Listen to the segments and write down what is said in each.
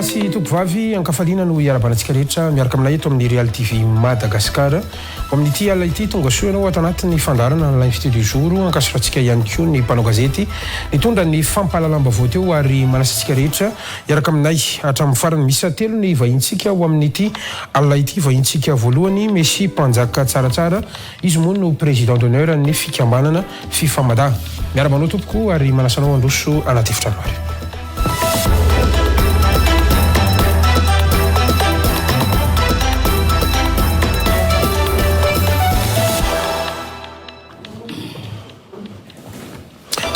Tompokolahy sy tompovavy, ankafaliana no hiarahabana antsika rehetra miaraka aminay eto amin'ny Real TV Madagascar. Ho amin'ity alina ity, tonga soa ianao ato anatin'ny fandaharana L'invité du jour. Ankasitrahantsika ihany koa ny mpanao gazety nitondra ny fampahalalam-baovao teo ary manasa antsika rehetra hiaraka aminay hatramin'ny farany. Miisa telo ny vahintsika ho amin'ity alina ity. Vahintsika voalohany, Messi Mpanjaka Tsaratsara. Izy moa no Président d'honneur ny fikambanana Fifamada. Miarahaba anao tompoko ary manasa anao handroso anaty efitrano ary.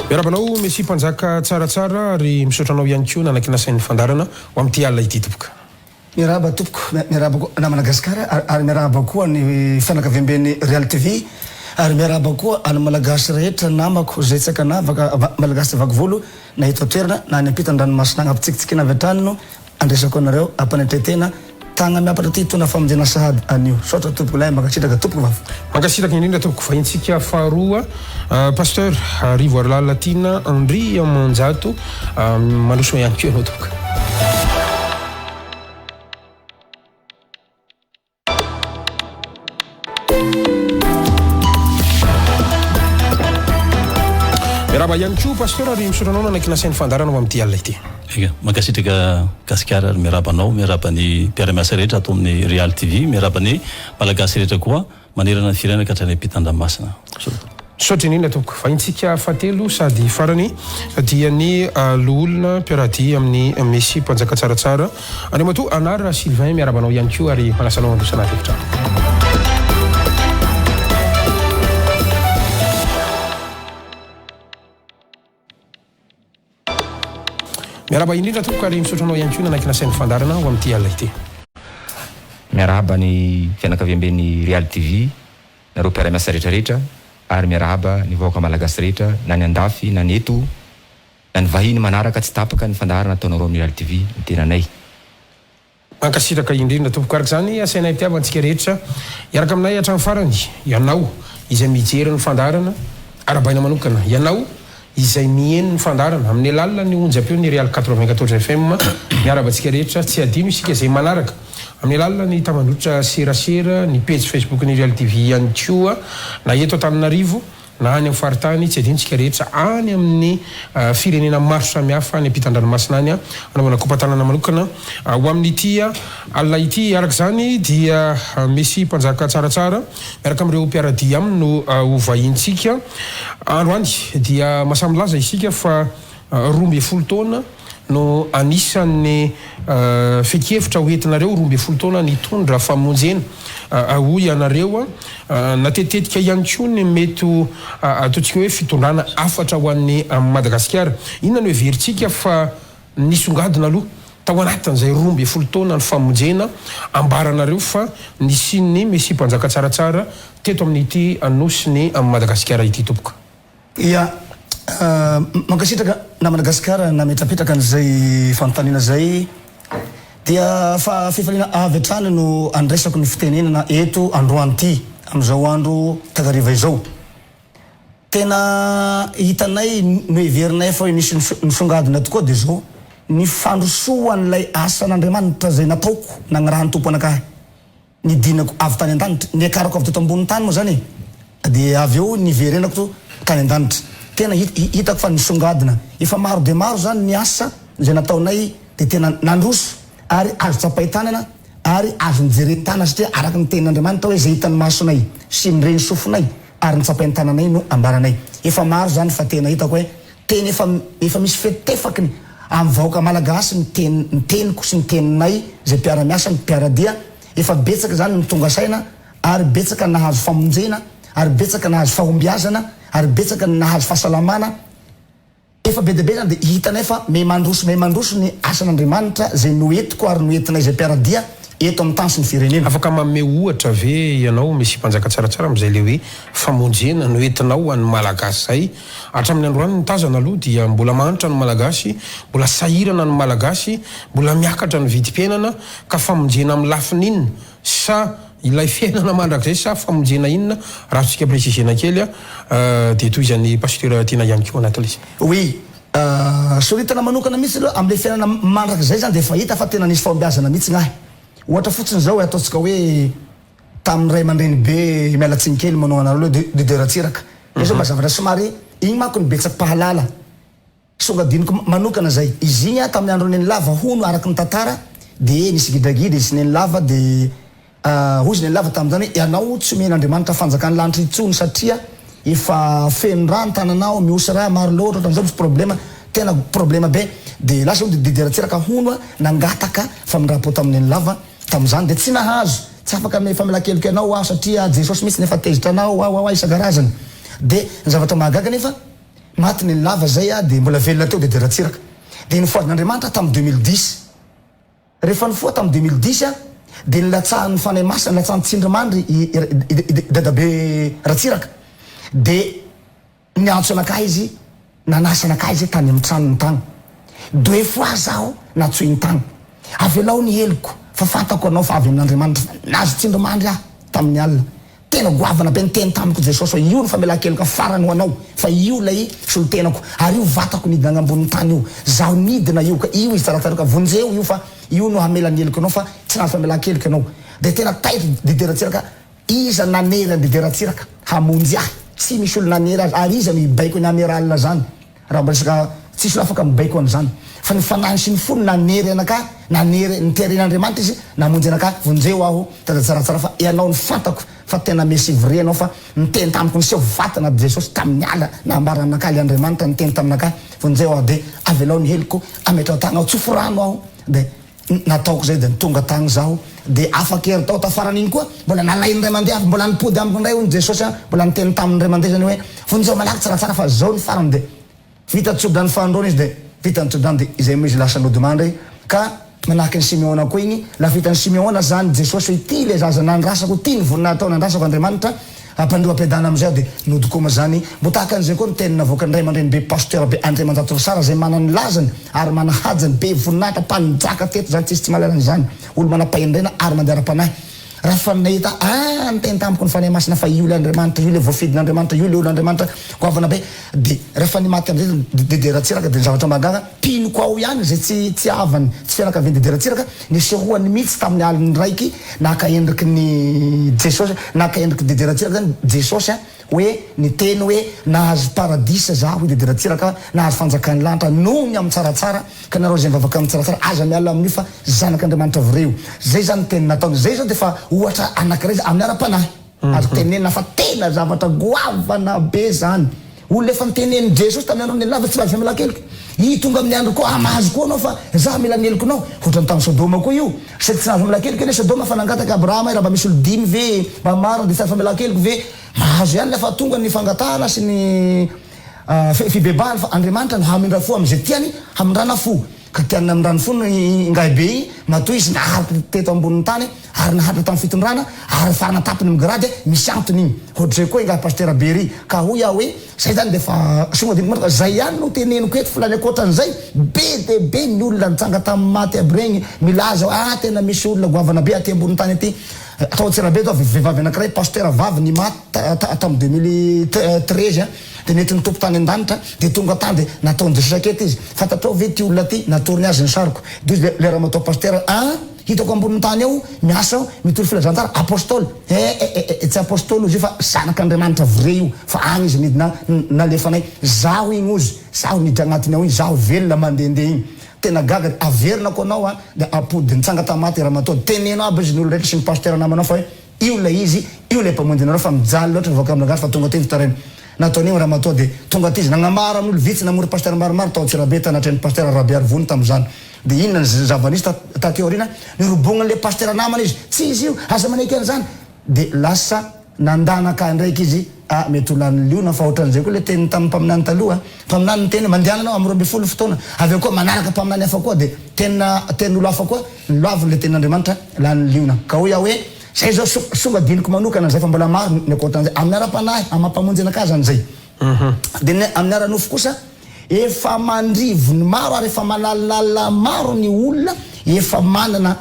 Miarahaba anao Messi Mpanjaka tsaratsara ary misaotra anao ihany koa nanaiky nasain'ny fandaharana ho amin'ity alina ity tompoko. Miarahaba tompoko, miarahaba koa namana Gasikara ary miarahaba koa ny fianakaviamben'ny Real TV ary miarahaba koa an'ny Malagasy rehetra namako izay tsy ankanavaka Malagasy vaky volo na eto an-toerana na any ampitan-dranomasina agny ampitsikitsikiana avy hatrany no andresako anareo ampanetren-tena tagna miampatra ty hitondra famonjena sahady anio. Misaotra tompoko lahy mankasitraka tompoko vavy. Mankasitraka indrindra tompoko vahintsika faharoa Pasteur Rivoarilala Tiana Andriamanjato mandroso ihany koa ianao tompoko. Miarahaba ihany koa Pasteur ary misaotra anao nanaiky nasain'ny fandaharana ho amin'ity alina ity. Eka, mankasitraka Gasikara ary miarahaba anao, miarahaba ny mpiara-miasa rehetra ato amin'ny Real TV, miarahaba ny Malagasy rehetra koa. Manerana ny firenena ka hatrany ampitan-dranomasina. Misaotra. Misaotra indrindra tompoko. Vahintsika fahatelo sady farany dia ny loholona mpiara-dia amin'ny Messi mpanjaka tsaratsara Andriamatoa Anara Sylvain. Miarahaba anao ihany koa ary manasa anao handroso anaty efitrano. Miarahaba indrindra tompoko ary misaotra anao ihany koa nanaiky nasain'ny fandaharana ho amin'ity alina ity. Miarahaba ny fianakaviamben'ny Real TV, nareo mpiara-miasa rehetra rehetra ary miarahaba ny vahoaka malagasy rehetra na ny andafy na ny eto na ny vahiny manaraka tsy tapaka ny fandaharana ataonareo amin'ny Real TV ny tenanay. Mankasitraka indrindra tompoko. Araka izany, asainay mpitiava antsika rehetra hiaraka aminay hatramin'ny farany, ianao izay mijery ny fandaharana, arahabaina manokana ianao izay miheno ny fandaharana amin'ny alalan'ny onjam-peon'ny Real 94 FM. Miarahaba antsika rehetra, tsy adino isika izay manaraka amin'ny alalan'ny tambandrotra serasera, ny pejy Facebook-n'ny Real TV ihany koa, na eto Antananarivo, na any amin'ny faritany, tsy adinontsika rehetra any amin'ny firenena maro samihafa any ampitan-dranomasina any, hanaovana kopa-tanana manokana ho amin'ity alina ity. Araka izany dia Messi mpanjaka tsaratsara miaraka amin'ireo mpiara-dia aminy no ho vahintsika androany. Dia mahasahy milaza isika fa 12 taona no anisan'ny fehin-kevitra ho entinareo, 12 taona nitondra famonjena hoy ianareo. Natetitetika ihany koa ny mety ho ataontsika hoe fitondrana hafatra ho an'i Madagasikara. Inona no heverintsika fa nisongadina aloha tao anatin'izay 12 taona ny famonjena ambaranareo fa nisian'ny Mesia Mpanjaka tsaratsara teto amin'ity Nosin'i Madagasikara ity tompoko? Ya, mankasitraka namana Gasikara nametrapetraka an'izay fanontaniana izay. Dia fa fifaliana avy hatrany no andraisako ny fitenenana eto androany ity, amin'izao andro takariva izao. Tena hitanay, noheverinay fa hoe nisy nisongadina tokoa dia izao, ny fandrosoan'ilay asan'Andriamanitra izay nataoko, nagnirahan'ny Tompo anakahy. Nidinako avy tany an-danitra, niakarako avy teto ambonin'ny tany moa izany e, dia avy eo niverenako tany an-danitra. Tena hitako fa nisongadina. Efa maro dia maro izany ny asa izay nataonay dia tena nandroso ary azo tsapain-tanana ary azo nijeren-tanana satria araka ny tenin'Andriamanitra hoe izay hitan'ny masonay sy ny ren'ny sofinay ary ny tsapain-tananay no ambaranay. Efa maro izany fa tena hitako hoe tena efa efa misy fetefaky ny amin'ny vahoaka malagasy ny teny ny teniko sy ny teninay izay mpiara-miasa ny mpiara-dia efa betsaka izany ny tonga saina ary betsaka ny nahazo famonjena ary betsaka nahazo fahombiazana ary betsaka ny nahazo fahasalamana efa be dia be izany dia hitanay fa me mandroso me mandroso ny asan'Andriamanitra izay noentiko ary noentinay izay mpiara-dia eto amin'ny tany sy ny firenena. Afaka manome ohatra ve ianao Messi Mpanjaka tsaratsara amin'izay le hoe famonjena noentinao ho an'ny Malagasy zay? Hatramin'ny androany ny tazana aloha dia mbola mahantra ny Malagasy, mbola sahirana ny Malagasy, mbola miakatra ny vidim-piainana, ka famonjena amin'ny lafiny inona? Sa ilay fiainana mandrakizay sa famonjena inona? Raha azontsika préciser-na kely dia tohizan'i Pasteur Tiana ihany koa anatin'ilay izy. Oui. Soritana manokana mihitsy aloha amin'ilay fiainana mandrakizay izany dia efa hita fa tena nisy fahombiazana mihitsy ny ahy. Ohatra fotsiny izao e, ataontsika hoe tamin'ny ray aman-dreny be, miala tsiny kely manao anareo aloha, Didier Ratsiraka. Izay izao mba zavatra somary, iny manko no betsaka mpahalala. Songadiniko manokana izay. Izy iny tamin'ny andron'i Nenilava hono araka ny tantara dia nisy gidragidra izy sy Nenilava dia hoy izy Nenilava tamin'izany hoe ianao tsy omen'Andriamanitra fanjakan'ny lanitra intsony satria efa feno rà ny tananao, mihosy rà maro loatra ohatran'izao misy problema tena problema be dia lasa hono Didier Ratsiraka hono nangataka famindram-po tamin'i Nenilava tamin'izany dia tsy nahazo, tsy afaka ny famelan-keloka ianao aho satria Jesosy mihitsy no efa tezitra anao aho aho isan-karazany dia ny zavatra mahagaga anefa Maty Nenilava zay ah de mbola velona teo Dede Ratsiraka. De nofohazan'Andriamanitra tamin'ny 2010. Rehefa nifoha tamin'ny 2010 ah de nilatsahan'ny Fanahy Masina, nilatsahan'ny tsindrimandry i i Dadabe Ratsiraka. De niantso anakahy izy, nanasa anakahy izy tany amin'ny tranony tany. Deux fois zaho nantsoiny tany. Avelao ny heloko fa fantako anao fa avy amin'Andriamanitra. Nahazo tsindrimandry aho tamin'ny alina. Tena goavana be niteny tamiko Jesosy hoe io ny famelan-keloka farany ho anao fa io ilay solontenako ary io vatako nidina agny ambonin'ny tany io, zaho nidina io ka io izy tsaratsara ka vonjeo io fa io no hamela ny heloko anao fa tsy nahazo famelan-keloka ianao. Dia tena taitra Didier Ratsiraka, iza nanery an'i Didier Ratsiraka hamonjy ahy? Tsy misy olona nanery azy ary iza no hibaiko ny amiral zany? Raha mba resaka tsisy olo afaka mibaiko an'izany fa ny fanahiny sy ny fony nanery anakahy nanery niteren'Andriamanitra izy namonjy anakahy vonjeo aho dada tsaratsara fa ianao no fantako fa tena messie vrai ianao fa niteny tamiko niseho vatana Jesosy tamin'ny ala nambara anakahy le Andriamanitra niteny taminakahy vonjeo aho de avelao ny heloko ametrao tagnao tsofy rano aho de Nataoko zay de tonga tagny zaho de afaka heritao tafaran'igny koa mbola nalainy ray mandeha avy mbola nipody amiko ndray hono Jesosy a mbola niteny taminy ray mandeha zany hoe vonjeo malaky tsaratsara fa zao ny farany de vita tsodrano fanindroany izy de vita ny tsodrano de izay moa izy lasa nodimandry ka manahaky ny Simeona koa igny la vita ny Simeona zany Jesosy hoe ity le zaza nandrasako ity ny voninahitao nandrasako Andriamanitra Ampandroa ampiadana amizay aho dia nody koa ma zany mbo tahaka an'izay koa ny teny navoakan'ny ray aman-dreny be Pasteur be Andriamanjato Rasara izay manana ny lazany ary manahajany be voninahitra mpanjaka teto zany tsisy tsy mahalala an'izany olo manam-pahendrena ary mandeha ara-panahy raha fa nahita ah niteny tamiko ny Fanahy Masina fa io ilay Andriamanitra io ilay voafidin'Andriamanitra io ilay olon'Andriamanitra goavana be dia rehefa ny maty amizay Dédé Ratsiraka dia ny zavatra mahagaga mpino ko ao ihany izay tsy tsy havany tsy fianakavian'i Dédé Ratsiraka Nisehoany mihitsy tamin'ny alin'ny raiky naka endriky ny Jesosy, naka endriky Didier Ratsiraka zany Jesosy a, hoe niteny hoe nahazo paradisa za hoy Didier Ratsiraka, nahazo fanjakan'ny lanitra noho ny amin'ny tsaratsara, ka nareo izay mivavaka amin'ny tsaratsara aza miala amin'io fa zanak'Andriamanitra vrai io. Zay zany ny teny nataony, zay zao dia efa ohatra anakiray amin'ny ara-panahy. Azo tenenina fa tena zavatra goavana be zany. Olona efa nitenenin'i Jesosy tamin'ny andron'i Lava tsy mahazo famelan-keloka. I tonga amin'ny andro koa, ah mahazo koa anao fa za mila ny helokinao. Ohatran'ny tamin'i Sodoma koa io. Saingy tsy nahazo famelan-keloka anie Sodoma fa nangataka Abrahama hoe raha mba misy olo dimy ve mba marina dia tsy azo famelan-keloka ve. Mahazo ihany ilay fa tonga ny fangatahana sy ny fibebahana fa Andriamanitra no hamindra fo amin'izay tiany hamindrana fo. Ka tiany namindrany fo ny ingahibe iny matoa izy naharitra teto ambonin'ny tany ary naharitra tamin'ny fitondrana ary farana tapiny migrady misy antony iny. Ohatr'izay koa ingahy Pasitera Berry. Ka hoy aho hoe zay zany dia efa songadiniko manokana zay ihany no teneniko eto fa ny ankoatran'izay be dia be ny olona nitsanga tamin'ny maty aby regny milaza hoe ah tena misy olona goavana be aty ambonin'ny tany aty. Tao Antsirabe zao vehivavy anakiray Pasitera vavy nimaty tamin'ny 2013. Dia nentin'ny Tompo tany an-danitra, dia tonga tany, dia nataon'i Jesosy akety izy. Fantatrao ve ity olona ity? Natorony azy ny sariko. Dia hoy ilay ramatoa pasitera, An! Hitako ambonin'ny tany ao, miasa ao, mitory filazantsara, apostoly. Eh, eh, eh, eh, tsy apostoly ozy io fa zanak'Andriamanitra vrai io, fa any izy nidina, nalefanay. Zaho igny ozy, zaho niditra agnatiny ao igny, zaho velona mandehandeha igny. Tena gaga, averinako anao an, dia ampody nitsanga tamin'ny maty ramatoa. Teneno aby izy ny olo rehetra sy ny pasitera namanao fa hoe, Io ilay izy, io ilay mpamonjy anareo fa mijaly loatra ny vahoaka malagasy fa tonga aty ny fitaraina. Nataon'io ramatoa dia tonga aty izy nagnambara amin'olo vitsy namory pasitera maromaro tao Antsirabe tanatrehan'ny pasitera Rabearivony tamin'izany. Dia inona ny zava-nisy taty aoriana? Nirobognan'ilay pasitera namana izy, tsy izy io, aza manaiky an'izany. Dia lasa nandanaka ndraiky izy, ah mety ho lany liona fa ohatran'izay koa ilay teniny tamin'ny mpaminany taloha. Mpaminany niteny hoe mandehana anao amin'ny 12 fotoana, avy eo koa manaraka mpaminany hafa koa dia tenina tenin'olo hafa koa. Nolaviny ilay tenin'Andriamanitra lanin'ny liona. Ka hoy aho hoe, Izay izao songadiniko manokana izay fa mbola maro ny ankoatran'izay. Amin'ny ara-panahy, amin'ny maha mpamonjy anakahy izany izay. Dia ny amin'ny ara-nofo kosa, efa aman-drivony maro ary efa aman'alinalina maro ny olona efa manana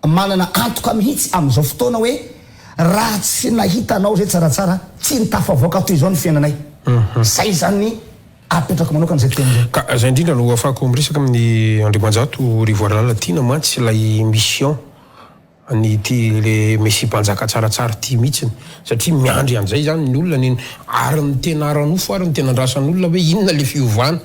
manana antoka mihitsy amin'izao fotoana hoe raha tsy nahita anao izay tsaratsara, tsy nitafavoaka toy izao ny fiainanay. Izay izany. Apetrako manokana izay teny izay. Ka izay indrindra no ahafahako miresaka amin'i Andriamanjato Rivoarilala tiana mantsy ilay mission an'ity le Messie mpanjaka tsaratsara ity mihitsiny satria miandry an'izay izany ny olona ny ary ny tena ara-nofo ary ny tena andrasan'olona hoe inona le fiovana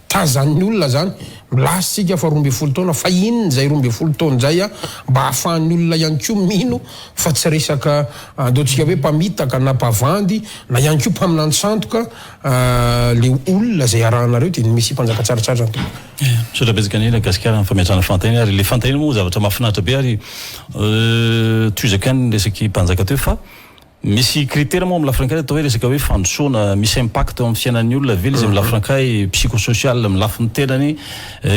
tazan'ny olona izany milaza isika fa 12 taona fa inona izay 12 taona izay a mba ahafahan'ny olona ihany koa mino fa tsy resaka andaontsika hoe mpamitaka na mpavandy na ihany koa mpaminany sandoka le olona izay arahanareo dia ny Mesia mpanjaka tsaratsara izany tompoko. Misaotra betsaka an'i Gasikara amin'ny fametrahana fanontaniana ary le fanontaniana moa zavatra mahafinaritra be ary tohizako ihany ny resak'i mpanjaka teo fa misy critère moa amin'ny lafiny ankiray atao hoe resaka hoe fandrosoana misy impact eo amin'ny fiainan'ny olona ve le izy amin'ny lafiny ankiray psychosocial amin'ny lafiny tenany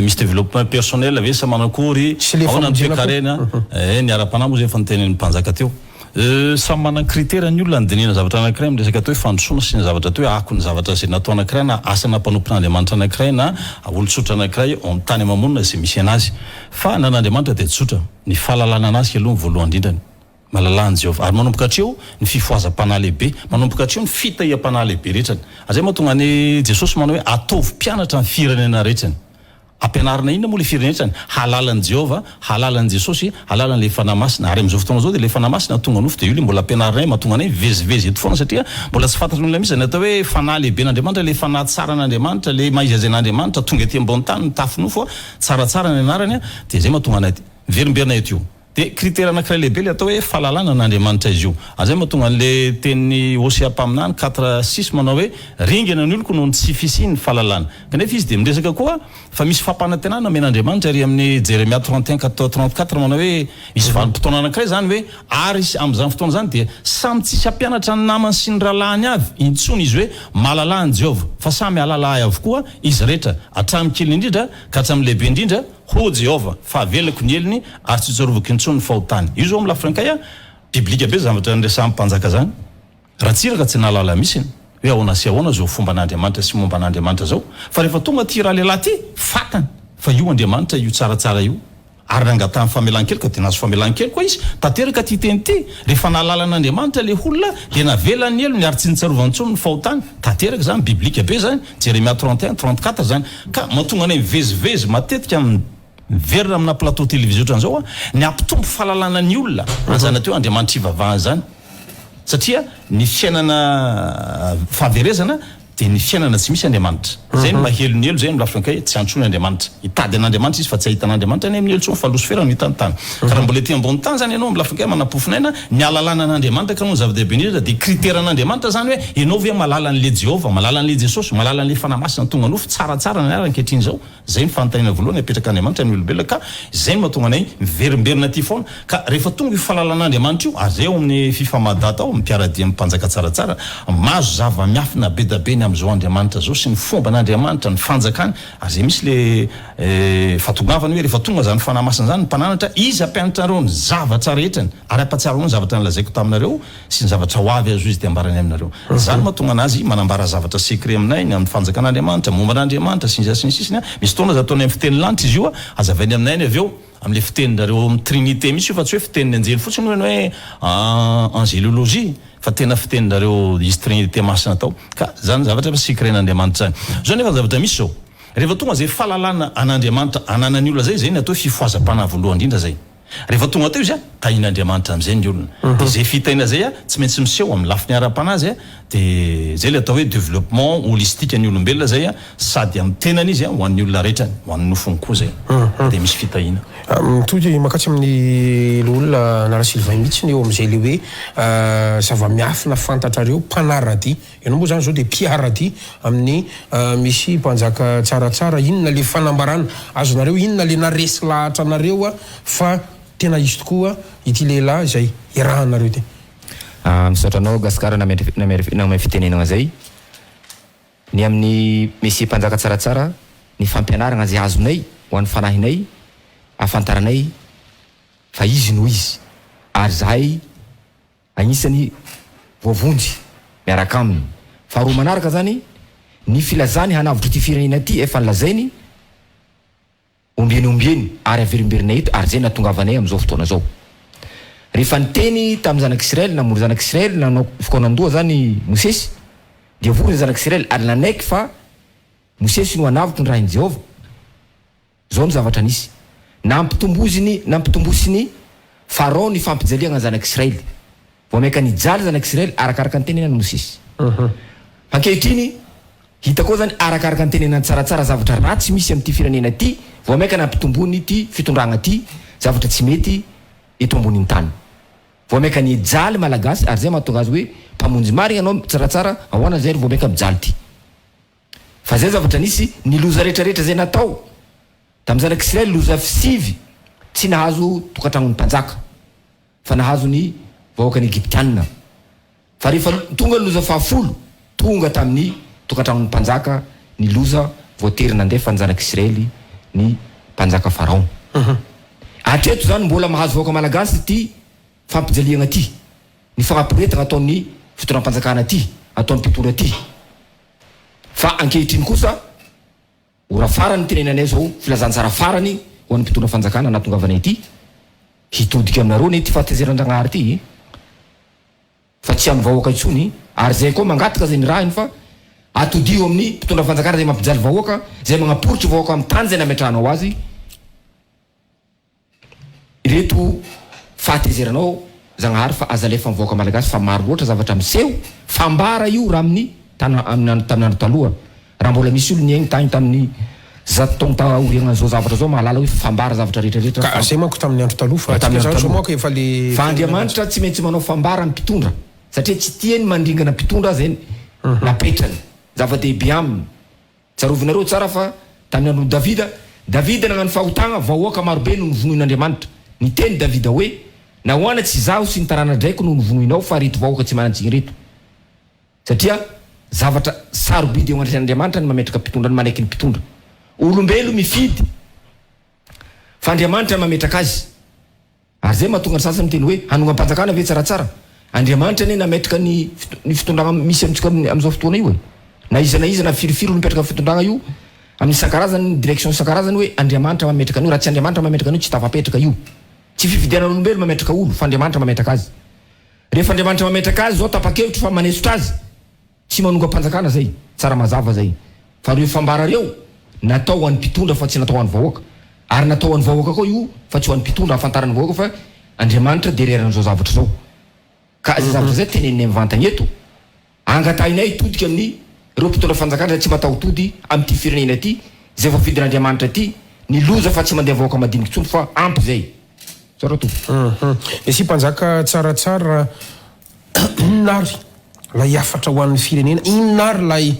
misy développement personnel ve sa manakory Sy le ahoana ny famonjena koa. toekarena eh ny ara-panahy moa zay efa notenenin'ny mpanjaka teo. Samy manana critère ny olona handinihana zavatra anankiray amin'ny resaka atao hoe fandrosoana sy ny zavatra atao hoe akon'ny zavatra izay natao anankiray na asana mpanompon'Andriamanitra anankiray na olon-tsotra anankiray ao amin'ny tany ama-monina izay misy anazy. Fa ny an'Andriamanitra dia tsotra, ny fahalalana anazy aloha ny voalohany indrindrany. Mahalalà an'i Jehovah. Ary manomboka hatreo ny fifohazam-panahy lehibe, manomboka hatreo ny fitahiam-panahy lehibe rehetrany. Ary izay mahatonga an'i Jesosy manao hoe ataovy mpianatra ny firenena rehetrany. Ampianarina inona moa ilay firenetsany? Hahalala an'i Jehovah, hahalala an'i Jesosy, hahalala an'ilay Fanahy Masina. Ary amin'izao fotoana izao dia ilay Fanahy Masina tonga nofo dia io ilay mbola ampianarinay, mahatonga anay mivezivezy eto foana satria mbola tsy fantatry ny olona mihitsy izany atao hoe Fanahy lehiben'Andriamanitra, ilay Fanahy tsaran'Andriamanitra, ilay maha izy azy an'Andriamanitra tonga ety ambony tany mitafy nofo, tsaratsara ny anarany, dia izay mahatonga anay miverimberina eto io. Dia critère anankiray lehibe ilay atao hoe fahalalana an'Andriamanitra izy io. Ary izay mahatonga an'ilay tenin'i Hosea mpaminany quatre six manao hoe ringana ny oloko noho ny tsy fisian'ny fahalalana. Kanefa izy dia miresaka koa fa misy fampanantenana omen'Andriamanitra ery amin'ny Jeremia 31 4 34 manao hoe misy vanim-potoana anankiray izany hoe ary amin'izany fotoana izany dia samy tsisy hampianatra ny namany sy ny rahalahiny avy intsony izy hoe mahalalà an'i Jehovah fa samy hahalala ahy avokoa izy rehetra hatramin'ny kely indrindra ka hatramin'ny lehibe indrindra Hoy Jehovah, fa havelako ny helony ary tsy hotsarovako intsony ny fahotany. Io izao amin'ny lafiny kay a, biblika be zavatra niresahan'ny mpanjaka izany. Ratsiraka tsy nahalala mihitsy hoe ahoana sy ahoana izao fomban'Andriamanitra sy momba an'Andriamanitra izao. Fa rehefa tonga ity ralehilahy ity, fantany fa io Andriamanitra io tsaratsara io. Ary nangatahany famelan-keloka dia nahazo famelan-keloka izy. Tanteraka ity teny ity, rehefa nahalala an'Andriamanitra ilay olona dia navelany ny helony ary tsy notsarovany intsony ny fahotany. Tanteraka izany, biblika be izany. Jeremia 31, 34 izany. Ka mahatonga anay mivezivezy matetika amin'ny miverina amina plateau télévisé ohatran'izao aho, ny hampitombo fahalalana ny olona an'izany atao hoe Andriamanitra ivavahana izany. Satria ny fiainana fahaverezana dia ny fiainana tsy misy Andriamanitra. Izay no maha helo ny helo, izay no lafiny kay tsy antsoiny Andriamanitra. Hitady an'Andriamanitra izy fa tsy hahita an'Andriamanitra any amin'ny helo intsony fa losifera no hitany tany. Ka raha mbola ety ambony tany izany ianao amin'ny lafiny kay manam-pofon'aina, ny hahalalana an'Andriamanitra ka no zava-dehibe indrindra dia critère an'Andriamanitra izany hoe ianao ve mahalala an'ilay Jehovah, mahalala an'ilay Jesosy, mahalala an'ilay Fanahy Masina tonga nofo, tsaratsara ny anarany ankehitriny izao. Izay no fanontaniana voalohany apetrak'Andriamanitra ny olombelona ka izay no mahatonga anay miverimberina aty foana. Ka rehefa tonga io fahalalan'Andriamanitra io, ary izay ao amin'ny Fifamadata ao, mpiara-dia amin'ny mpanjaka tsaratsara, mahazo zava-miafina be da be ny amin'izao Andriamanitra izao sy ny fomban'Andriamanitra, ny fanjakany, ary izay mihitsy le fahatongavany hoe rehefa tonga izany Fanahy Masina izany, ny mpananatra, izy hampianatra anareo ny zavatra rehetrany, ary hampahatsiaro anareo ny zavatra nolazaiko taminareo sy ny zavatra ho avy azo izy dia ambarany aminareo. Izany mahatonga anazy manambara zavatra secret aminay, ny amin'ny fanjakan'Andriamanitra, momba an'Andriamanitra, sy ny sisa sy ny sisa. Misy fotoana aza ataony amin'ny fiteny lanitra izy io, hazavainy aminay any avy eo, amin'ilay fitenin-drareo ao amin'ny Trinité mihitsy io fa tsy hoe fitenin'ny anjely fotsiny hono hoe angelologie fa tena fitenin-drareo izy Trinité masina tao. Ka izany zavatra secret-n'Andriamanitra izany. Izao nefa ny zavatra misy izao, rehefa tonga izay fahalalana an'Andriamanitra ananan'ny olona izay, izay ny atao hoe fifohazam-panahy voalohany indrindra izay. Rehefa tonga teo izy, tahian'Andriamanitra amin'izay ny olona. Dia izay fitahiana izay tsy maintsy miseho amin'ny lafiny ara-panahy izay, dia izay ilay atao hoe développement holistique ny olombelona izay, sady amin'ny tenany izy ho an'ny olona rehetrany, ho an'ny nofony koa izay. Dia misy fitahiana. Mitohy mankatsy amin'ny loholona Nara Sylvain mihitsy ny eo amin'izay ilay hoe zava-miafina fantatrareo mpanara-dia. Ianao moa izany izao dia mpiara-dia amin'ny Mesia Mpanjaka tsaratsara. Inona ilay fanambarana azonareo? Inona ilay naharesy lahatra anareo fa tena izy tokoa ity lehilahy izay iarahanareo ity? Misaotra anao Gasikara namery fitenenana zay. Ny amin'ny Mesia Mpanjaka tsaratsara, ny fampianaragna zay azonay ho an'ny fanahinay, ahafantaranay fa Izy no Izy ary zahay Agnisan'ny voavonjy miaraka aminy. Faharoa manaraka zany, ny filazany hanavotra ity firenena ity efa nolazainy ombieny ombieny ary averimberina eto ary zay nahatongavanay amin'izao fotoana zao. Rehefa niteny tamin'ny zanak'Israely, namory zanak'Israely, nanao fikaonandoha zany Mosesy, dia vory ny zanak'Israely ary nanaiky fa. Mosesy no hanavotra ny rahin'i Jehovah. Izao no zavatra nisy, Nampitomboziny, nampitombosiny Farao ny fampijaliagna ny zanak'Israely. Vao mainka nijaly zanak'Israely arakaraka ny tenenan'i Mosesy. Ankehitriny, hita koa zany arakaraka ny tenenan'i Tsaratsara zavatra ratsy misy amin'ity firenena ity, vao mainka nampitombony ity fitondragna ity zavatra tsy mety eto ambonin'ny tany. Vao mainka nijaly Malagasy ary zay mahatonga azy hoe mpamonjy marigna anao Tsaratsara, ahoana zay ry vao mainka mijaly ty. Fa zay zavatra nisy, ny loza rehetra rehetra zay natao tamin'ny zanak'Israely, loza fsivy tsy nahazo tokantragnon'ny mpanjaka, fa nahazo ny vahoakan'ny Egyptiana. Fa rehefa tonga ny loza fahafolo, tonga tamin'ny tokantragnon'ny mpanjaka ny loza, voatery nandefa ny zanak'Israely ny mpanjaka Pharaon. Hatreto zany mbola mahazo vahoaka malagasy ity fampijaliagna ity, ny fagnaporetagna ataon'ny fitondram-panjakana ity, ataon'ny mpitondra ity. Fa ankehitriny kosa, ora farany tenenanay izao, filazantsara farany ho an'ny mpitondra fanjakana nahatongavanay ity, hitodika aminareo anie ity fahatezeran-dragnahary ity, fa tsy amin'ny vahoaka intsony, ary izay koa mangataka izay nirahiny fa atodiho amin'ny mpitondra fanjakana izay mampijaly vahoaka, izay magnaporitsy vahoaka amin'ny tany izay nametrahanao azy. Ireto fahatezeranao Zagnahary fa aza alefa mivoaka Malagasy fa maro loatra zavatra miseho, fambara io raha amin'ny tana amin'ny andro tamin'ny andro taloha raha mbola misy olo niaigny tagny tamin'ny zato taogno taoriagnan'izao zavatra zao mahalala hoe fambara zavatra rehetra rehetra Ka fa zay manko tamin'ny andro taloha fa tamin'ny antsika andro zany zao taloha manko efa le fa fiainana Andriamanitra tsy maintsy manao fambara ny mpitondra satria tsy tiany mandringana mpitondra zay napetrany zava-dehibe aminy. Tsarovinareo tsara fa tamin'ny andron'i Davida, Davida nagnano fahotagna, vahoaka marobe no novonoin'Andriamanitra. Niteny Davida hoe, Nahoana tsy izaho sy ny tarana-draiko no novonoinao fa reto vahoaka tsy manan-tsiny ireto? Satria zavatra sarobidy eo anatrehan'Andriamanitra ny mametraka mpitondra, ny manaiky ny mpitondra. Olombelo mifidy fa Andriamanitra mametraka azy. Ary zay mahatonga ny sasany miteny hoe hanongam-panjakana ve tsaratsara? Andriamanitra anie nametraka ny ny fitondragna misy amintsika amin'izao fotoana io e! Na iza na iza na firifiry olo mipetraka amin'ny fitondragna io amin'ny isan-karazany ny direction isan-karazany hoe Andriamanitra mametraka an'io raha tsy Andriamanitra mametraka an'io tsy tafapetraka io. Tsy fifidianan'olombelo mametraka olo fa Andriamanitra mametraka azy. Rehefa Andriamanitra mametraka azy zao tapa-kevitra fa manesotra azy. Tsy manongam-panjakana zay, tsara mazava zay, fa reo fambara reo natao ho an'ny mpitondra fa tsy natao ho an'ny vahoaka, ary natao ho an'ny vahoaka koa io fa tsy ho an'ny mpitondra ahafantaran'ny vahoaka fa Andriamanitra derrière an'izao zavatra zao. Ka zay zavatra zay teneninay mivantagna eto, angatahinay hitodika amin'ny reo mpitondra fanjakana zay tsy mataho-tody amin'ity firenena ity, zay voafidin'Andriamanitra ity, ny loza fa tsy mandeha vahoaka madinika intsony fa ampy zay. Misaotra tompoko. Merci mpanjaka tsaratsara inona ary ilay hafatra ho an'ny firenena, inona ary ilay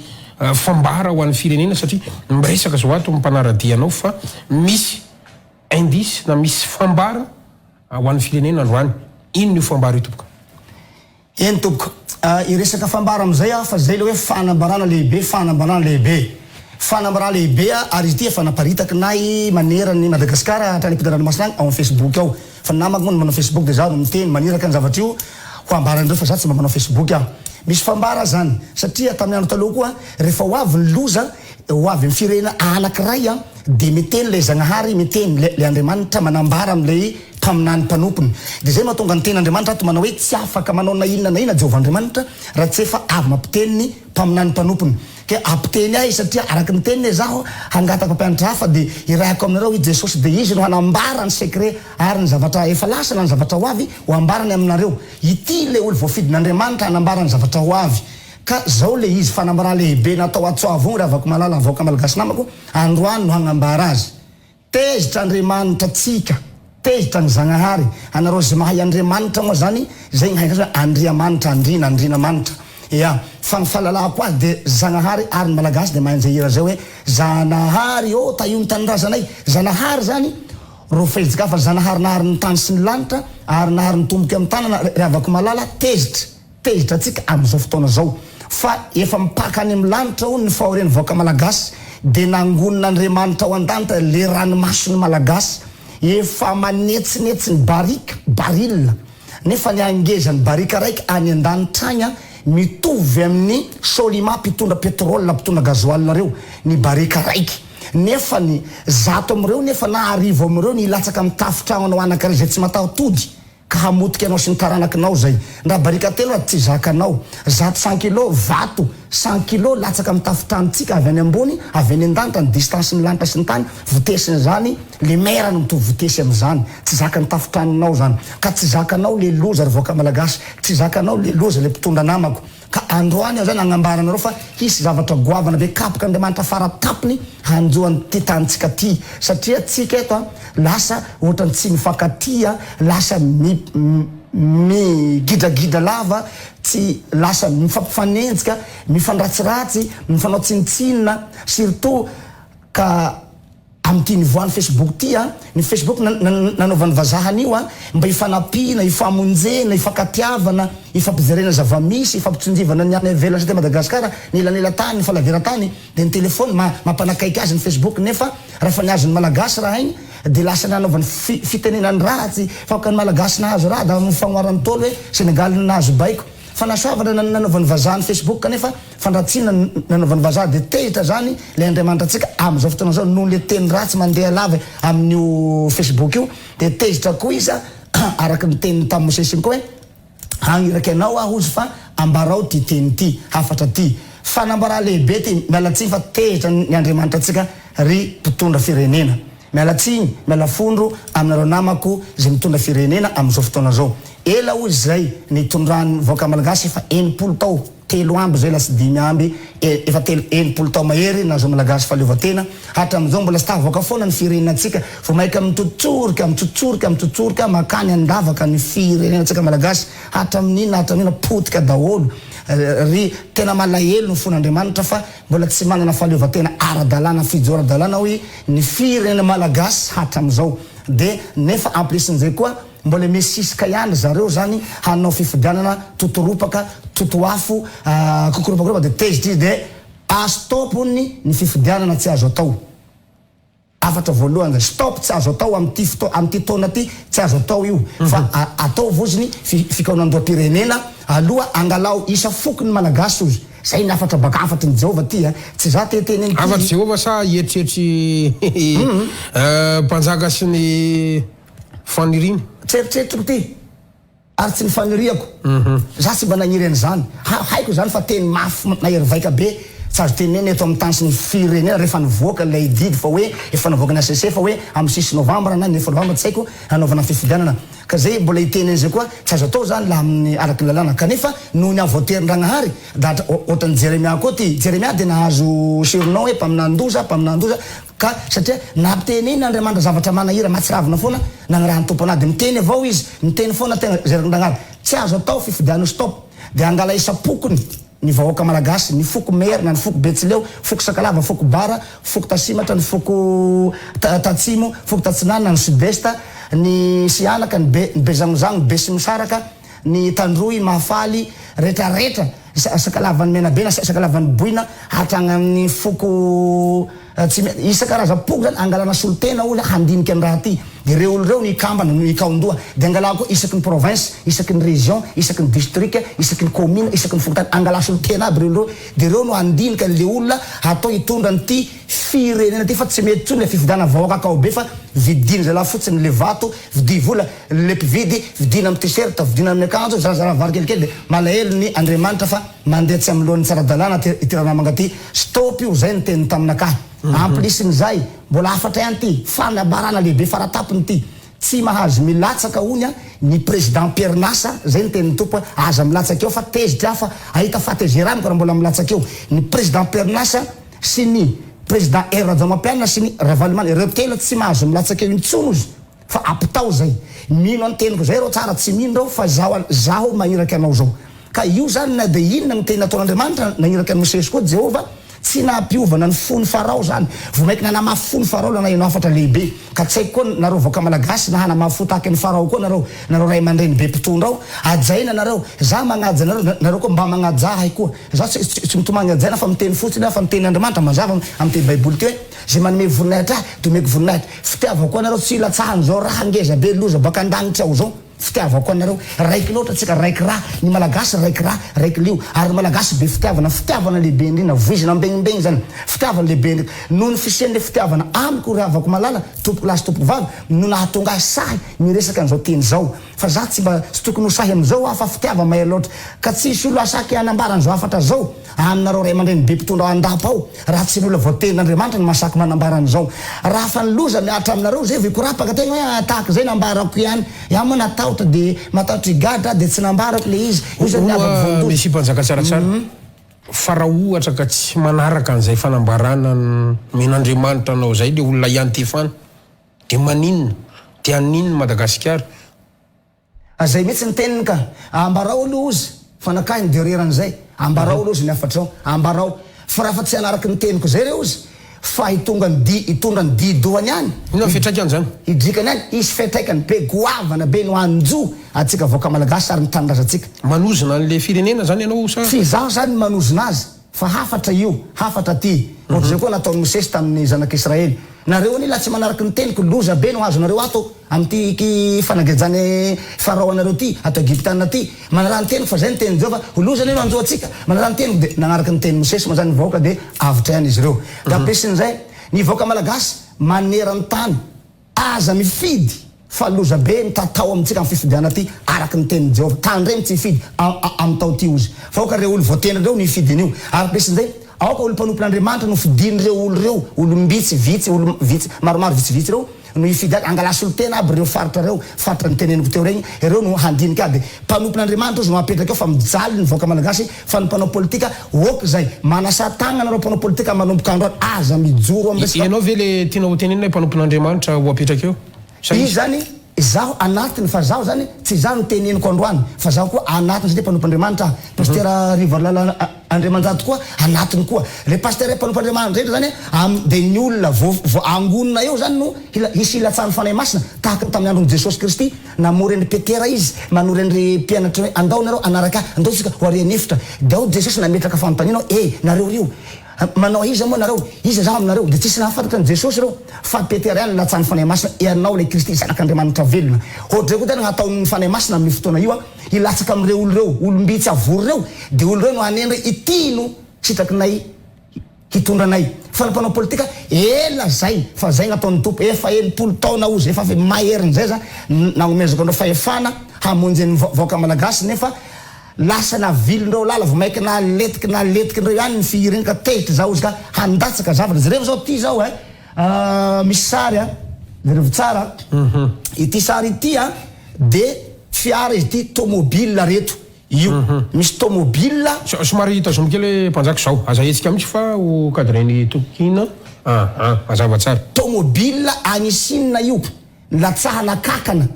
fambara ho an'ny firenena satria miresaka zao ato ny mpanaradia anao fa misy indice na misy fambara ho an'ny firenena androany, inona io fambara io tompoko? Eny tompoko. Hiresaka fambara amin'izay aho fa izay ilay hoe fanambarana lehibe, fanambarana lehibe. Fanambarana lehibe ary izy ity efa naparitaky nay maneran'i Madagasikara hatrany ampitan-dranomasina agny ao amin'ny Facebook ao. Fa ny namako moa no manao Facebook dia izaho no miteny, maniraka ny zavatra io ho ambaran'ireo fa izaho tsy mba manao Facebook aho. Misy fambara izany satria tamin'ny andro taloha koa rehefa ho avy ny loza, ho avy amin'ny firenena anakiray dia miteny ilay Zagnahary, miteny ilay Andriamanitra manambara amin'ilay mpaminany mpanompony. Dia izay mahatonga ny tenin'Andriamanitra ato manao hoe tsy afaka manao na inona na inona Jehovah Andriamanitra raha tsy efa avy mampiteny ny mpaminany mpanompony. Ke ampiteny ahy satria araka ny teniny izaho hangataka mpampianatra hafa dia hirahako aminareo i Jesosy dia Izy no hanambara ny secret ary ny zavatra efa lasa na ny zavatra ho avy ho ambarany aminareo. Ity ilay olo voafidin'Andriamanitra hanambara ny zavatra ho avy. Ka zao le izy fanambarana lehibe natao atsoavogno ry havako malala vahoaka malagasy namako androany no hagnambara azy. Tezitra Andriamanitra tsika, tezitra ny Zagnahary, anareo ze mahay Andriamanitra moa zany zay gny hainareo hoe Andriamanitra, Andriana, Andrianamanitra, ya, fa ny fahalalahako azy de Zagnahary ary ny Malagasy de mahay an'izay hira zay hoe Zanahary ô tahio ny tanindrazanay, Zanahary zany ro fehijika fa Zanahary nahary ny tany sy ny lanitra ary nahary ny tomboky amin'ny tanana ry havako malala, tezitra. Tezitra antsika amin'izao fotoana izao fa efa mipaka any amin'ny lanitra hono ny fahorian'ny vahoaka malagasy dia nangonin'Andriamanitra ao an-danitra le ranomason'ny malagasy efa manetsinetsy ny barika, baril, nefa ny hangezan'ny barika raiky any an-danitra agny mitovy amin'ny Solima mpitondra pétrole mpitondra gasoil reo ny barika raiky nefa ny zato amin'ireo nefa na arivo amin'ireo ny hilatsaka amin'ny tafontragnonao anankiray izay tsy mataho-tody. Ka hamotika anao sy ny taranakinao zay. Ndra barika telo ary tsy zakanao. Zato cent kilo vato cent kilo latsaka amin'ny tafotranontsika avy any ambony, avy any an-danitra, ny distance ny lanitra sy ny tany, votesin'izany, le mer no mitovy votesy amin'izany. Tsy zakan'ny tafotranonao zany. Ka tsy zakanao le loza ry vahoaka malagasy. Tsy zakanao le loza le mpitondra namako. Ka androany aho zany agnambara anareo fa hisy zavatra goavana be kapoka Andriamanitra fara tampony hanjo an'ity tanintsika ty satria tsika eto a lasa ohatrany tsy mifankatia lasa mi migidragidra lava tsy lasa mifampifanenjika mifandratsiratsy mifanao tsinontsinona surtout ka Amin'ity nivoahan'ny Facebook ity an, ny Facebook nanaovan'ny vazaha an'io an, mba hifanampiana, hifamonjena, hifankatiavana, hifampijerena zava-misy, hifampitsinjivana ny any ivelany sy aty Madagasikara, ny elanelan-tany, ny fahalaviran-tany, dia ny telephone mampanakaiky azy ny Facebook nefa raha fa ny azon'ny Malagasy raha iny dia lasa nanaovany fitenenany ratsy, fa ka ny Malagasy nahazo raha da nifagnoharan'ny Ntaolo hoe Senegal nahazo baiko. Fanasoavana nanaovan'ny vazaha ny Facebook kanefa Fandratsiana nanaovan'ny vazaha dia tezitra zany le Andriamanitra antsika amin'izao fotoana izao noho le teny ratsy mandeha lava amin'io Facebook io dia tezitra koa izy araka ny teniny tamin'i Mosesy iny koa hoe hagniraky anao aho ozy fa ambarao ty teny ity hafatra ty fanambarà lehibe ty miala tsiny fa tezitra ny Andriamanitra antsika ry mpitondra firenena miala tsiny miala fondro aminareo namako izay mitondra firenena amin'izao fotoana izao ela ozy zay nitondran'ny vahoaka malagasy efa 60 tao Telo amby izay lasa dimy amby e, efa telo 60 tao mahery nahazoan'ny Malagasy fahaleovantena, hatramin'izao mbola tsy tafavoaka foana ny firenenantsika, vao maika mitsotsorika, mitsotsorika, mitsotsorika mankany an-davaka ny firenenantsika Malagasy, hatramin'inona hatramin'inona potika daholo, ry tena malahelo ny fon'Andriamanitra fa mbola tsy manana fahaleovantena ara-dalàna, fijoro ara-dalàna hoy ny firenena Malagasy hatramin'izao, de nefa en plus-n'izay koa, Mbola misisika ihany ry zareo zany hanao fifidianana totoropaka, totoafo, kokoropakoropa de tezitra izy de a stop ny ny fifidianana tsy azo atao. Hafatra voalohany zay, stop tsy azo atao amin'ity fotoa amin'ity taona ty tsy azo atao io fa atao vozony fikaonandoham-pirenena aloha angalao isa foko ny Malagasy ozy. Zay ny hafatra baka hafatry ny Jehovah ty a! Tsy za te hiteny an'ity. Hafatr'i Jehovah sa eritreritry mpanjaka sy ny. Faniriana. Tsy eritreritiko ity, ary tsy ny faniriako. Za tsy mba nagniry an'izany. Haiko izany fa teny mafy mahery vaika be tsy azo tenenina eto amin'ny tany sy ny firenena rehefa nivoaka ilay didy fa hoe efa navoakan'ny HCC fa hoe amin'ny six novembre na neuf novembre tsy haiko hanaovana fifidianana. Ka zay mbola hiteny an'izay koa tsy azo atao zany laha amin'ny araky ny lalàna. Kanefa noho ny havoaterin-dragnahary da ohatran'i Jeremia koa ty. Jeremia dia nahazo surnom hoe mpaminanin-doza, mpaminanin-doza. Ka satria nampitenenina Andriamanitra zavatra manahira mahatsiravina foana nagnirahan'ny Tompo anah de miteny avao izy miteny foana tegna zay ragnahary tsy azo atao fifidianana stop de angala isam-pokony ny vahoaka malagasy ny foko merina ny foko betsileo foko sakalava foko bara foko tasimatra ny foko tatsimo foko tatsinanana ny sud est ny sihanaka ny be ny bezanozano ny besimisaraka ny tandroy mahafaly retraretra sakalavan'ny menabe na sakalavan'ny boina hatragny amin'ny foko Tsy mety, isan-karazam-poko zany angalana solontena olona handinika ny raha ty, de reo olo reo no hikambana, no hikaon-doha, de angalà koa isaky ny province, isaky ny région, isaky ny district, isaky ny commune, isaky ny fokontany, angalà solontena aby reo olo reo, de reo no handinika anle olona hatao hitondra an'ity firenena ty fa tsy mety tsony le fifidianana vahoaka akao be fa vidina zalahy fotsiny le vato, vidia vola le mpividy, vidina amin'ny t-shirt, vidina amin'ny akanjo, zarazara vary kelikely de malahelo ny Andriamanitra fa. Mandeha tsy amin'ny lohan'ny tsy ara-dalàna ty ity ranamanga ty. Stop io, zay ny teniny taminakahy. En plus n'izay, mbola hafatra ihany ty, fanambarana lehibe faratapony ty. Tsy mahazo milatsaka hono an, ny président am-perinasa, zay ny tenin'ny Tompo hoe, aza milatsaka eo fa tezitra aho fa ahita fahatezera amiko raha mbola milatsaka eo. Ny président am-perinasa sy ny président Hery Rajaomampianina sy ny Ravalomanana, ireo telo tsy mahazo milatsaka eo intsony ozy. Fa ampitao zay. Mino any teniko zay reo tsara tsy mino reo fa zaho zaho magniraky anao zao. Ka io zany na de inona ny teny nataon'Andriamanitra nagniraky an'i Mosesy koa Jehovah tsy nampiovana ny fony Farao zany. Vao maiky nanamafy fo ny Farao la naheno hafatra lehibe. Ka tsy haiko koa nareo vahoaka malagasy na hanamafy fo tahaky ny Farao koa nareo nareo ray aman-dreny be mpitondra ao. Hajaina nareo. Za magnaja anareo nareo koa mba magnajà ahy koa. Za tsy tsy mitomagny hajaina fa miteny fotsiny aho fa ny tenin'Andriamanitra mazava amin'ny teny baiboly ty hoe zay manome voninahitra ahy de omeko voninahitra. Fitiavako anareo tsy ilatsahan'izao raha ngeza be loza baka an-danitra ao zao. Fitiavako anareo, raiky loatra tsika, raiky ra, ny Malagasy raiky ra, raiky lio, ary ny Malagasy be fitiavana, fitiavana lehibe indrindra, voizina ambegnimbegny zany, fitiavana lehibe indrindra, noho ny fisian'le fitiavana amiko ry havako malala, tompoko lahy sy tompoko vavy, no nahatonga ahy sahy miresaka an'izao teny izao, fa za tsy mba, tsy tokony ho sahy amin'izao aho fa fitiava mahery loatra, ka tsy hisy olona hasaky hanambara an'izao hafatra zao. Aminareo ray aman-dreny be mpitondra ao an-dapa ao, raha tsy ny olona voatenin'Andriamanitra no mahasaky manambara an'izao. Raha fa ny loza mihatra aminareo izay vao hikorapaka tegna hoe ah tahaka izay nambarako ihany. Iaho moa natahotra dia matahotra higadra aho dia tsy nambarako ilay izy. Io izany ny havako Oa voandoza. Mesia Mpanjaka tsaratsara. Fa raha ohatra ka tsy manaraka an'izay fanambarana nomen'Andriamanitra anao izay le olona iantefana dia maninona? Dia haninona Madagasikara? Zay mihitsy ny teniny ka. Ambarao aloha ozy fa nakahy ny derrière an'izay. Ambarao aloha ozy ny hafatrao. Ambarao. Fa raha fa tsy hanaraka ny teniko zay re ozy fa hitonga ny di hitondra ny di-dohany any. Inona ny fiantraikany zany? Hidrikany any. Hisy fiantraikany be goavana be no hanjo antsika vahoaka malagasy ary ny tanindrazantsika. Manozona an'le firenena zany ianao sa? Tsy izaho zany no manozona azy fa hafatra io, hafatra aty. Ohatr'izay koa nataon'i Mosesy tamin'ny zanak'Israely. Nareo anie laha tsy manaraka ny teniko, loza be no azonareo ato. Amin'ity ky fanagejan'i Farao anareo ity, ato Egyptana ity, manaraha ny teniko, fa izay no tenin'i Jehovah, ho loza anie no hanjo antsika, manaraha ny teniko. Dia nanaraka ny tenin'i Mosesy moa izany ny vahoaka, dia avotra ihany izy ireo. Dia ampiasin'izay, ny vahoaka malagasy maneran-tany, aza mifidy, fa loza be mitatao amintsika amin'ny fifidianana ity, araka ny tenin'i Jehovah. Tandremo tsy hifidy amin'ny tao ity, hozy. Fa aoka ireo olo voatendry ireo no hifidy an'io. Ary ampiasin'izay, aoka olo-mpanompon'Andriamanitra no fidin'ireo olo ireo, olom-bitsy, vitsy, olo vitsy, maromaro vitsivitsy ireo, no hifidy azy, angala solontena aby ireo faritra ireo, faritra niteneniko teo regny, ireo no handinika azy, de mpanompon'Andriamanitra ozy no apetraka eo fa mijaly ny vahoaka malagasy fa ny mpanao politika ok zay, manasà tagnana nareo mpanao politika manomboka androany, aza mijoro am resaka. Ianao ve le tianao ho tenenina hoe mpanompon'Andriamanitra ho apetraka eo? Sa Izy iza? zany izaho anatiny fa zaho zany tsy izaho no teneniko androany fa zaho koa anatiny satria mpanompon'Andriamanitra aho, Pasitera Rivoarilala Andriamanjato koa anatiny koa. Le pasteur mpanompo Andriamanitra rehetra zany am de ny olona vo vo angonina eo zany no hila hisy hilatsahan'ny Fanahy Masina tahaka ny tamin'ny andron'i Jesosy Kristy namory an'i Petera izy manory an'ry mpianatra hoe andao nareo hanaraka ahy andao tsika ho ary an'efitra de ao Jesosy nametraka fanontaniana hoe e nareo rio manao iza moa nareo iza zaho aminareo de tsisy nahafantatra an'i Jesosy ireo fa Petera ihany nilatsahan'ny Fanahy Masina ianao ilay Kristy zanak'Andriamanitra velona ohatr'izay koa zany hataon'ny Fanahy Masina amin'io fotoana io an Hilatsaka amin'ireo olo ireo, olom-bitsy avory ireo, dia olo ireo no hanendry ity no sitrakinay hitondra anay. Fa ny mpanao politika, ela zay, fa zay nataon'ny Tompo, efa 60 taona ozy, efa maherin'izay za nagnomezako anareo fahefana hamonjy ny vahoaka malagasy, nefa lasa navilindreo lala, vao maika naletiky naletikindreo ihany ny fihiriny ka tezitra za ozy ka handatsaka zavatra, jerevo zao ty zao eh, misy sary a, jerevo tsara, ity sary ity a, de Fiara izy ity, tomobile reto io. Misy tomobile. Somary tazomy kely hoe mpanjaka izao. Aza ahetsika mihitsy fa ho cadre-n'i Tokiana an an. Mazava tsara. Tomobile any Chine io, nilatsahana kakana.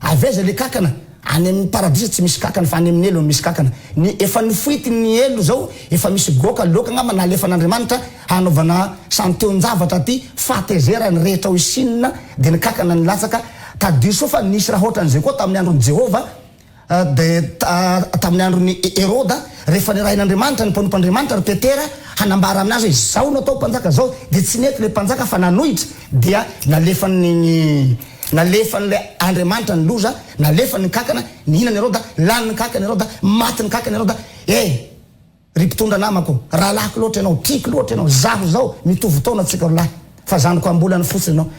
Avy aiza le kakana? Any amin'ny paradisa tsy misy kakana fa any amin'ny helo no misy kakana. Ny efa nifoity ny helo zao efa misy goaka loaka angamba nalefan'Andriamanitra hanaovana santion-javatra aty fahatezerany rehetra ao Chine dia ny kakana nilatsaka Tadidio soa fa nisy raha hoatran'izay koa tamin'ny andron'i Jehovah, dia tamin'ny andron'i Heroda, rehefa nirahin'Andriamanitra ny mpanompon'Andriamanitra, ry Petera, hanambara aminazy hoe, Izao no atao mpanjaka, izao. Dia tsy nety ilay mpanjaka fa nanohitra, dia nalefan'ny nalefan'ilay Andriamanitra ny loza, nalefany ny kankana, nihinana Heroda, lany ny kankana Heroda, maty ny kankana Heroda. E! Ry mpitondra namako, rahalahiko loatra ianao, tiako loatra ianao, zaho izao, mitovy taona tsika roalahy, fa zandriko am-bolany fotsiny ianao.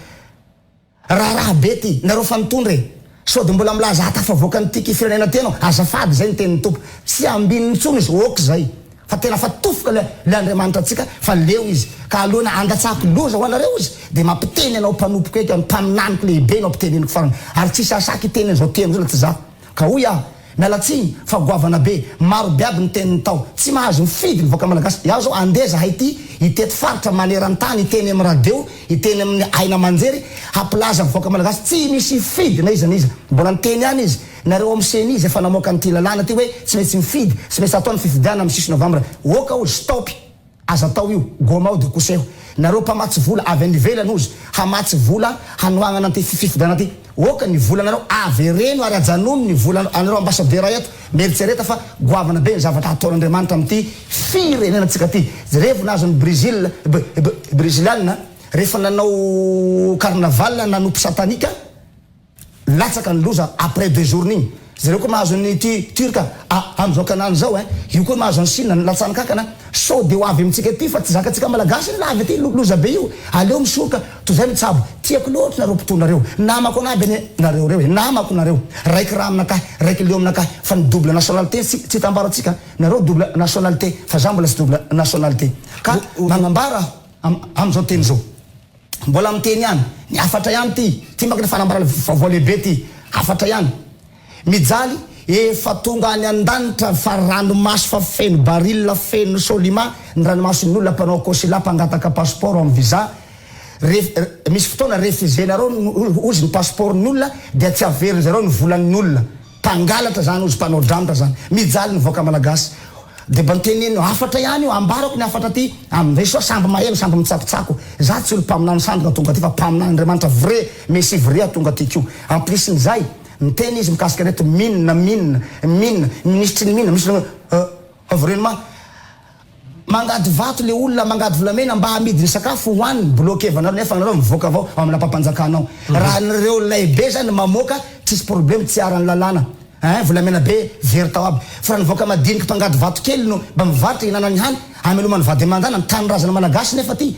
Raharaha be ty, nareo fa nitondra e! Sao de mbola milaza ahatafavoaka an'ity ky firenena ty ianao, azafady zay ny tenin'ny Tompo, tsy ambininy intsony izy, ok zay, fa tena fa tofoka le le Andriamanitra antsika fa leo izy, ka alohan'ny handatsahako loza ho anareo izy de mampiteny anao mpanompoko eto, ny mpaminaniko lehibe no ampiteneniko farany, ary tsisy hahasaky hiteny an'izao teny izao la tsy za. Ka hoy aho, miala tsiny fa goavana be, maro be aby ny teniny tao. Tsy mahazo mifidy ny vahoaka malagasy. Iaho zao andeha zahay ty hitety faritra maneran-tany hiteny amin'ny radio, hiteny amin'ny aina aman-jery, hampilaza ny vahoaka malagasy tsy misy hifidy na iza na iza. Mbola niteny ihany izy, nareo ao amin'ny ceni izay efa namoaka an'ity lalàna ty hoe tsy maintsy mifidy, tsy maintsy atao ny fifidianana amin'ny six novembre. Ok hozy, stop. Aza atao io, gomao de koseho. Nareo mpamatsy vola avy any ivelany ozy hamatsy vola hanohagnana anty fifidianana ty. Ok ny volanareo avereno ary ajanony ny vola anareo ambassadeur eto. Mieritsereta fa goavana be ny zavatra hataon'Andriamanitra amin'ity firenena tsika ty. Jerevo nahazo ny Brésil Breziliana rehefa nanao carnaval nanompo satanika. Latsaka ny loza après deux jours n'igny. Zareo koa mahazo ny ty turc a amzao kanany zao ein. Io koa mahazo any Chine ny latsahan'ny kankana. Sao de ho avy amintsika aty fa tsy zakantsika malagasy iny lava ity loza be io. Aleo misoroka toy zay mitsabo. Tiako loatra nareo mpitondra reo. Namako agnaby anie nareo reo e. Namako nareo. Raiky ra aminakahy, raiky lio aminakahy fa ny double nationalité tsy tsy itambarantsika. Nareo double nationalité fa za mbola tsy double nationalité. Ka magnambara aho amzao teny zao. Mbola miteny ihany. Ny hafatra ihany ity. Ity manko ny fanambarana vaovao lehibe ity. Hafatra ihany. Mijaly, efa tonga any an-danitra fa ranomaso fa feno baril feno solima ny ranomason'ny olona mpanao consulat mpangataka passeport amin'ny visa. Ref, misy fotoana refuser-nareo hozy ny passeport-n'ny olona dia tsy averin'zareo ny volan'ny olona. Mpangalatra zany ozy mpanao dramitra zany. Mijaly ny vahoaka malagasy. De mba niteneno hafatra ihany io, ambarako ny hafatra aty amin'izay soa samby maheno samby mitsakotsako. Za tsy olo mpaminany sandoka tonga aty fa mpaminany Andriamanitra vrai Messie vrai aho tonga aty ko. En plus n'izay, miteny izy mikasika an'ireto mine mine mine, minisitry ny mine, minisitry ny environnement. Mangady vato le olona mangady volamena mba amidy ny sakafo hohaniny, bloquer-vanareo nefa nareo mivoaka avao ao am lapam-panjakana ao. Raha reo lay be zany mamoaka tsisy problème tsy aran'ny lalàna ein, volamena be very tao aby. Fa raha ny vahoaka madiniky mpangady vato kely no mba mivarotra ihinanany hany amelomany vady aman-janany, tanindrazana malagasy nefa ty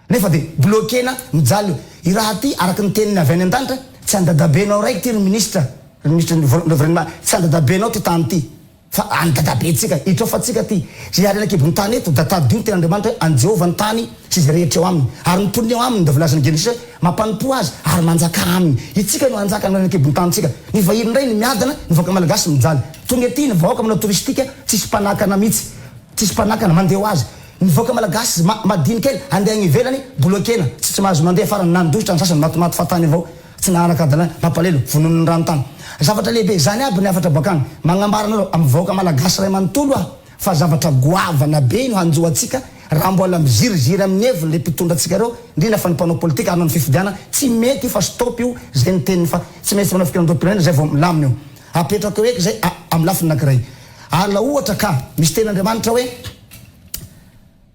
nefa de bloquer-na mijaly i raha ty araka ny teniny avy any an-danitra tsy an-dadabenao raiky ty ry ministra ry ministre ny environnement tsy an-dadabenao ty tany ty. Fa any dadabentsika, itraofantsika aty, izay harena an-kibon'ny tany eto, da tadidio ny tenin'Andriamanitra hoe an'i Jehovah ny tany sy izay rehetra eo aminy, ary ny mponina eo aminy, da voalazan'i Genesisy hoe mampanompoa azy ary manjakà aminy. Itsika no hanjaka amin'ny harena an-kibon'ny tanintsika. Ny vahiny indray no miadana, ny vahoaka malagasy mijaly. Tonga ety ny vahoaka manao touristique, tsisy mpanakana mihitsy, tsisy mpanakana, mandeha ho azy. Ny vahoaka malagasy madinika kely handeha agny ivelany, bloquena, tsy tsy mahazo mandeha, farany nandositra ny sasany, matimaty fahatany avao. Tsy naharaka adalana, mampalelo, vononin'ny rano tany. Zavatra lehibe izany aby ny hafatra bakany. Magnambara anareo amin'ny vahoaka malagasy iray manontolo aho fa zavatra goavana be no hanjo antsika raha mbola miziriziry amin'ny heviny le mpitondra antsika reo, indrindra fa ny mpanao politika hanao ny fifidianana, tsy mety io fa stop io zay ny teniny fa tsy maintsy manao fikirandoham-pirenena zay vao milamina io. Apetrako eo eky zay amin'ny lafiny nakiray. Ary la ohatra ka misy tenin'Andriamanitra hoe.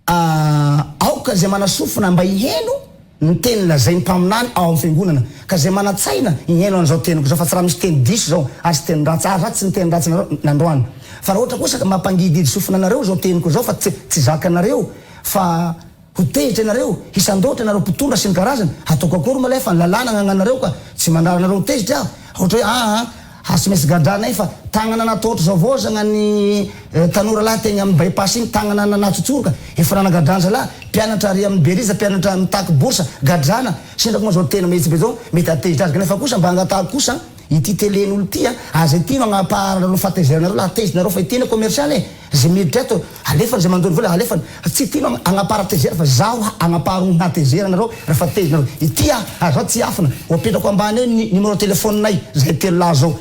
Aoka izay manasofina mba hiheno ny teny lazain'ny mpaminany ao amin'ny fiangonana, ka izay manan-tsaina hiheno an'izao teniko izao, fa tsy raha misy teny diso izao, ary tsy teny ratsy, ary za tsy niteny ratsy anareo nandroany. Fa raha ohatra kosa ka mampangidihidy sofina anareo izao teniko izao, fa tsy tsy zakanareo, fa ho tezitra ianareo, hisandoatra ianareo mpitondra sy ny karazany, ataoko akory moa ilay fa ny lalàna agnananareo ka tsy mandrara anareo ho tezitra aho, ohatra hoe aa. Ary tsy maintsy gadranay fa tagnana nataotro zao avao zagna ny tanora lahy tegny amin'ny by pass igny tagnana nanatsotsorka efa nanagadrana zalahy mpianatra ary amin'ny beriza mpianatra mitaky bourse gadrana sendra koa zao tena mihitsy be zao mety ahatezitra azy kanefa kosa mba angatahako kosa ity tele n'olo ty a aza ity no agnapaharanareo fahatezeranareo lahy tezitra nareo fa ity anie commercial e ze miditra eto alefany ze mandoa ny vola alefany tsy ity no agnapahara tezera fa zaho agnapaharo ny hatezeranareo refa tezitra nareo ity a ary zaho tsy hiafina ho apetrako ambany eo ny numéro téléphone nay zay telo lahy zao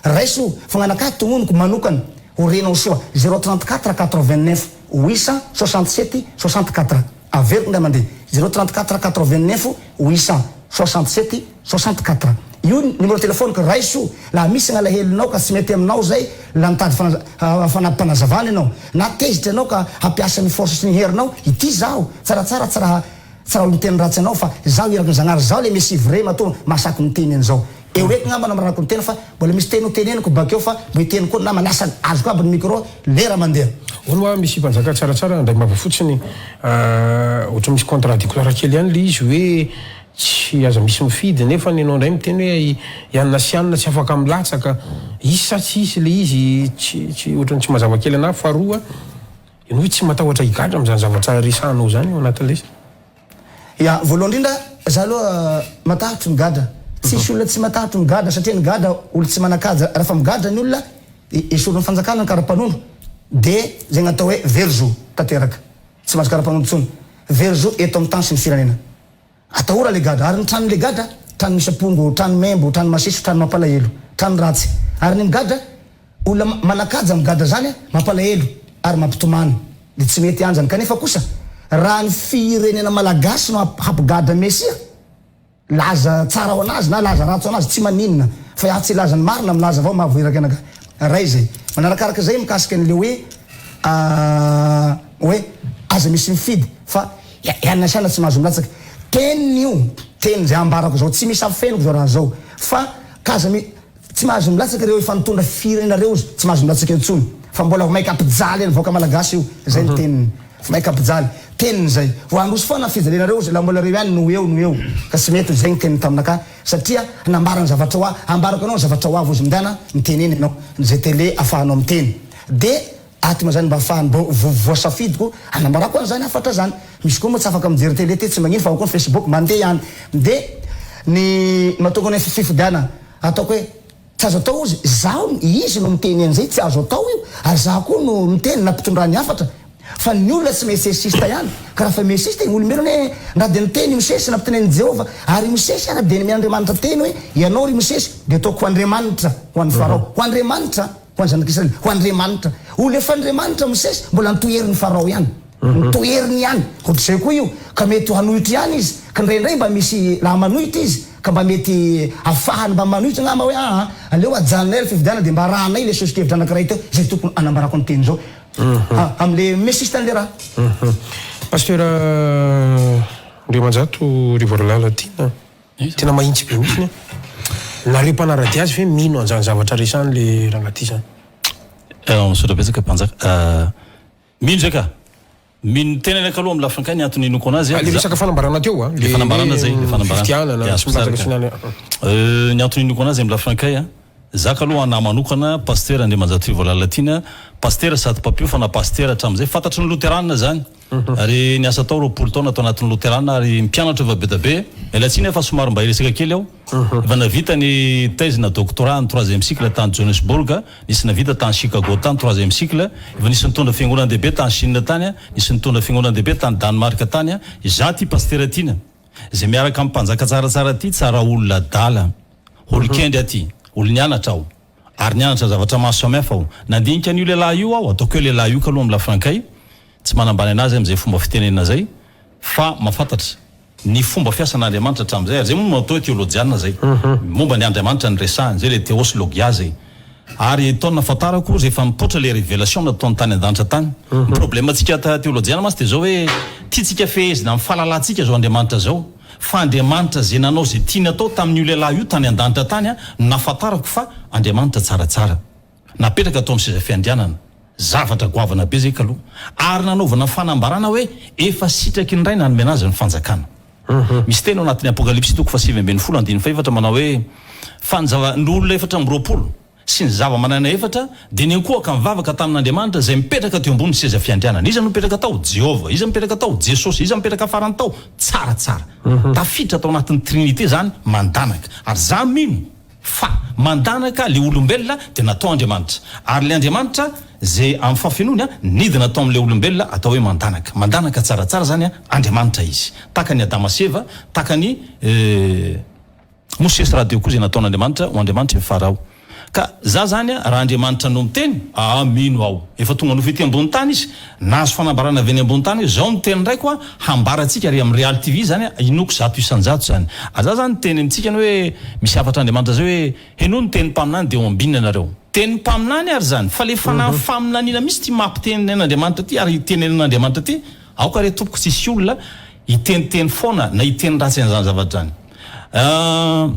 raiso fa gnanakahy tognoniko manokana ho renao soa zéro 34 89 867 64 Averiko indray mandeha, zéro 34 89 867 64. Io numéro téléphone-ko, raiso laha misy gn'alahelonao ka tsy mety aminao zay, la mitady fanampim-panazavana ianao, na tezitra ianao ka hampiasa ny force sy ny herinao, ity zaho, tsaratsara tsy raha tsy raha olo miteny ratsy anao fa zaho iraky ny Zagnahary, zaho le Messie vrai matoa mahasaky miteny an'izao. Eo eky ngamba no ambarako ny tena fa mbola misy teny ho teneniko bakeo fa mbo hiteny koa ny namana asa azoko aby ny micro lera mandeha. Hono hoa misy mpanjaka tsaratsara handray mava fotsiny ohatran'ny misy contradictoire kely ihany le izy hoe tsy aza misy mifidy nefa ny enao indray miteny hoe i anona sy anona tsy afaka milatsaka hisy sa tsy hisy le izy tsy tsy ohatran'ny tsy mazava kely anah faharoa ianao hoe tsy matahotra higadra amin'izany zavatra resahanao izany ao anatin'ilay izy. Ya, voalohany indrindra, za aloha matahotro ny gadra. Tsisy olona tsy matahotro ny gadra satria ny gadra olo tsy manan-kaja. Raha fa migadra ny olona, esorin'ny fanjakana ny kara-panondro de zay gn'atao hoe very zo tanteraka. Tsy mahazo kara-panondro intsony. Very zo eto amin'ny tany sy ny firenena. Atahora le gadra. Ary ny tranon'le gadra, trano misy apongo, trano membo, trano masiso, trano mampalahelo, trano ratsy. Ary ny migadra, Olona manakaja migadra zany mampalahelo ary mampitomany de tsy mety anjany kanefa kosa raha ny firenena malagasy no hampigadra mesia laza tsara ho anazy na laza ratsy ho anazy tsy maninona fa iaho tsy hilaza ny marina milaza avao maha voiraka anakahy ray zay manarakaraka zay mikasika anle hoe hoe aza misy mifidy fa ianona sy ianona tsy mahazo milatsaka teniny io teny zay ambarako zao tsy misy afeniko zao raha zao fa. Ka aza mi, tsy mahazo milatsaka ireo efa nitondra firenena ireo ozy, tsy mahazo milatsaka intsony fa mbola vao maika hampijaly ny vahoaka malagasy io, zay ny teniny, vao maika hampijaly, teniny zay, vao handroso foana ny fijalianareo ozy, la mbola ireo ihany no eo no eo, ka tsy mety ozy, zay ny teniny taminakahy, satria nambarany zavatra ho ahy, ambarako anao ny zavatra ho avy ozy, mindana mitenena ianao, zay tele afahanao miteny, de. Aty ma zany mba afahany mba voasafidiko anambarako an'izany hafatra zany. Misy koa moa tsy afaka mijery tele ty tsy magnino fa ao koa ny facebook mandeha ihany. De ny mahatonga ny fifidianana ataoko hoe tsy azo atao ozy zaho izy no miteny an'izay tsy azo atao io ary zaho koa no miteny nampitondrany hafatra fa ny olona tsy mesesista ihany ka raha fa mesesista ny olombelona hoe na dia niteny i Mosesy nampitenenin'i Jehovah ary i Mosesy ara dia nomen'Andriamanitra teny hoe ianao ry Mosesy dia ataoko ho Andriamanitra ho an'i Farao ho Andriamanitra Ho an'ny zanak'Israely, ho Andriamanitra. Olona efa Andriamanitra Mosesy, mbola notoherin'i Farao ihany. Notoheriny ihany. Ohatr'izay koa io, ka mety hanohitra ihany izy, ka indraindray mba misy raha manohitra izy, ka mba mety afahany mba manohitra angamba hoe aa, aleo ajanonay ilay fifidianana dia mba arahanay ilay soso-kevitra anankiray teo, izay tokony hanambarako ny teny izao amin'ilay mesista an'ilay raha. Pasteur Andriamanjato Rivoarilala Tiana. Tena mahintsy be mihitsiny an. Nareo mpanaradia azy ve mino an'izany zavatra resahany le rangahy ty zany? Misaotra betsaka mpanjaka. Mino zay ka. Mino ny tenany aloha amin'ny lafiny kay ny antony inoako anazy. Le resaka fanambarana teo an. Le fanambarana zay, le fanambarana. Fifidianana, tsy milatsaka sy ny any. Ny antony inoako anazy amin'ny lafiny kay an. Za kaloha anah manokana Pasitera Andriamanjato Rivo Lalatiana, Pasitera sady mpampiofana Pasitera hatramin'izay, fantatry ny Loterana zany. Ary niasa tao 20 taona tao anatin'ny Loterana ary mpianatra efa be da be. Miala tsiny aho fa somary mba hiresaka kely aho. Efa navita ny thèse na doctorat ny troisième cycle tany Johannesburg, nisy navita tany Chicago tany troisième cycle, efa nisy nitondra fiangonan-dehibe tany Chine tany, nisy nitondra fiangonan-dehibe tany Danemark tany. Izaho ity Pasitera Tiana, izay miaraka amin'ny mpanjaka tsaratsara ity, tsara olona adala, olon-kendry aty, olo-nianatra aho. Ary nianatra zavatra maro samihafa aho. Nandinika an'io lehilahy io aho, ataoko hoe lehilahy io kaloha amin'ny lafrankay, tsy manambany anazy amin'izay fomba fitenenana izay, fa mahafantatra ny fomba fiasan'Andriamanitra hatramin'izay, ary izay moa no atao hoe teolojiana izay, momba ny Andriamanitra no resahiny, izay ilay theos logia izay. Ary taona nahafantarako rehefa nipoitra ilay revelation nataony tany an-danitra tany. Ny problème-ntsika teolojiana mantsy dia izao hoe, tiantsika fehezina amin'ny fahalalantsika izao Andriamanitra izao, Fa Andriamanitra izay nanao izay tiany atao tamin'io lehilahy io tany an-danitra tany no nahafantarako fa Andriamanitra tsaratsara. Napetraka tao amin'ny seza fiandrianana. Zavatra goavana be izay kaloha. Ary nanaovana fanambarana hoe efa sitraky ny Ray nanomena azy ny fanjakana. Misy teny ao anatin'ny Apokalypsy toko faha-19 andininy fahefatra manao hoe, Fa ny zava, ny olona 24, sy ny zava-manana efatra, dia niankohoka nivavaka tamin'Andriamanitra izay mipetraka teo ambonin'ny seza fiandrianana. Iza no mipetraka tao? Jehovah. Iza mipetraka tao? Jesosy. Iza mipetraka farany tao? Tsaratsara. Tafiditra tao anatin'ny Trinite izany mandanaka. Ary za mino fa mandanaka le olombelona dia natao Andriamanitra. Ary le Andriamanitra izay amin'ny fahafenoany nidina tao amin'ilay olombelona atao hoe mandanaka. Mandanaka tsaratsara izany Andriamanitra izy. Tahaka an'i Adama sy Eva, tahaka an'i. Mosesy rahateo koa izay nataon'Andriamanitra ho Andriamanitry ny Farao. Ka za zany a, raha Andriamanitra no miteny, aa mino aho. Efa tonga nofo ety ambony tany izy, nahazo fanambarana avy any ambony tany hoe zao ny teny raiko a, hambara antsika ary amin'ny Real TV zany a, inoako 100%. Ary za zany miteny amintsika ny hoe misy hafatr'Andriamanitra zay hoe henoy ny tenin'ny mpaminany dia ho ambinina ianareo. Tenin'ny mpaminany ary zany, fa le fanahy faminaniana mihitsy ity mampiteny an'Andriamanitra ity ary itenenan'Andriamanitra ity, Aoka re tompoko tsy hisy olona hiteniteny foana na hiteny ratsy an'izany zavatra izany.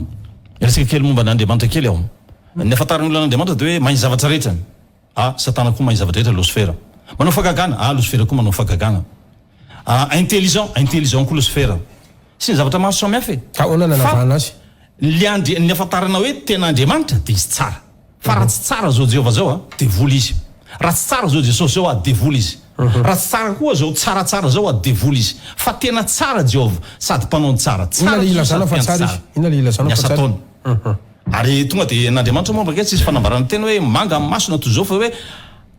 Hiresaka kely momba an'Andriamanitra kely aho. Ny ahafantaran'ny olona an'Andriamanitra dia hoe mahay ny zavatra rehetra. Ah, Satana koa mahay ny zavatra rehetra, Losifera. Manao fahagagana, ah, Losifera koa manao fahagagana. Ah, intelligent, intelligent koa Losifera. Sy ny zavatra maro samihafa e. Ka ahoana no Fa nanavahana azy? ny Andri-, ny ahafantarana hoe tena Andriamanitra dia izy tsara. Fa raha tsy tsara zao Jehovah zao a, devoly izy. Raha tsy tsara zao Jesosy zao a, devoly izy. Raha tsy tsara koa zao tsaratsara zao a, devoly izy. Fa tena tsara Jehovah, sady mpanao ny tsara. Inona Tsara le Jesosy ilazana sady fa mpiandry tsara tsara. izy? Inona le ilazana Ny fa asa tsara? ataony. Ary tonga dia an'Andriamanitra moa mbakay tsisy fanambarana teny hoe manga amin'ny maso na toy izao fa hoe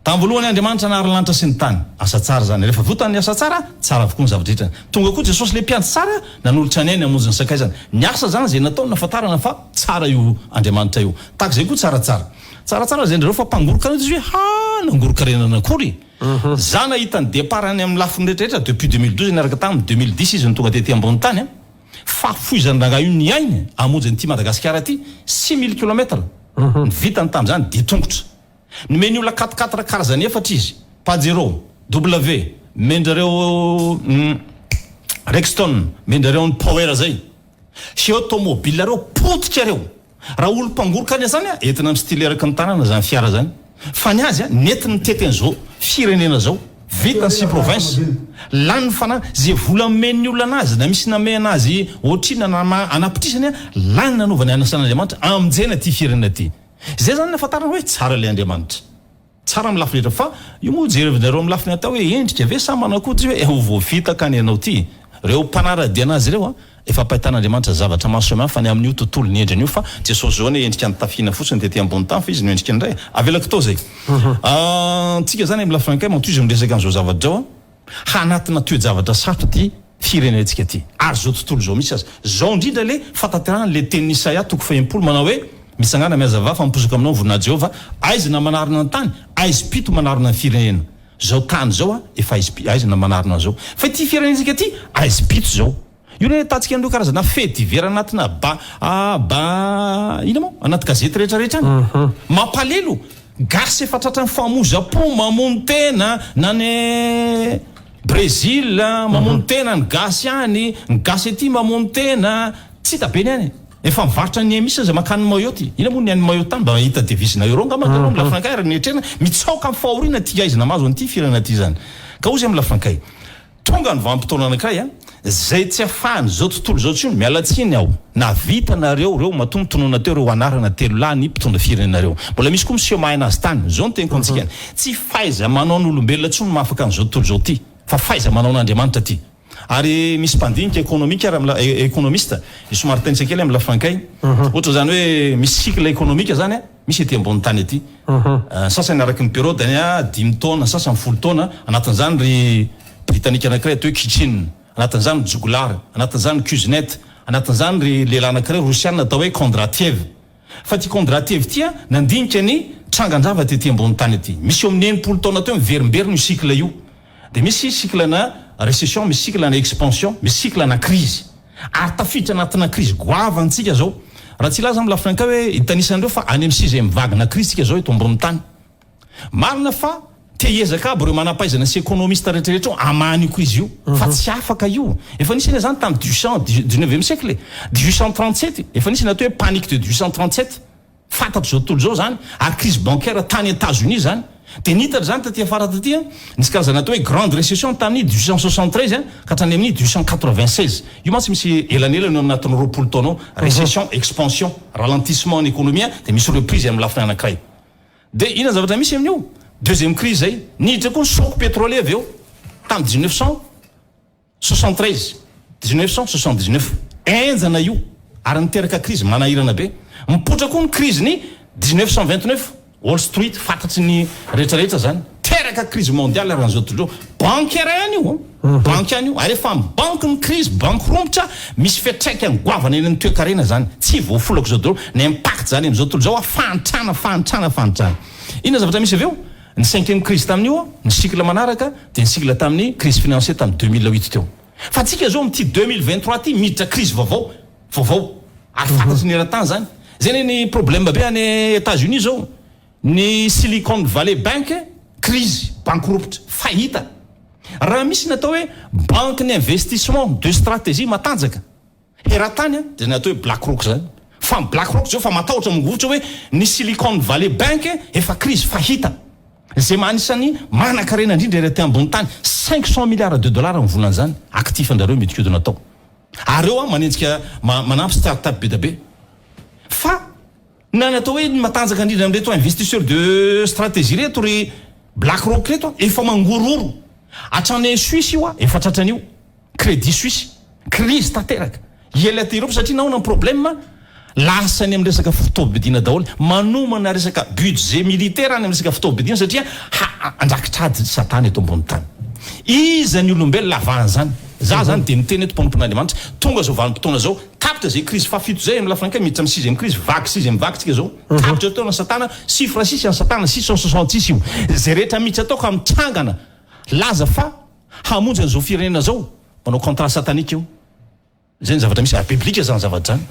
Tamin'ny voalohany Andriamanitra nahary lanitra sy ny tany. Asa tsara izany. Rehefa votany ny asa tsara, tsara avokoa ny zava-drehetra. Tonga koa Jesosy ilay mpiandry tsara, nanolotra ny ainy hamonjy ny sakaizany. Ny asa izany izay nataony nahafantarana fa tsara io Andriamanitra io. Tahaka izay koa tsaratsara. Tsaratsara izay ndreo fa mpangoron-karena izy hoe ha nangoron-karena nakory. Za nahita ny départ any amin'ny lafiny rehetra rehetra depuis 2012 niaraka taminy, 2010 izy no tonga tety ambony tany an. Fahafoizan'ny rangahy io ny ainy hamonjy an'ity Madagasikara ity, 6000 kilomètres. Ny vitany tamin'izany dia tongotra. Nomeny olona quatre quatre karazany efatra izy, Pajero, W, mendrareo Rexton, mendrareo ny Power zay. Sy eo tomobile reo potika reo. Raha olom-pangoroka any zany a, entina amin'ny style eraky ny tanana zany fiara zany. Fa ny azy a, nentiny nitety an'izao firenena zao. Vita ny sy province. Lany ny fananany. Ze vola nomen'ny olona anazy na misy namehy anazy ohatrinona na anapitrisany a, lany nanaovany anasan'Andriamanitra amonjena ity firenena ity. Zay zany nahafantarana hoe tsara ilay Andriamanitra. Tsara amin'ny lafiny rehetra fa io moa jerevinareo amin'ny lafiny atao hoe endrika ve sa manakoto izy hoe ho voafitaka any ianao ity. Ireo mpanara-dia anazy ireo efa ampahitan'Andriamanitra zavatra maro samihafa fa ny amin'io tontolo ny endriny io fa Jesosy zao anie endrika nitafiana fotsiny tety ambony tany fa izy no endrika ny Ray. Avelako tao zay. Antsika zany amin'ny lafiny anankiray matoa izy miresaka an'izao zavatra izao. Hanatina toe-javatra sarotra ity firenentsika ity, ary izao tontolo izao mihitsy aza. Izao indrindra ilay fahatanterahana ilay tenin'i Isaia toko fahenimpolo manao hoe, Mitsangàna, mihazavà, fa miposaka aminao ny voninahitr'i Jehovah, aizina manarona ny tany, aizim-pito manarona ny firenena. Izao tany izao efa aizina manarona an'izao. Fa ity firenentsika ity, aizim-pito izao. Io no ahitantsika an'ireo karazana faits divers anatina ba ba inona moa? Anaty gazety rehetra rehetra any. Mampalelo! Gasy efa tratran'ny famoizam-po mamono tena na any Brésil mamono tena ny gasy any, ny gasy aty mamono tena, tsy hita be ny any. Efa mivarotra ny MIS aza mankany Mayotte. Inona moa ny any Mayotte any mba mahita devise-na euro angamba nareo amin'ny lafrankay ary ny etrena mitsaoka amin'ny fahoriana ity aizina mahazo an'ity firenena ity izany. Ka hoy izy amin'ny lafrankay. Tonga ny vanim-potoana anankiray an, izay tsy afahan'izao tontolo izao intsony, miala tsiny aho, nahavita nareo ireo matoa mitonona teo ireo anarana telolahy ny mpitondra firenena ireo. Mbola misy koa miseho mahay anazy tany. Izao no teniko antsika, tsy fahaiza-manaon'olombelona intsony no mahafaka an'izao tontolo izao ity, fa fahaiza-manaon'Andriamanitra ity. Ary misy mpandinika ekonomika ary amla, ekonomista, somary tenitra kely amin'ny lafrankay, ohatra izany hoe misy cycle ekonomika izany an, Misy ety ambony tany ety. Ny sasany araky ny periode any dimy taona, ny sasany folo taona, anatin'izany ry Britanika anakiray atao hoe Kitchin, anatin'izany ry Juglar, anatin'izany ry Kuznets, anatin'izany ry lehilahy anakiray Rosiana atao hoe Kondratiev. Fa ity Kondratiev ity nandinika ny trangan-javatra ety ambony tany ety. Misy eo amin'ny 60 taona teo miverimberina io cycle io. Dia misy cycle-na récession, misy cycle-na expansion, misy cycle-na crise. Ary tafiditra anatina crise goavana tsika zao. Raha tsy hilaza amin'ny lafiny ankavia hoe hitanisa an'ireo fa any amin'ny sixième vague na crise tsika zao eto ambonin'ny tany. Marina fa te hiezaka aby ireo manam-pahaizana sy économiste rehetra rehetra io hamaha an'io crise io. Fa tsy afaka io. Efa nisy anie zany tamin'ny dix-huit cent, dix-neuvième siècle e. 1837, efa nisy ny atao hoe panique de 1837. Fantatr'izao tontolo izao izany, ary crise bancaire tany Etats-Unis izany. Dia nitatra izany taty afara taty, nisy karazana atao hoe grande récession tamin'ny 1873 ka hatrany amin'ny 1896. Io mantsy misy elanelany eo anatin'ny 20 taona eo, récession, expansion, ralentissement ny économie dia misy reprise amin'ny lafiny anankiray. Dia inona ny zavatra misy amin'io? Deuxième crise izay. Niditra koa ny choc pétrolier avy eo tamin'ny 1900. 73, 1979, henjana io ary niteraka krizy manahirana be. Mipoitra koa ny krizin'ny 1929, Wall Street, fantatry ny rehetrarehetra izany. Teraka krizy mondiale eran'izao tontolo izao. Bancaire ihany io an! Banky ihany io. Ary efa amin'ny banky ny krizy, banky romotra, misy fiantraikany goavana eny amin'ny toekarena izany. Tsy voafolako izao daholo ny impact izany amin'izao tontolo izao, fahantrana, fahantrana, fahantrana. Inona zavatra misy avy eo? Ny cinquième crise tamin'io, ny cycle manaraka dia ny cycle tamin'ny crise financier tamin'ny 2008 teo. Fa tsika zao amin'ity 2023 ity miditra crise vaovao, vaovao. Ary fantatry ny eran-tany zany. Zay anie ny problème be any Etats Unis zao. Ny Silicon Valley Bank crise, banky ropotra, fahita. Raha misy ny atao hoe banque ny investissement de stratégie matanjaka, Eran-tany an, dia ny atao hoe Black Rock zany. Fa ny Black Rock zao efa matahotra mangovitra hoe ny Silicon Valley Bank efa krizy fahita. Izay maha anisan'ny manan-karena indrindra ery aty ambony tany, 500 milliards de dollars ny volan'izany, actif an-drareo mihodinkodina tao. Ary eo an manenjika manampy start up be dia be. Fa na ny atao hoe ny matanjaka indrindra amin'ireto investisseurs de stratégie ireto ry Black Rock ireto an, efa mangorohoro. Hatrany Suisse io an, efa tratran'io. Crédit Suisse, crise tanteraka. Hiely aty Europe satria nahoana ny problème? Lasa any amin'ny resaka fitaovam-piadiana daholo. Manomana resaka budget militaire any amin'ny resaka fitaovam-piadiana satria ha handrakitra ady satana eto ambony tany. Iza ny olombelona havahan'izany? Za zany dia miteny eto mpanompon'Andriamanitra, tonga zao vanim-potoana zao, tapitra zay crise fahafito zay amin'ny lafiny anankiray miditra amin'ny sixième crise, vague sixième vague tsika zao. Tapitra teo ny satana, chiffre six an'i satana, 666 io. Zay rehetra miditra tao ka mitsangana laza fa Hamonjy an'izao firenena izao, manao contrat satanique io. Izay ny zavatra misy, ary biblika izany zavatra izany.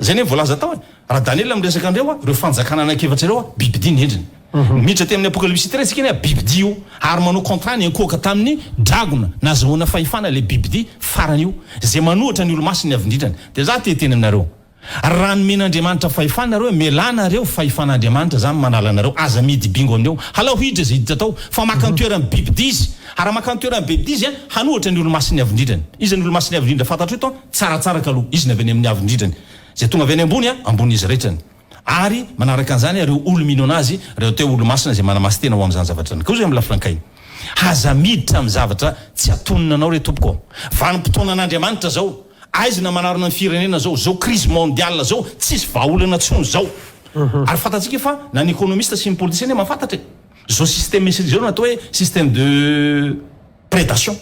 Izay anie voalaza tao e. Raha Daniela miresaka an'ireo, ireo fanjakana anankiefatra ireo, bibidia ny endriny. Miditra aty amin'ny Apokalypsy ity isika anie, bibidia io. Ary manao contrat niankohoka tamin'ny dragona, nazahoana fahefana ilay bibidia farany io, izay manohitra ny olomasiny avy indrindrany. Dia za te hiteny aminareo. Raha nomen'Andriamanitra fahefana nareo, mialà nareo, fahefan'Andriamanitra zany manala anareo, aza mihidy bingo amin'eo, halao hiditra izay hiditra tao, fa maka ny toeran'ny bibidia izy, ary raha maka ny toeran'ny bibidia izy an, hanohatra ny olomasin'ny avondridrany. Iza ny olomasin'ny avondrindra fantatro eto an? Tsaratsara kaloha, izy ny avy any amin'ny avondridrany. Izay tonga avy any ambony an, ambonin'izy rehetrany. Ary manaraka an'izany ireo olo-mino an'azy, ireo atao hoe olomasina izay manamasin-tena ho amin'izany zavatra izany. Koa izay amin'ny lafiny ankay. Aza miditra amin'ny zavatra tsy atonina anao re tompoko ô. Vanim-potoanan'Andriamanitra izao. Aizina manarona ny firenena zao, zao crise mondiale zao, tsisy vahaolana tsony zao. Ary fantatsika fa na ny economiste sy ny politicien anie mahafantatra e. Zao système misy zao no atao hoe système de prédation.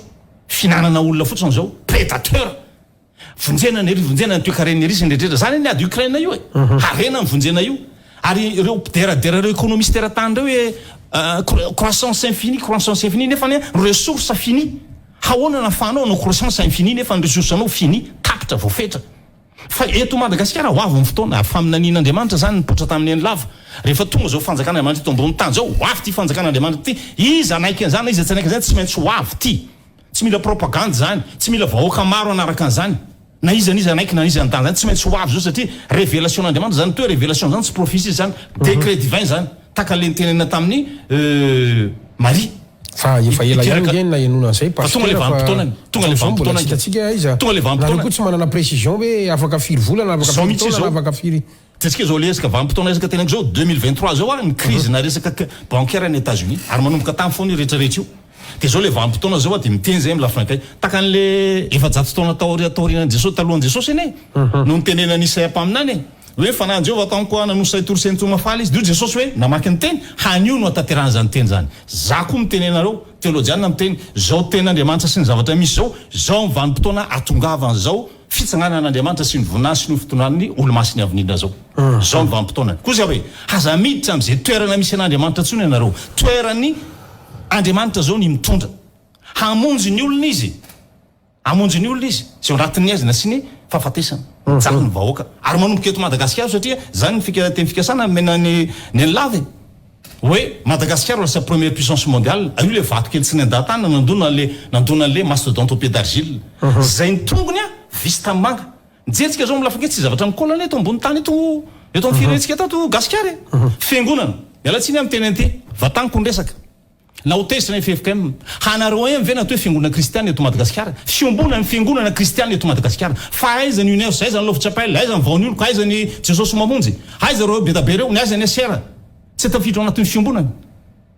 Fihinanana olona fotsiny zao, prédateur. Vonjena ny ery, vonjena ny toekaren'ny ery sy ny rehetra rehetra. Zany anie ady Ukraine io e. Harena ny vonjena io. Ary ireo mpideradera ireo economiste eran-tany ireo hoe croissance infinie, croissance infinie nefa anie ressource finie. Haona no afahanao hanao croissance infinie nefa ny ressource anao fini, tapitra, voafetra. Fa eto Madagasikara ho avy ny fotoana, ary faminanian'Andriamanitra izany nipoitra tamin'i Nenilava, rehefa tonga izao fanjakan'Andriamanitra eto ambony tany izao, ho avy ity fanjakan'Andriamanitra ity, iza hanaiky an'izany na iza tsy hanaiky an'izany, tsy maintsy ho avy ity. Tsy mila propagandy izany, tsy mila vahoaka maro hanaraka an'izany. Na iza n'iza hanaiky na iza handà izany, tsy maintsy ho avy izao satria révélation-n'Andriamanitra izany, toa révélation izany tsy prophétie izany, décret divin izany, tahaka ilay nitenenina tamin'i Maria. Fa efa ela ihany nge ny nahenoana an'izay Fa tonga Pasitera le fa vanim-potoanany, tonga le hatramin'izao mbola vanim-potoanany tsy hitantsika aiza. Tonga le Nareo vanim-potoanany. koa tsy manana précision hoe afaka firy volana, afaka Zao firy mihitsy taona na izao. afaka firy. Hitantsika izao le resaka vanim-potoana resaka teneniko izao, 2023 izao ary ny crise na resaka bancaire any Etats Unis ary manomboka tany foana io rehetra rehetra io. Dia izao le vanim-potoana izao dia miteny zay amin'ny lafiny anankiray. Tahaka an'le 400 taona taoria taorianan'i Jesosy, talohan'i Jesosy anie no nitenenan'i Isaia mpaminany e. Hoe fanahin'i Jehovah tamiko aho nanosay tory sy nitsoa mahafaly izy. Dia hoy Jesosy hoe, namaky ny teny, hanio no hahatanterahan'izany teny izany. Za koa miteny anareo, teolojiana miteny, izao tenin'Andriamanitra sy ny zavatra misy izao, izao ny vanim-potoana hahatongavan'izao fitsanganan'Andriamanitra sy ny voninahiny sy ny fitondran'ny olomasiny avy indrindra izao. Izao ny vanim-potoanany. Koa izay hoe, aza miditra amin'izay toerana misy an'Andriamanitra intsony ianareo. Toeran'ny Andriamanitra izao ny mitondra. Hamonjy ny olona Izy. Hamonjy ny olona izy, izay ao anatin'ny haizina sy ny fahafatesana. Mijaly ny vahoaka. Ary manomboka eto Madagasikara satria izany ny fika, teny fikasana nomena an'i Nenilava e. Hoe Madagasikara ho lasa première puissance mondiale. Io ilay vato kely tsy niandaha-tany nandona an'ilay, nandona an'ilay mastodonte au pied d'argile. Izay ny tongony an, visy tanimanga. Mijery tsika izao amin'ny lafiny kely, tsy zavatra mikolana eto ambony tany eto, eto amin'ny firenentsika eto, eto Gasikara e. Fiangonana. Miala tsiny aho miteny an'ity. Vataniko ny resaka. Na ho tezitra ny ffkm. Hanareo em ve ny atao hoe fiangonana kristiana eto Madagasikara? Fiombonana ny fiangonana kristiana eto Madagasikara. Fa aiza ny UNERS, aiza ny Love Chapel, aiza ny Vaonioloko, aiza ny Jesosy Mamonjy? Aiza ireo bedabe ireo, ny aiza ny SR? Tsy tafiditra ao anatin'ny fiombonana.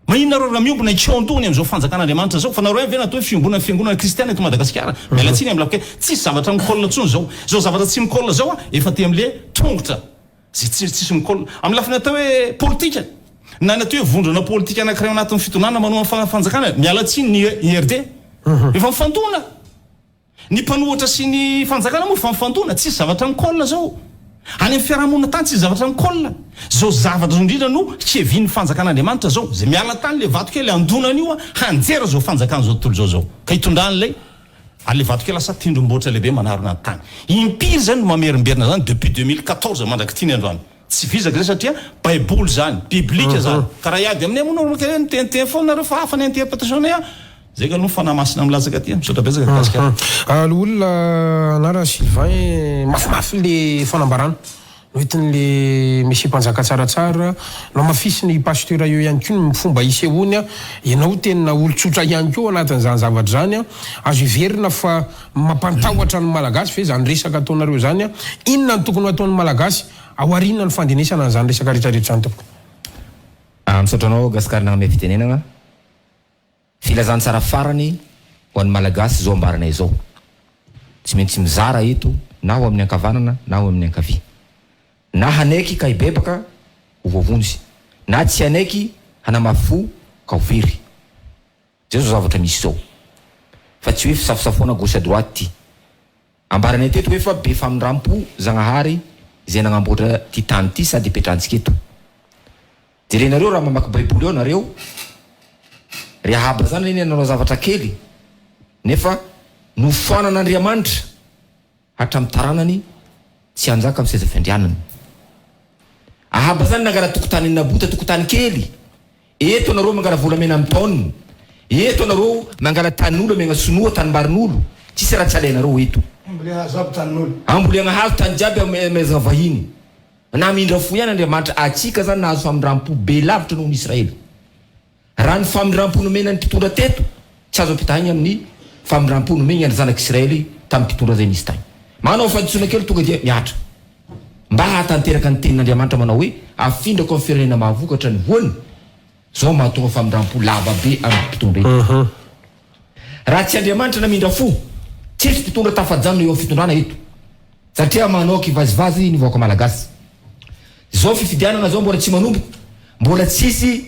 Maninona nareo raha miombona hikaon-doha ny amin'izao fanjakan'Andriamanitra izao? Fa nareo em ve ny atao hoe fiombonana fiangonana kristiana eto Madagasikara? Miala tsiny amin'ny lafika, tsisy zavatra mi-colle intsony izao. Izao zavatra tsy mi-colle izao efa aty amin'le tongotra. Izay tsy tsisy mi-colle. Amin'ny lafiny atao hoe politika, na ny atao hoe vondrona politika anankiray ao anatin'ny fitondrana manohana ny fanjakana, miala tsiny ny IRD. Efa mifandona. Ny mpanohitra sy ny fanjakana moa efa mifandona, tsisy zavatra mi-colle zao. Any amin'ny fiarahamonina tany tsisy zavatra mi-colle. Zao zavatra zao indrindra no hiavian'ny fanjakan'Andriamanitra zao. Izay miala tany le vato kely handona an'io hanjera zao fanjakan'izao tontolo izao zao. Ka hitondran'ilay Ary le vatokely lasa tendrombohitra lehibe manarona ny tany. Impiry zay no mamerimberina zany depuis 2014 mandrak'ity ny androany. Tsy vizaka zay satria baiboly zany, biblika zany. Ka raha hiady aminay moa nareo ka hoe miteniteny foana nareo fa hafa ny interpretation nay an! Zay ka aloha ny fanahy masina milatsaka aty an! Misaotra betsaka Gasikara. Loholona Anara Sylvain, mafimafy le fanambarana. Noentin'le Mesia Mpanjaka tsaratsara, nohamafisin'i Pasteur eo ihany koa ny fomba isehoany, ianao tena olon-tsotra ihany koa ao anatin'izany zavatra izany, azo heverina fa mampantahotra ny Malagasy ve izany resaka ataonareo izany, inona no tokony ho ataon'ny Malagasy aorian'ny fandenesana an'izany resaka rehetra rehetra izany tompoko? Misaotra anao Gascar nagnome fitenenagna. Filazantsara farany ho an'ny Malagasy izao ambaranay izao. Tsy maintsy mizara eto na ho amin'ny ankavanana na ho amin'ny ankavia. Na hanaiky ka hibebaka ho voavonjy, na tsy hanaiky hanamafy fo ka ho very. Izay izao zavatra misy izao. Fa tsy hoe fisafosafoana gauche à droite ity. Ambaranay teto hoe fa be famindrampo Zagnahary izay nagnamboatra ty tany ty sady ipetrantsika eto. Jerenareo raha mamaky baiboly ao nareo, ry Ahaba zany anie nanao zavatra kely nefa nofoanan'Andriamanitra hatramin'ny taranany tsy hanjaka amin'ny seza fiandrianany. Ahaba zany nangala tokotanin'i Nabota tokotany kely, eto nareo mangala volamena amin'ny taoniny, eto nareo mangala tanin'olo amegna sinoa tanimbarin'olo, tsisy raha tsy alainareo eto. Ambolena hazo aby tanin'olo. Ambolena hazo tany jiaby amezana vahiny. Namindra fo ihany Andriamanitra atsika zany nahazo famindrampo be lavitra noho ny Israely. Raha ny famindrampo nomena ny mpitondra teto tsy azo ampitahaigna amin'ny famindrampo nomegna ny zanak'Israely tamin'ny mpitondra zay nisy tagny. Manao fahadisoana kely tonga dia mihatra. Mba hahatanteraka ny tenin'Andriamanitra manao hoe afindrako amin'ny firenena mahavokatra ny voany, zao mahatonga famindrampo lava be amin'ny mpitondra eto. Raha tsy Andriamanitra namindra fo, tsisy mpitondra tafajanona eo amin'ny fitondrana eto. Satria manao kivazivazy ny vahoaka malagasy. Zao fifidianana zao mbola tsy manomboka, mbola tsisy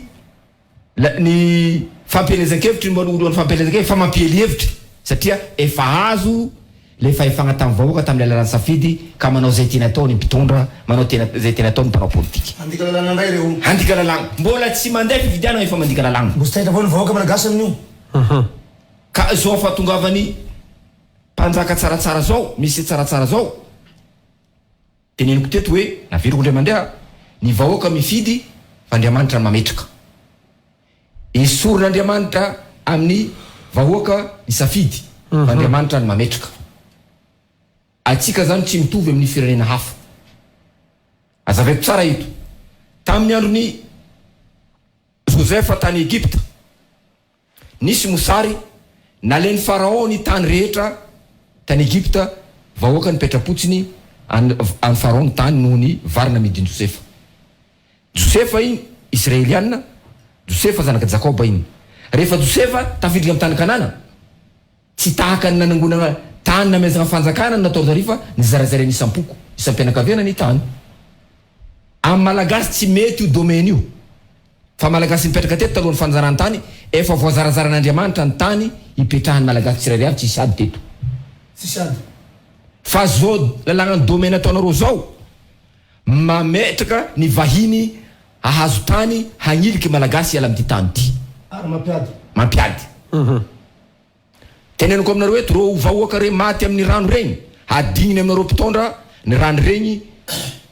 ny fampielezan-kevitry ny mbola oloan'ny fampielezan-kevitra fa mampiely hevitra satria efa azo le fahefagna tamin'ny vahoaka tamin'ny alalan'ny safidy ka manao zay tiany atao ny mpitondra, manao tena zay tiany atao ny mpanao politika. Handika lalàna indray ireo. Handika lalàna. Mbola tsy mandeha fifidianana efa mandika lalàna. Mbo tsy taitra avao ny vahoaka malagasy amin'io. Ka zao fahatongavany mpanjaka tsaratsara zao, misy tsaratsara zao, teneniko teto hoe, naveriko indray mandeha, ny vahoaka mifidy fa Andriamanitra no mametraka. Esorin'Andriamanitra amin'ny vahoaka ny safidy fa Andriamanitra no mametraka. Antsika zany tsy mitovy amin'ny firenena hafa. Azavaiko tsara eto. Tamin'ny andron'i Josefa tany Egypta, Nisy mosary, nalain'i Farao ny tany rehetra tany Egypta, vahoaka nipetra-potsiny an an'i Farao ny tany noho ny vary namidin'i Josefa. Josefa iny Israeliana, Josefa zanak'i Jakoba iny. Rehefa Josefa tafiditra amin'ny tany Kanana, tsy tahaka ny nanangonana tany namezana fanjakana no natao ry zareo fa nizarazarainy isam-poko, isam-pianakaviana ny tany. Amin'ny Malagasy tsy mety io domaine io. Fa Malagasy nipetraka teto talohan'ny fanjanahantany efa voazarazaran'Andriamanitra ny tany hipetrahan'ny Malagasy tsirairay avy tsisy ady teto. Tsisy ady. Fa zao lalàgnan'ny domaine ataonareo zao mametraka ny vahiny hahazo tany hagniliky Malagasy hiala amin'ity tany ity. Ary mampiady. Mampiady. Teneniko aminareo eto reo vahoaka re maty amin'ny rano regny hadigniny aminareo mpitondra ny rano regny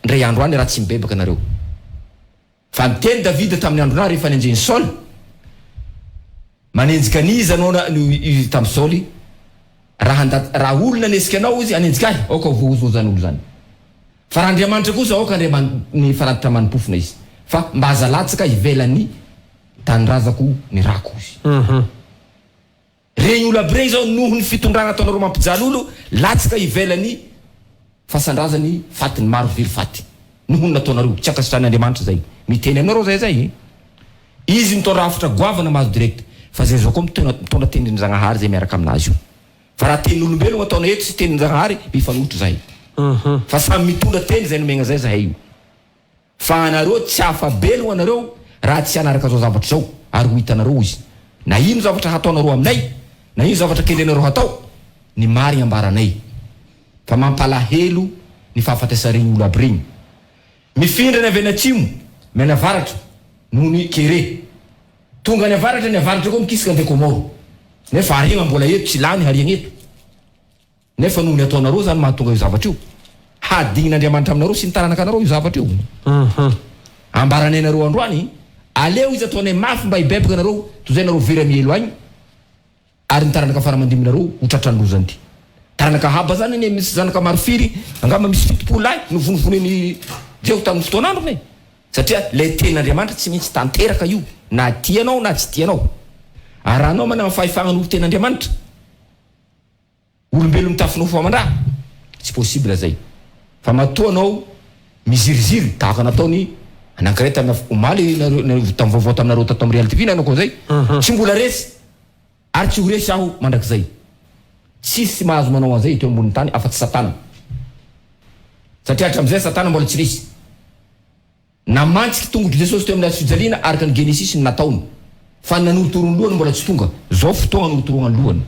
ndray andro any raha tsy mibebaka nareo. Fa niteny Davida tamin'ny andronà rehefa nenjehin'i Saoly, Manenjika an'iza anao na no izy tamin'i Saoly, Raha handa, raha olona hanesika anao izy hanenjika ahy, aoka ho voahozona izany olona izany. Fa raha Andriamanitra kosa, aoka Andriaman, ny fanatitra manim-pofona izy. Fa mba aza latsaka ivelan'ny tanindrazako ny rako izy. Regny olo aby regny zao noho ny fitondragna ataonareo mampijaly olo latsaka ivelany fasandrazany fatiny maro very faty noho ny nataonareo tsy ankasitrahany Andriamanitra zay miteny aminareo zay zay izy mitondra hafatra goavana mahazo direct fa zay zao koa mitondra mitondra tenin-dRagnahary zay miaraka aminazy io fa raha tenin'olombelogno ataonay eto sy tenin-dRagnahary mifanohitra zahay fa samy mitondra teny zay nomegna zay zahay io. Fa anareo tsy afa-belogno anareo raha tsy hanaraka zao zavatra zao, ary ho hitanareo izy. Na ino zavatra hataonareo aminay, na ino zavatra kendrenareo hatao, ny marigny ambaranay. Fa mampalahelo ny fahafatesan'regny olo aby regny. Mifindra ny avy any atsimo, miany avaratra, noho ny kere. Tonga any avaratra, ny avaratra koa mikisaka andeha Comores. Nefa harena mbola eto, tsy lany hariagna eto. Nefa noho ny ataonareo izany mahatonga io zavatra io. Hadignin'Andriamanitra aminareo sy ny taranakanareo io zavatra io. Ambaranay anareo androany, aleo izy ataonay mafy mba hibebaka nareo, toy izay nareo very amin'ny helo agny, ary ny taranaka fara aman-dimbinareo ho tratran'ny lozan'ity. Taranaka Ahaba zany anie misy zanaka maro firy, angamba misy 70 lahy novonovonoin'i Jeho tamin'ny fotoan'androny e! Satria ilay tenin'Andriamanitra tsy maintsy tanteraka io, na tianao na tsy tianao. Ary raha anao manana ny fahefagna hanolo tenin'Andriamanitra, Olombelo mitafy nofo aman-dra? Tsy possible zay. Fa matoa anao miziriziry tahaka nataony anankiray tamina omaly nareo tam vaovao taminareo tato am Real TV nanao koa zay. Tsy mbola resy ary tsy ho resy aho mandrakizay. Tsisy mahazo manao an'izay eto ambonin'ny tany afa-tsy satana. Satria hatramizay satana mbola tsy resy. Namantsiky tongotr'i Jesosy teo amin'ny hazo fijaliana araka ny Genesisy ny nataony, fa ny nanorotoro ny lohany mbola tsy tonga. Zao fotoagna anorotoroagna ny lohany.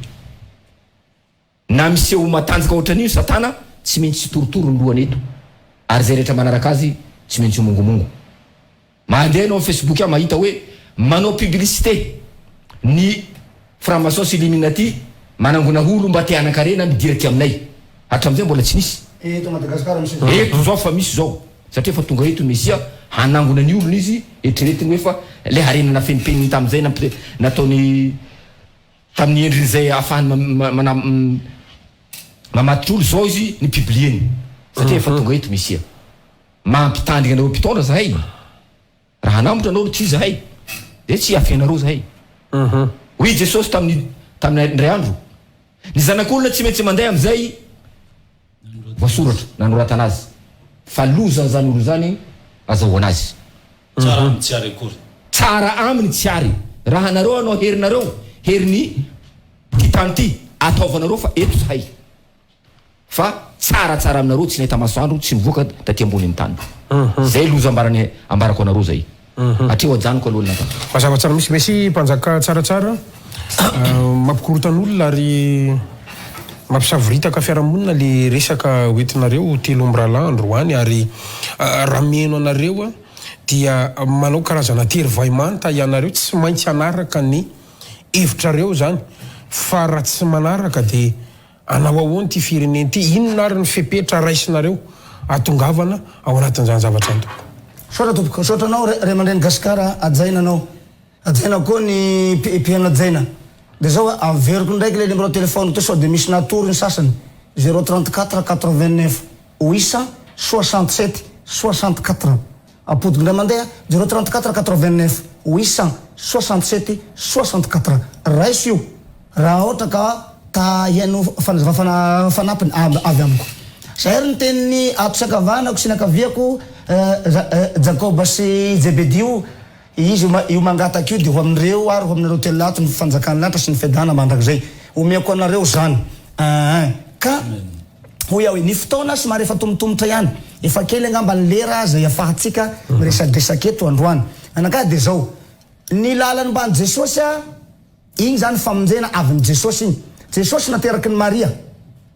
Na miseho ho matanjaka ohatran'ino Satana, tsy maintsy hitorotoro ny lohany eto, ary izay rehetra manaraka azy tsy maintsy ho mongomongo. Mandeha ianao amin'ny Facebook aho mahita hoe manao publicité ny franc maçon sy illuminati manangona olo mba te hanankarena midira aty aminay. Hatramizay mbola tsy nisy. Eto Madagascar misy an'izao. Eto zao fa misy zao. Satria efa tonga eto ny Mesia, hanangona ny olony izy, eritreretiny hoe fa ilay harena nafenimpeniny tamin'izay nampi- nataony tamin'ny endriny izay ahafahany Mamatotra olo zao izy ny publier-ny satria efa tonga eto Mesia. Mampitandrigna anareo mpitondra zahay. Raha hanambotra anao ry tsy zahay dia tsy hiafy anareo zahay. Hoy i Jesosy tamin'ny tamin'ny indray andro, Ny Zanak'olona tsy maintsy mandeha amin'izay voasoratra nanoratana azy, fa lozan'izany olona izany azahoana azy. Tsara aminy tsy ary akory. Tsara aminy tsy ary. Raha anareo hanao herinareo, herin'ny ty tany ty, ataovanareo fa eto zahay. Fa tsara tsara aminareo tsy nahita masoandro tsy nivoaka taty ambonin'ny tany. Zay loza ambarany ambarako anareo zay. Hatreo ajanoko aloha ny nataoko. Mazava tsara mihitsy Messi mpanjaka tsaratsara mampikorotan'olona ary mampisavoritaka fiarahamonina le resaka hoentinareo telomirahalahy androany ary raha miheno anareo dia manao karazana tery vay manta ianareo tsy maintsy hanaraka ny hevitrareo zany fa raha tsy manaraka dia Hanao ahoana ity firenena ity? Inona ary ny fepetra raisinareo hahatongavana ao anatin'izany zavatra izany tompoko? Misaotra tompoko, misaotra anao ray aman-dreny Gasikara hajaina anao, hajaina koa ny mpihaino hajaina. Dia zao a, averiko ndraiky ilay numéro téléphone teo sao dia misy natory ny sasany, zéro 34 89 867 64. Apodiko indray mandeha, zéro 34 89 867 64. Raiso io raha ohatra ka ta hihaino fanazavana fanampiny avy amiko. Zay ary ny tenin'ny ato sy ankavanako sy ny ankaviako Jakoba sy Jebedio, izy io mangataka io dia ho amin'ireo ary ho aminareo telolahy ato ny fanjakan'ny lanitra sy ny fiadanana mandrakizay. Omeko anareo izany. Aa. Ka. Hoy aho hoe, ny fotoana somary efa tomotomotra ihany, efa kely angamba ny lera izay afahantsika miresadresaka eto androany. Anankahy dia izao, ny lalan'ny mban'i Jesosy a, iny izany famonjena avin'i Jesosy iny. Jesosy nateraky ny Maria,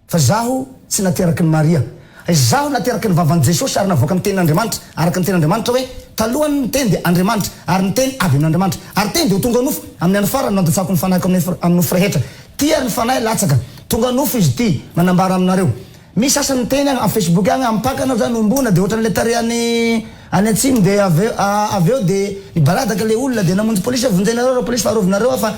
fa zaho tsy nateraky ny Maria. Izaho nateraky ny vavan'i Jesosy ary navoakan'ny tenin'Andriamanitra, araka ny tenin'Andriamanitra hoe, talohan'ny ny teny dia Andriamanitra, ary ny teny avy amin'Andriamanitra. Ary teny dia ho tonga nofo, amin'ny andro farany no handatsahako ny fanahiko amin'ny nofo rehetra. Ty ary ny fanahy latsaka. Tonga nofo izy ity, manambara aminareo. Misy sasany miteny agny am facebook agny ampaka anao zany ombona de otranle tarehy any any atsimo de avy avy eo de nibaradaka le olona de namonjy polisy hoe vonjenareo ra polisy fa arovinareo aho fa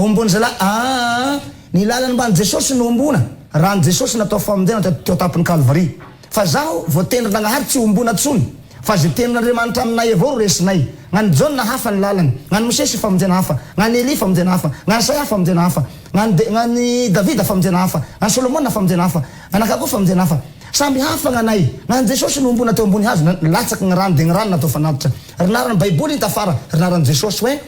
ombony zalahy aa ny lalany mbany jesosy no ombona rany jesosy natao famonjena teo tampony kalvary fa zaho voatendry nagnahary tsy ombona tsony Fa ze tenin'Andriamanitra aminay avao ro resinay. Gnan'i Jaona hafa ny lalany, gnan'i Mosesy famonjena hafa, gnan'i Elia famonjena hafa, gnan'i Isaia famonjena hafa, gnan'i gnan'i Davida famonjena hafa, gnan'i Solomona famonjena hafa, gn'anakahy koa famonjena hafa. Samby hafa gnanay. Gnan'i Jesosy nohomboana teo ambony hazo, latsaky gny rano de gny rano natao fanatitra. Rinaran'ny Baiboly iny tafara, rinaran'i Jesosy hoe,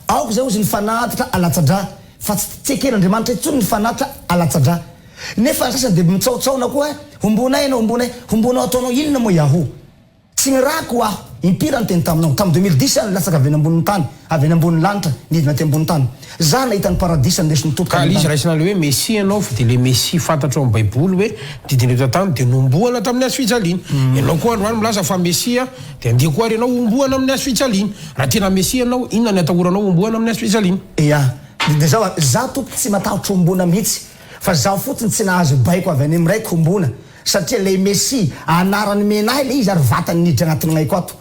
Aoka izay hozy ny fanatitra alatsa-drà, fa tsy tsy eken'Andriamanitra intsony ny fanatitra alatsa-drà. Nefa ny sasany dia mitsaotsaona koa hoe, Hombonay ianao, hombonay, hombonao ataonao inona moa Yahoo? Tsy nirako aho, impiry aho niteny taminao, tamin'ny 2010 aho nilatsaka avy any ambonin'ny tany, avy any ambonin'ny lanitra, nidina aty ambonin'ny tany. Za nahita ny paradisa nindesy ny Tompo Ka tany le izy an-danitra. raisina le hoe Mesia ianao fa dia le Mesia fantatro ao amin'ny baiboly hoe nidina eto an-tany dia nohomboana tamin'ny hazo fijaliana. Ianao koa androany milaza fa Mesia dia andeha koa ary ianao homboana amin'ny hazo fijaliana. Raha tena Mesia ianao, inona ny atahoranao homboana amin'ny hazo fijaliana? Ya, dia zao a, za tompoko tsy matahotra homboana mihitsy, fa zaho fotsiny tsy nahazo baiko avy any amin'ny raiko homboana, satria ilay Mesia, anarany omena ahy ilay izy ary vatany niditra agnatin'ny aiko ato.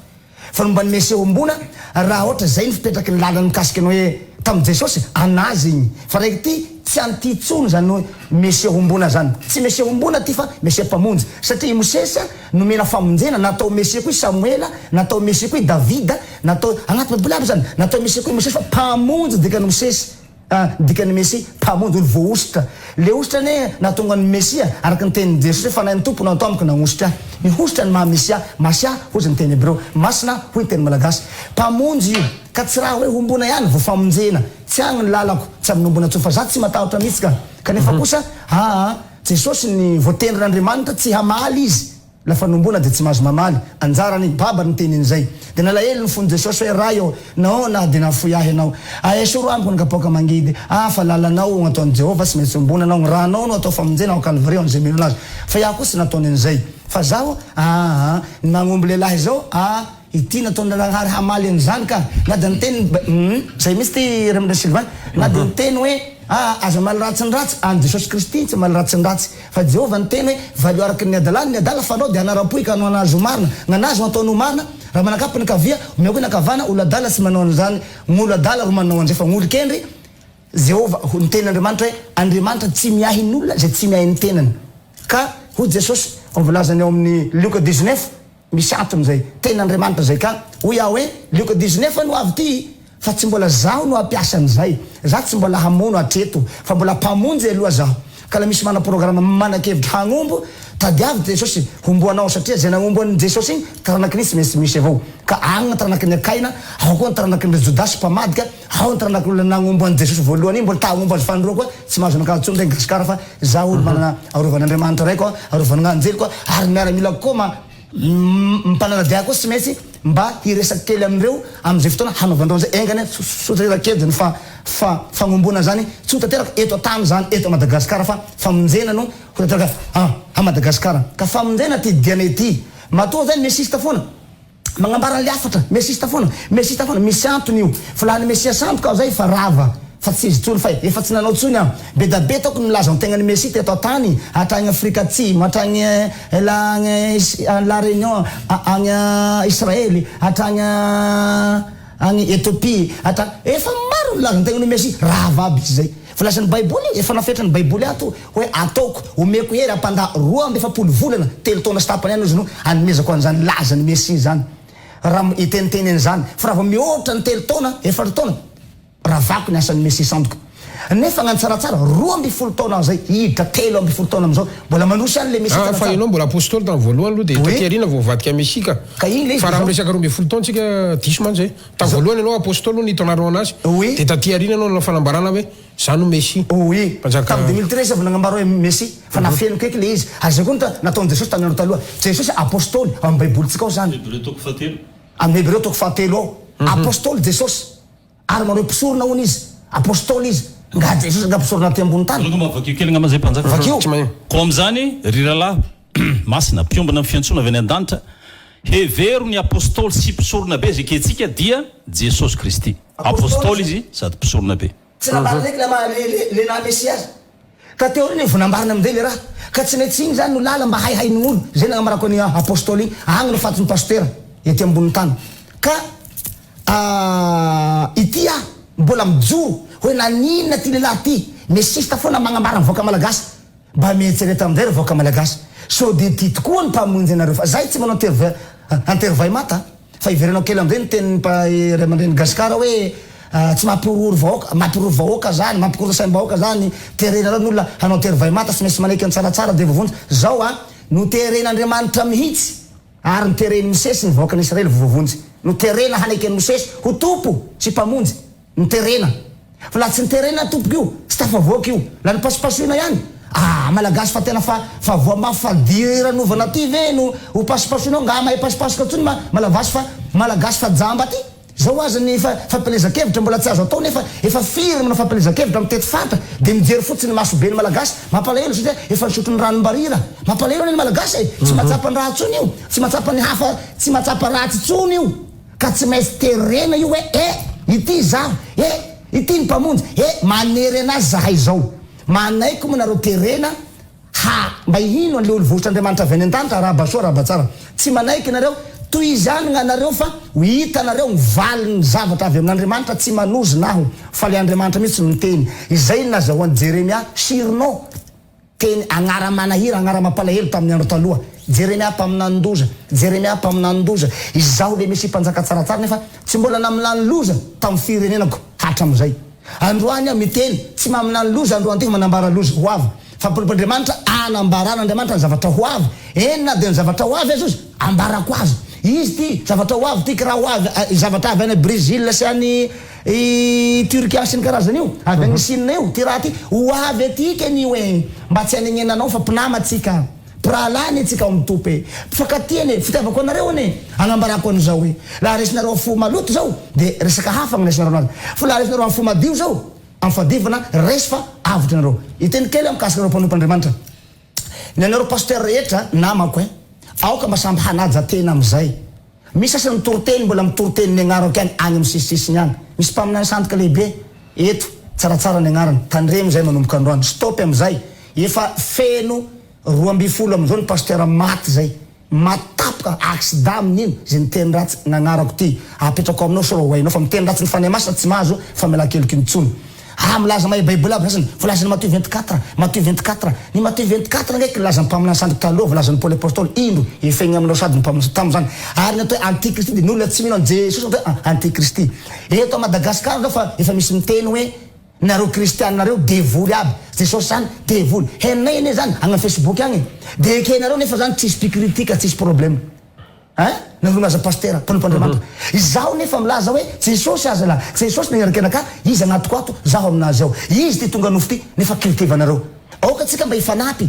Fa ny momba ny Mesia homboana, raha ohatra zay ny fipetraky ny lalana mikasika ny hoe tamin'i Jesosy, an'azy igny. Fa raiky ty, tsy an'ity intsony zany hoe Mesia homboana zany. Tsy Mesia homboana ty fa Mesia mpamonjy. Satria i Mosesy nomena famonjena, natao Mesia koa i Samoela, natao Mesia koa i Davida, natao, agnaty baiboly aby zany, natao Mesia koa i Mosesy fa mpamonjy ny dikan'i Mosesy, ny dikan'ny Mesia, mpamonjy, olo voahosotra. Le hosotra anie nahatonga ny Mesia, araka ny tenin'i Jesosy hoe Fanahin'ny Tompo no ato amiko nagnositra ahy. Ny hosotra ny maha Mesia, Masia hozy ny teny hebreo, masina hoy ny teny malagasy. Mpamonjy io, ka tsy raha hoe hombona ihany vao famonjena, tsy agny ny lalako, tsy amin'ny hombona intsony fa za tsy matahotra mihitsy ka. Kanefa kosa, aa. Jesosy ny voatendrin'Andriamanitra tsy hamaly izy la fanomboana dia tsy mahazo mamaly, anjarany iny, baba niteny an'izay. Dia nalahelo ny fon'i Jesosy hoe Ray ô, nahoana aho dia nahafoy ahy Ianao? Aesoro amiko ny kapoaka mangidy. Ah, fa lalanao no ataon'i Jehovah, tsy maintsy ombona Anao, ny ranao no atao famonjena ao Kalvary ho an'izay mino Anazy. Fa iaho koa tsy nataony an'izay. Fa zaho, aa, ny magnombo lehilahy izao, aa, Ity nataon'i Ragnahary hamaly an'izany ka! Na dia niteny humm zay mihitsy ty Raymond Sylvain, na dia niteny hoe ah aza maly ratsy ny ratsy, an'i Jesosy Kristy tsy maly ratsy ny ratsy, fa Jehovah niteny hoe valio araka ny hadalany ny adala fa anao dia hanaram-po ka hanao anazy ho marina, gn'anazy no ataony ho marina, raha manakapy ny kavia, omeo koa ny ankavana, olo adala tsy manao an'izany, gn'olo adala ro manao an'izay fa gn'olo kendry. Jehovah, hoy ny tenin'Andriamanitra hoe, Andriamanitra tsy miahy ny olona izay tsy miahy ny tenany. Ka hoy Jesosy ao voalazany ao amin'ny Lioka dix-neuf, misy antony izay, tenin'Andriamanitra izay ka hoy aho hoe, Lioka dix-neuf no avy ity fa tsy mbola zaho no hampiasa an'izay, za tsy mbola hamono hatreto fa mbola mpamonjy aloha zaho. Ka la misy mana-programa manan-kevitra hagnombo, tadiavo Jesosy homboanao satria zay nagnombo an'i Jesosy igny taranaky ny tsy maintsy misy avao. Ka agny ny taranaky ny Kaina, ao koa ny taranaky ny Jodasy mpamadika, Ao ny taranak'olona nagnombo an'i Jesosy voalohany iny mbola ta hagnombo azy fanindroa koa tsy mahazo anakahy intsony regny gasikara fa zaho olo manana arovan'Andriamanitra raiko aho arovan'ny anjeliko aho ary ny miaramilako koa ma mpanaradia ahy koa tsy maintsy mba hiresaky kely amindreo amizay fotoana hanaovandreo anizay enga anie so tanteraka ny fa fa fagnomboana zany tsy ho tanteraka eto antany zany eto Madagasikara fa famonjena no ho tanteraka a a Madagasikara ka famonjena ty dianay ity matoa zany miasista foana Magnambara an'ilay hafatra, miasista foana, miasista foana, misy antony io, fa laha ny Mesia sandoka aho zay efa rava, fa tsy izy tsony, fa efa tsy nanao tsony aho, be da be taoko ny milaza ny tegnan'ny Mesia teto an-tany, hatragny Afrika Atsimo, hatragny la agny La Réunion, agny Israely, hatragny agny Ethiopie, hatragny, efa maro ny milaza ny tegnany ho Mesia, rava aby izy zay. Voalazan'ny Baiboly io, efa nafetran'ny Baiboly ato hoe ataoko, omeko hery hampandà 42 volana, telo taona sy tapany any ozy no anomezako an'izany lazan'ny Mesia izany, raha hiteniteny an'izany, fa raha vao mihoatra ny telo taona, efatra taona, ravako ny asan'ny Mesia sandoka. Nefa gnany tsaratsara, 12 taona zay, hiditra 13 taona amin'izao, mbola mandroso ihany le Mesia Ah, fa tsaratsara. ianao mbola apostoly tamin'ny voalohany aloha dia Oui. taty aoriana vao nivadika Mesia ka. Ka iny le izy Fa raha dia zao. miresaka 12 taona tsika, diso mantsy zay. Tamin'ny voalohany ianao apostoly no nitonanao anazy, Oui. dia taty aoriana ianao nanao fanambarana hoe za no Mesia. Oui. Mpanjaka. Tamin'ny 2013 aho vao nagnambara hoe Mesia, fa nafeniko eky le izy. Ary zay koa no nataon'i Jesosy tamin'ny andro taloha. Jesosy apostoly, ao amin'ny baibolintsika ao zany. Hebreo toko fahatelo. Amin'ny Hebreo toko fahatelo ao. Apostoly Jesosy. Ary manao mpisorona hono izy. Apostoly izy. Nga Jesosy nga mpisorona aty ambony tany? Aleo angamba vakio kely angamba zay mpanjaka. Vakio. Tsy mahay. Koa amin'izany, ry rahalahy masina, mpiombona amin'ny fiantsoana avy any an-danitra, Hevero ny Apostoly sy Mpisorona be izay ekentsika dia Jesosy Kristy. Apostoly Izy sady Mpisorona be. Tsy nambarany eky le maha le naha Mesia azy. Ka teo aoriana vao nambarany amizay le raha. Ka tsy maintsy igny zany no lala mba haihain'ny olo. Zay nagnambarako an'igny Apostoly igny. Agny no fatin'ny Pasitera ety ambonin'ny tany. Ka ity aho mbola mijoro hoe naninona ty lehilahy ty mesista foana magnambara ny vahoaka Malagasy. Mba mieritrereta amin'izay ry vahoaka Malagasy, sao dia ity tokoa ny mpamonjy anareo fa zahay tsy manao antery vay mata fa hiverenako kely amin'izay ny tenin'ny ray aman-drenin'i Gasikara hoe tsy mampihorohoro vahoaka, mampihorohoro vahoaka zany, mampikorontana saim-bahoaka zany, terenareo ny olona hanao antery vay mata, tsy maintsy manaiky ny tsaratsara dia voavonjy, zao a, noteren'Andriamanitra mihitsy ary noteren'i Mosesy ny vahoakan'Israely vao voavonjy, noterena hanaiky an'i Mosesy ho Tompo sy Mpamonjy. Niterena. Fa laha tsy niterena tompoko io, tsy tafavoaka io. La nipasopasoina ihany. Ah malagasy fa tena fa fa voa mafy fadiranovana aty ve no ho pasopasoinao ngaha mahay pasopasoka tsony ma malavasy fa malagasy fa jamba aty. Zao aza ny fampielezan-kevitra mbola tsy azo atao nefa efa firy manao fampielezan-kevitra mitety faritra dia mijery fotsiny maso be ny malagasy. Mampalahelo satria efa nisotro ny ranom-barira. Mampalahelo anie ny malagasy e! Tsy mahatsapa ny raha tsony io, tsy mahatsapa ny hafa, tsy mahatsapa ratsy tsony io. Ka tsy maintsy terena io hoe eh! Ity izaho, eh! Ity ny Mpamonjy, eh! Manery anazy zahay izao. Manaiky moa nareo terena ha mba hino an'le olo vohotr'Andriamanitra avy any an-danitra, arahaba soa, arahaba tsara. Tsy manaiky nareo, tohizo ihany gnanareo fa ho hitanareo ny valin'ny zavatra avy amin'Andriamanitra, tsy manozona aho fa le Andriamanitra mihitsy no miteny. Izay no nazahoan'i Jeremia surnom. Teny agnara-manahira, agnara-mampalahelo tamin'ny andro taloha. Jeremia mpaminanin-doza, Jeremia mpaminanin-doza, izaho le Mesia mpanjaka tsaratsara nefa tsy mbola naminany loza tamin'ny firenenako hatramizay. Androany aho miteny, tsy maminany loza androany ty fa manambara loza ho avy. Fa mpanompon'Andriamanitra anambaran'Andriamanitra ny zavatra ho avy, eny na dia ny zavatra ho avy aza ozy, ambarako azy. Izy ty, zavatra ho avy ty, kiraha ho avy, zavatra avy any Brésil sy any I Turquie sy ny karazany io, avy any Chine io, ty raha ty, ho avy aty keny io e, mba tsy hanenenanao fa mpinama tsika, mpirahalahy anie tsika ao amin'ny Tompo e, mpifankatia anie, fitiavako anareo anie, agnambarako an'izao hoe, laha resinareo amin'ny fo maloto zao, de resaka hafa gny raisinareo anazy, fa laha resinareo amin'ny fo madio zao, amin'ny fahadiovana, resy fa avotra nareo. Hiteny kely aho mikasika anareo mpanompon'Andriamanitra, ny anareo pasteur rehetra namako e, aoka mba samby hanaja tena amin'izay. Misy sasany mitory teny mbola mitory teny ny agnarako ihany any amin'ny sisisisiny any. Misy mpaminany sandoka lehibe eto, tsaratsara ny agnarany. Tandremo izay manomboka androany. Stop amin'izay. Efa feno 12 amin'izao ny pasteur maty izay. Maty tapoka, accident amin'ino, izay niteny ratsy ny agnarako ty. Apetrako aminao sao raha ho hainao fa miteny ratsy ny Fanahy Masina tsy mahazo famelan-keloka intsony. Ah milaza mahay baiboly aby sasany, voalazan'i Matio 24, Matio 24, ny Matio 24 ange kilazan'ny mpaminany sandoka taloha voalazan'i Paoly Apostoly, indro efegny aminao sady ny mpaminany tamin'izany, ary ny atao hoe antikristy dia ny olona tsy mino an'i Jesosy no atao hoe antikristy. Eto à Madagascar zao fa efa misy miteny hoe nareo kristiana reo devoly aby, Jesosy zany devoly, henonay anie zany agny am Facebook agny e, de ekenareo nefa zany tsisy mpikritika tsisy problème. Hein? Nareo milaza pasitera, mpanompo Andriamanitra. Izaho nefa milaza hoe Jesosy aza la, Jesosy nagnaraka anakahy, Izy agnatiko ato, zaho aminazy ao. Izy ty tonga nofo ty, nefa kiritevanareo. Aoka tsika mba hifanampy,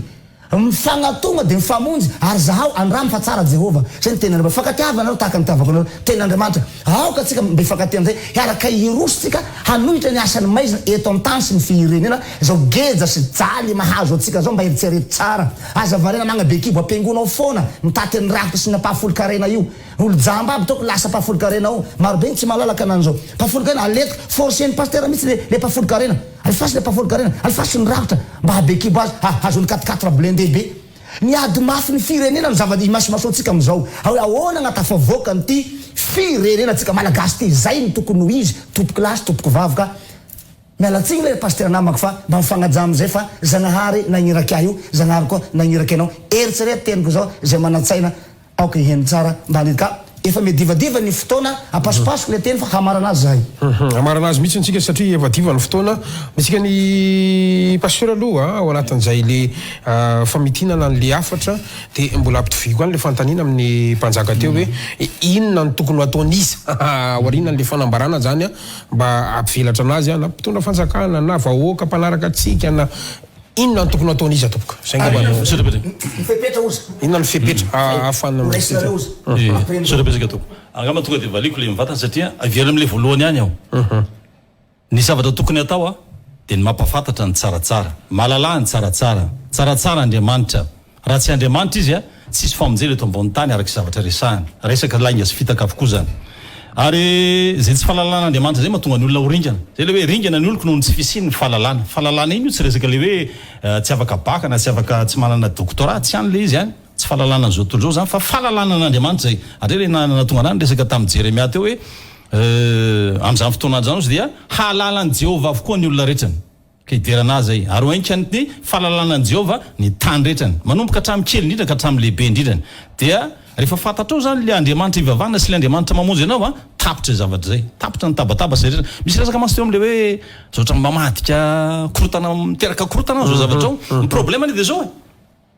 mifagnatogna de mifamonjy, ary zahao, andramo fa tsara Jehovah. Zay ny tenin'Andriamanitra. Mifankatiava nareo tahaka ny itiavako anareo. Tenin'Andriamanitra. Aoka tsika mba hifankatia amizay, hiaraka hiroso tsika hanohitra ny asan'ny maizina eto an-tany sy ny firenena, zao geja sy jaly mahazo antsika zao mba eritsereto tsara. Aza variana magnabe kibo ampiangoana ao foana mitaty ny rafitra sy ny ampahafolon-karena io. Olo jamba aby taoko lasa ampahafolon-karena ao. Maro be ny tsy mahalala ka nanzao. Ampahafolon-karena aletika, forcer-n'ny pasitera mihitsy le le ampahafolon-karena. Alefaso le ampahafolon-karena, alefaso ny rafitra mba hahabe kibo azy, hahazoany quatre quatre blindé be. Ny ady mafy ny firenena no zava imasomasoantsika amizao. Hoe ahoana agnatafavoaka an'ity firenena tsika malagasy ty. Zay no tokony ho izy tompoko lahy sy tompoko vavy ka. Miala tsiny le Pasitera namako fa mba mifagnajà amizay fa Zagnahary nagniraky ahy io, Zagnahary koa nagniraky anao, eritrereto teniko zao, zay manantsaina aoka hiheno tsara mba handidy ka efa miadivadiva ny fotoana, ampasopasoko le teny fa hamarana azy zahay. Hamarana azy mihitsy tsika satria efa diva ny fotoana. Mitsika ny Pasteur aloha ao anatin'izay le famitinana an'le hafatra dia mbola ampitoviako ihany le fanontaniana amin'ny mpanjaka teo hoe inona no tokony ho ataon'iza aorianan'le fanambarana zany mba hampivelatra anazy na mpitondra fanjakana na vahoaka mpanaraka antsika na inona no tokony ataon'iza tompoko? Zay angamba no Misaotra betsaka. Ny fepetra oza. Inona no fepetra ahafahana Horaisinareo oza. Misaotra betsaka tompoko. Angamba tonga dia valiako ilay mivantana satria averina amin'ilay voalohany ihany aho. Ny zavatra tokony atao dia ny mampahafantatra ny tsaratsara. Mahalala ny tsaratsara. Tsaratsara Andriamanitra. Raha tsy Andriamanitra Izy, tsisy famonjena eto ambony tany araka izay zavatra resahiny. Resaka lainga sy fitaka avokoa izany. Ary izay tsy fahalalana an'Andriamanitra izay mahatonga ny olona ho ringana. Izay ilay hoe ringana ny oloko noho ny tsy fisian'ny fahalalana. Fahalalana iny io tsy resaka ilay hoe tsy afaka baka na tsy afaka tsy manana doctorat, tsy any ilay izy any. Tsy fahalalana an'izao tontolo izao izany fa fahalalana an'Andriamanitra izay. Ary izay ilay nahatonga anah niresaka tamin'i Jeremia teo hoe amin'izany fotoana izany ozy dia hahalala an'i Jehovah avokoa ny olona rehetrany. Ka hiderana Azy izay. Ary ho hainkan'ny fahalalana an'i Jehovah ny tany rehetrany. Manomboka hatramin'ny kely indrindra ka hatramin'ny lehibe indrindrany. Dia rehefa fantatrao izany ilay Andriamanitra ivavahana sy ilay Andriamanitra mamonjy anao an, tapitra izay zavatra izay. Tapitra ny tabataba sy izay rehetra. Misy resaka mantsy teo amin'ilay hoe zavatra mamadika korontana, miteraka korontana izao zavatra izao. Ny problème anie dia izao e.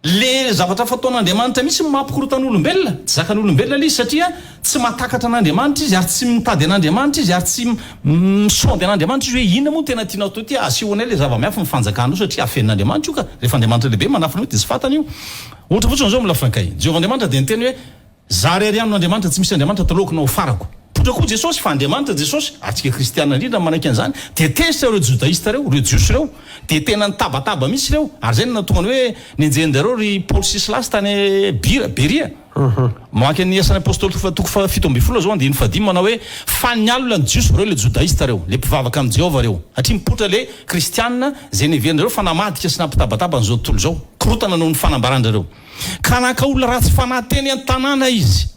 Le zavatra fataon'Andriamanitra mihitsy no mampikorontana olombelona, tsy zakan'olombelona le izy satria tsy mahatakatra an'Andriamanitra izy ary tsy mitady an'Andriamanitra izy ary tsy misondy an'Andriamanitra izy hoe inona moa no tena tianao atao ity, asehonay le zava-miafy ny fanjakanao satria afenin'Andriamanitra io ka, rehefa Andriamanitra lehibe manafina io dia tsy fantany io. Ohatra fotsiny zao amin'ny lafiny kay, Jehovah Andriamanitra dia niteny hoe Za rery ihany no Andriamanitra, tsy misy Andriamanitra taloako na ho farako. Poitra koa Jesosy fa Andriamanitra Jesosy, ary tsika kristiana indrindra no manaiky an'izany, dia tezitra ireo jodaista ireo, ireo jiosy ireo, dia tena nitabataba mihitsy ireo, ary izay no nahatonga ny hoe nenjehin-dRareo ry Paoly sy Silasy tany Bira, Beria. Mamaky ny Asan'ny Apostoly toko faha 17 zao andininy fahadimy manao hoe, fa nialona ny jiosy ireo, ilay jodaista ireo, ilay mpivavaka amin'i Jehovah ireo, satria mipoitra ilay kristiana izay neverin-dRareo fa namadika sy nampitabataba an'izao tontolo izao, korontana noho ny fanambaran-dRareo. Ka naka olona ratsy fanahy teny an-tanàna izy,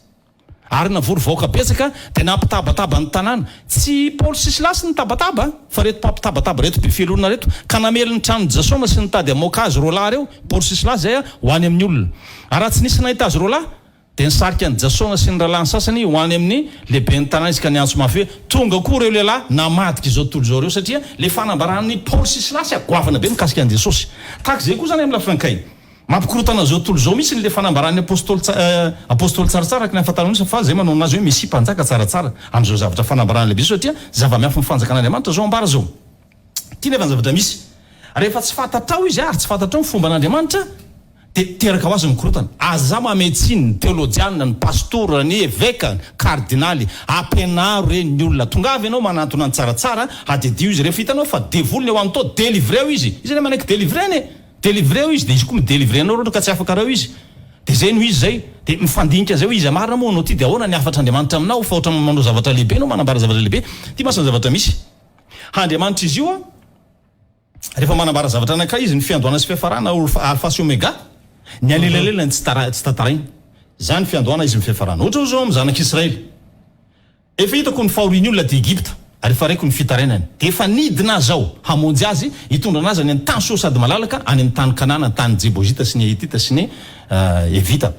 ary navory vahoaka betsaka, dia nampitabataba ny tanàna. Tsy i Paoly sy Silasy nitabataba, fa ireto mpampitabataba ireto be fialonana ireto, ka namely ny tranon'i Jasona sy nitady hamoaka azy roalahy ireo, Paoly sy Silasy izay, ho any amin'ny olona. Ary raha tsy nisy nahita azy roalahy, dia nisarika an'i Jasona sy ny rahalahiny sasany ho any amin'ny lehiben'ny tanàna izy ka niantso mafy hoe, Tonga koa ireo lehilahy namadika izao tontolo izao ireo, satria ilay fanambaran'i Paoly sy Silasy goavana be mikasika an'i Jesosy. Tahaka izay koa izany amin'ny lafiny kay. Mampikorontana izao tontolo izao mihitsy ilay fanambaran'ny Apostoly Apostoly tsaratsara araka ny ahafantarana azy fa izay manao anazy hoe Mesia Mpanjaka tsaratsara amin'izao zavatra fanambarana lehibe izao satria zava-miafin'ny fanjakan'Andriamanitra izao ambara izao. Ity nefa ny zavatra misy. Rehefa tsy fantatrao izy ary tsy fantatrao ny fomban'Andriamanitra dia teraka ho azy ny korontana. Aza mamehy tsiny ny teolojiana, ny pastora, ny eveka, ny kardinaly. Ampianaro re ny olona. Tongava ianao manantona ny tsaratsara, hadidio izy. Rehefa hitanao fa devoly ny eo aminy tao, delivreo izy. Izy anie manaiky delivrena e. Delivreo izy dia izy koa mi-delivrer anao raha ohatra ka tsy afaka reo izy. Dia zay no izy zay. Dia mifandinika zay hoe iza marina moa anao ty dia ahoana ny hafatr'Andriamanitra aminao fa ohatra manao zavatra lehibe enao manambara zavatra lehibe. Ty mantsy ny zavatra misy. Andriamanitra izy io an, rehefa manambara zavatra anankiray izy, ny fiandohana sy fiafarana, Alpha sy Omega, ny anelanelany tsy tsy tantarainy. Zany fiandohana izy ny fiafarana. Ohatra hoe zao amin'ny zanak'Israely. Efa hitako ny fahorian'ny olona aty Egypta. Ary efa reko ny fitarainany. Dia efa nidina aza aho hamonjy azy, hitondra anazy any amin'ny tany soa sady malalaka, any amin'ny tany Kanana, tanin'ny Jebozita sy ny Hetita sy ny Hevita.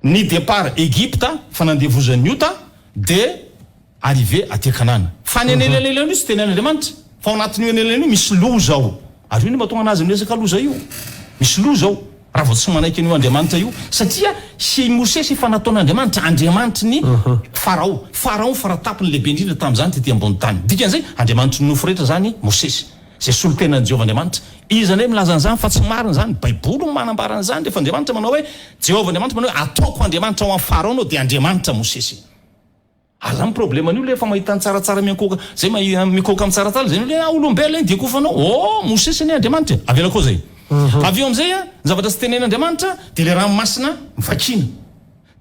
Ny départ Egypta, fanandevozan'ny ota, dia arrivée aty Kanana. Fa ny anelanelan'io tsy tenin'Andriamanitra, fa ao anatin'io anelanelan'io misy loza ao. Ary io no mahatonga anazy miresaka loza io. Misy loza ao. Raha vao tsy manaiky an'io Andriamanitra io, satria sy i Mosesy efa nataon'Andriamanitra Andriamanitry ny Farao. Farao no faratapony lehibe indrindra tamin'izany tety ambony tany. Dikan'izay, Andriamanitry ny nofo rehetra izany Mosesy, izay solontenan'i Jehovah Andriamanitra. Iza indray milaza an'izany fa tsy marina izany? Baiboly no manambara an'izany. Rehefa Andriamanitra manao hoe, Jehovah Andriamanitra manao hoe, ataoko Andriamanitra ho an'i Farao ianao, dia Andriamanitra Mosesy. Ary zany problème an'io le efa mahita ny tsaratsara miankohoka zay mahi mikohoka amin'ny tsaratsara zay le ah olombelona iny dia kofanao oh Mosesy anie Andriamanitra e avela koa zay avy eo amizay a ny zavatra tsy tenen'Andriamanitra dia le ranomasina mivakiana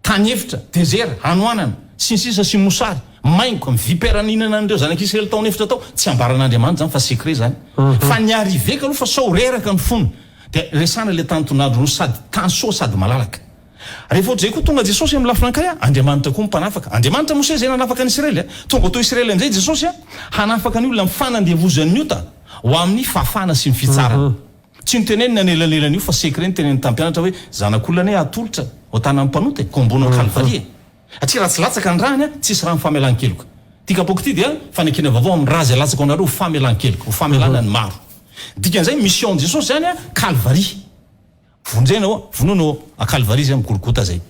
tany efitra désert hanoanana sy ny sisa sy mosary maingoka ny vipère nihinana an'ireo zanak'Israely tao an'efitra tao tsy ambaran'Andriamanitra zany fa secret zany fa ny arrivée kaloha fa sao reraka ny fony dia resahana le tany tondrandro sady tany soa sady malalaka Rehefa ohatr'izay koa tonga Jesosy amin'ny lafiny ankiray, Andriamanitra koa mpanafaka. Andriamanitra Mosesy izay nanafaka ny Isiraely. Tonga tao Isiraely amin'izay Jesosy hanafaka ny olona amin'ny fanandevozan'ny ota ho amin'ny fahafahana sy ny fitsarana. Tsy noteneniny anelanelana io fa secret noteneniny tamin'ny mpianatra hoe zanak'olona anie hatolotra ho tanan'ny mpanota e, kombona ao Kalvary e. Satria raha tsy latsaka ny rany, tsisy rano famelan-keloka. Ity kapoaka ity dia fanekena vaovao amin'ny ra izay latsaka ho anareo ho famelan-keloka, ho famelana ny maro. Dikan'izay mission Jesosy izany Kalvary. Vonjena ô, vonoina ô, a Kalvary izay am Golgota zay.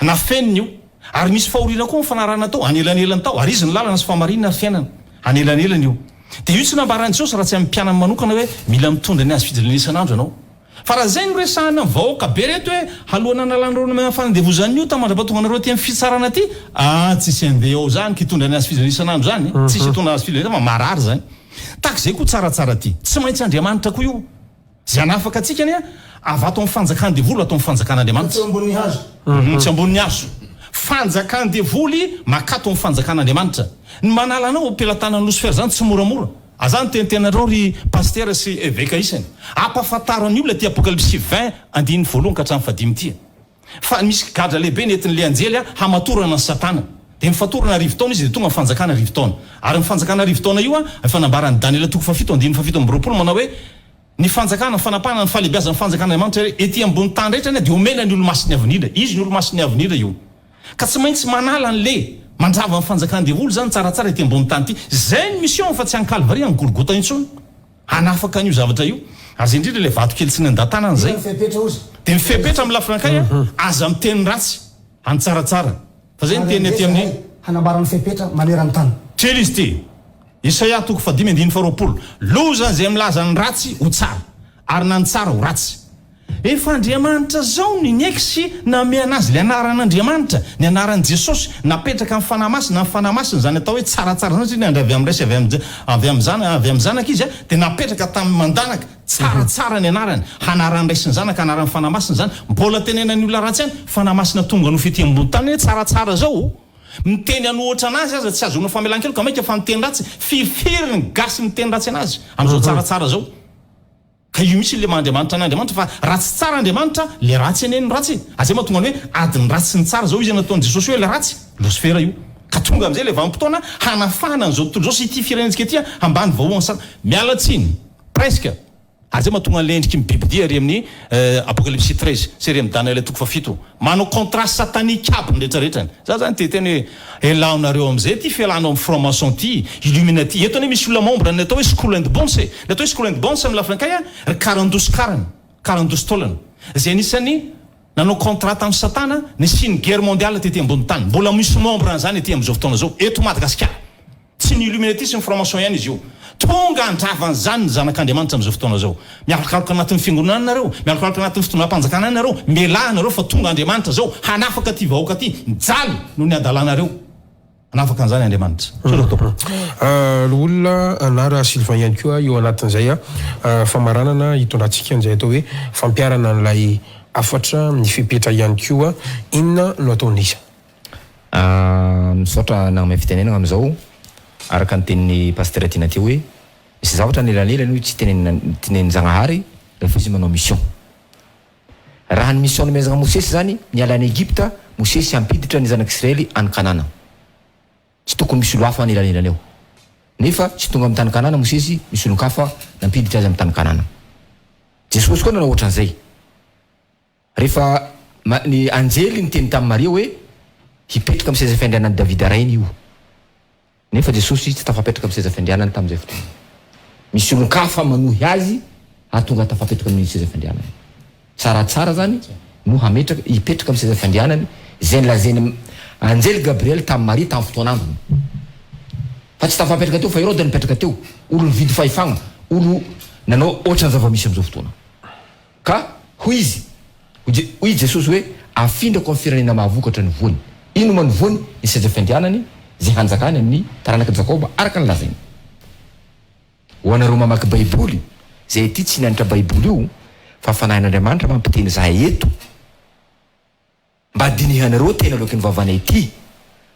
Nafeniny io. Ary misy fahoriana koa ny fanarahana tao, anelanelany tao, ary izy ny lalana sy fahamarinana ary fiainana. Anelanelany io. Dia io tsy nambaran'i Jesosy raha tsy amin'ny mpianany manokana hoe mila mitondra ny hazo fijaliana isan'andro ianao. Fa raha izay no resahina amin'ny vahoaka be reto hoe alohan'ny hanalanareo ny fanandevozan'ny ota mandra-pahatonga anareo aty amin'ny fitsarana aty, ah tsisy andeha ao izany kitondra ny hazo fijaliana isan'andro izany, tsisy hitondra hazo fijaliana fa marary izany. Tahaka izay koa tsaratsara aty. Tsy maintsy Andriamanitra koa io. Izay hanafaka antsika anie avy ato amin'ny fanjakan-devoly ho ato amin'ny fanjakan'Andriamanitra. Tsy eo ambonin'ny hazo. Tsy ambonin'ny hazo. Fanjakan-devoly makato amin'ny fanjakan'Andriamanitra. Ny manala anao am-pelatanan'i Losifera izany tsy moramora. Aza miteniteny ry pasitera sy eveka isany. Ampahafantaro ny olona ity Apokalypsy 20 andininy voalohany ka hatramin'ny fahadimy ity. Fa misy gadra lehibe nentin'ilay anjely hamatorana an'i Satana. Dia nifatorana arivotaona izy dia tonga ny fanjakana arivotaona. Ary ny fanjakana arivotaona io efa nambaran'i Daniela toko fahafito andininy fahafito ambiroapolo manao hoe, Ny fanjakana, ny fanapahana, ny fahalehibiazan'ny fanjakan'Andriamanitra ety ambony tany rehetra anie dia omena ny olo-masin'ny avenir. Izy ny olo-masin'ny avenir io. Ka tsy maintsy manala an'le mandrava ny fanjakan-devoly izany tsaratsara ety ambony tany ity. Izay ny mission fa tsy any Kalvary, any Golgota intsony. Hanafaka an'io zavatra io. Ary izay indrindra ilay vato kely tsy nendan-tanana izay. Inona ny fepetra ozy? Dia ny fepetra amin'ny lafiny ankiray, aza miteny ratsy any tsaratsara. Fa izay ny teny aty amin'ny. Hanambara ny fepetra maneran-tany. Kely izy ity. Isaia toko fahadimy andininy faharoapolo. Loza izay milaza ny ratsy ho tsara, ary na ny tsara ho ratsy. Efa Andriamanitra zao no niaiky sy nameana azy le anaran'Andriamanitra, ny anaran'i Jesosy, napetraka ny Fanahy Masina, ny Fanahy Masina izany atao hoe tsaratsara izany satria nandray avy amin'ny Ray sy avy amin'ny avy amin'ny Zana avy amin'ny Zanaka Izy dia napetraka tamin'ny mandanaka, tsaratsara ny anarany, hanaran'ny Ray sy ny Zanaka, anaran'ny Fanahy Masina izany, mbola tenenan'ny olona ratsy ihany, Fanahy Masina tonga nofo ety ambony tany hoe tsaratsara zao, miteny an'ohatra anazy aza tsy ahazoana famelan-keloka mainka fa miteny ratsy, firifiry ny gasy miteny ratsy anazy amin'izao tsaratsara zao. Ka io mihitsy le maha Andriamanitra an'Andriamanitra fa raha tsy tsara Andriamanitra le ratsy anie no ratsy e! Ary zay mahatonga ny hoe adin'ny ratsy sy ny tsara zao iza nataon'i Jesosy hoe le ratsy? Losifera io. Ka tonga amizay le vanim-potoana hanafahana an'izao tontolo izao sy ity firenentsika ity ambany vahohon'ny satana. Miala tsiny. Presque. Ary zay mahatonga an'le endriky ny bibidia ary amin'ny Apokalypsy 13 sy ery amin'ny Daniela toko fahafito. Manao contrat satanique aby ny retraretrany. Za zany te hiteny hoe elao nareo amizay ty fialana ao am franc maçon ty, illuminati, eto anie misy olona membre ny atao hoe skull and bones e, ny atao hoe skull and bones am lafiny ankay a ry karandoha sy karana, karandoha sy taolana, zay anisany nanao contrat tam satana nisian'ny guerre mondiale tety ambony tany, mbola misy membre an'izany ety amizao fotoana zao eto Madagasikara. Tsy ny Illuminati sy ny franc-maçon ihany izy io. Tonga handrava an'izany ny zanak'Andriamanitra amin'izao fotoana izao. Mialokaloka anatin'ny fiangonana any nareo, mialokaloka anatin'ny fitondram-panjakana any nareo, mialà nareo fa tonga Andriamanitra izao hanafaka ity vahoaka ity mijaly noho ny hadalanareo. Hanafaka an'izany Andriamanitra. Misaotra tompoko. Loholona Anara Sylvain ihany koa eo anatin'izay famaranana hitondrantsika an'izay atao hoe fampiharana an'ilay hafatra, ny fepetra ihany koa. Inona no ataon'iza? Misaotra nanome fitenenana amin'izao, araka ny tenin'i Pasitera Tiana teo hoe misy zavatra anelanelany hoy tsy tenenina tenenin-Jagnahary rehefa izy manao mission. Raha ny mission nomezana Mosesy izany, niala any Egypta Mosesy hampiditra ny zanak'Israely any Kanana. Tsy tokony misy olo hafa anelanelany eo. Nefa tsy tonga amin'ny tany Kanana Mosesy, misy olon-kafa nampiditra azy amin'ny tany Kanana. Jesosy koa nanao ohatran'izay. Rehefa ny anjely niteny tamin'i Maria hoe hipetraka amin'ny seza fiandrianan'i Davida rainy io. Nefa Jesosy tsy tafapetraka amin'ny seza fiandrianany tamin'izay fotoana. Misy olon-kafa manohy azy hahatonga tafapetraka amin'ny seza fiandrianany. Tsaratsara zany no hametraka, hipetraka amin'ny seza fiandrianany izay nolazain'ny anjely Gabriel tamin'i Maria tamin'ny fotoan'androny. Fa tsy tafapetraka teo fa Heroda nipetraka teo, olo nividy fahefagna, olo nanao ohatran'ny zava-misy amin'izao fotoana. Ka hoy izy, hoy i Jesosy hoe, Afindrako amin'ny firenena mahavokatra ny voany. Inona moa ny voany? Ny seza fiandrianany izay hanjakany amin'ny taranak'i Jakoba araka ny lazainy. Ho anareo mamaky baiboly, izay aty tsy nianatra baiboly io, fa fanahin'Andriamanitra mampiteny zahay eto, mba dinihanareo tena aloaky ny vavanay ity,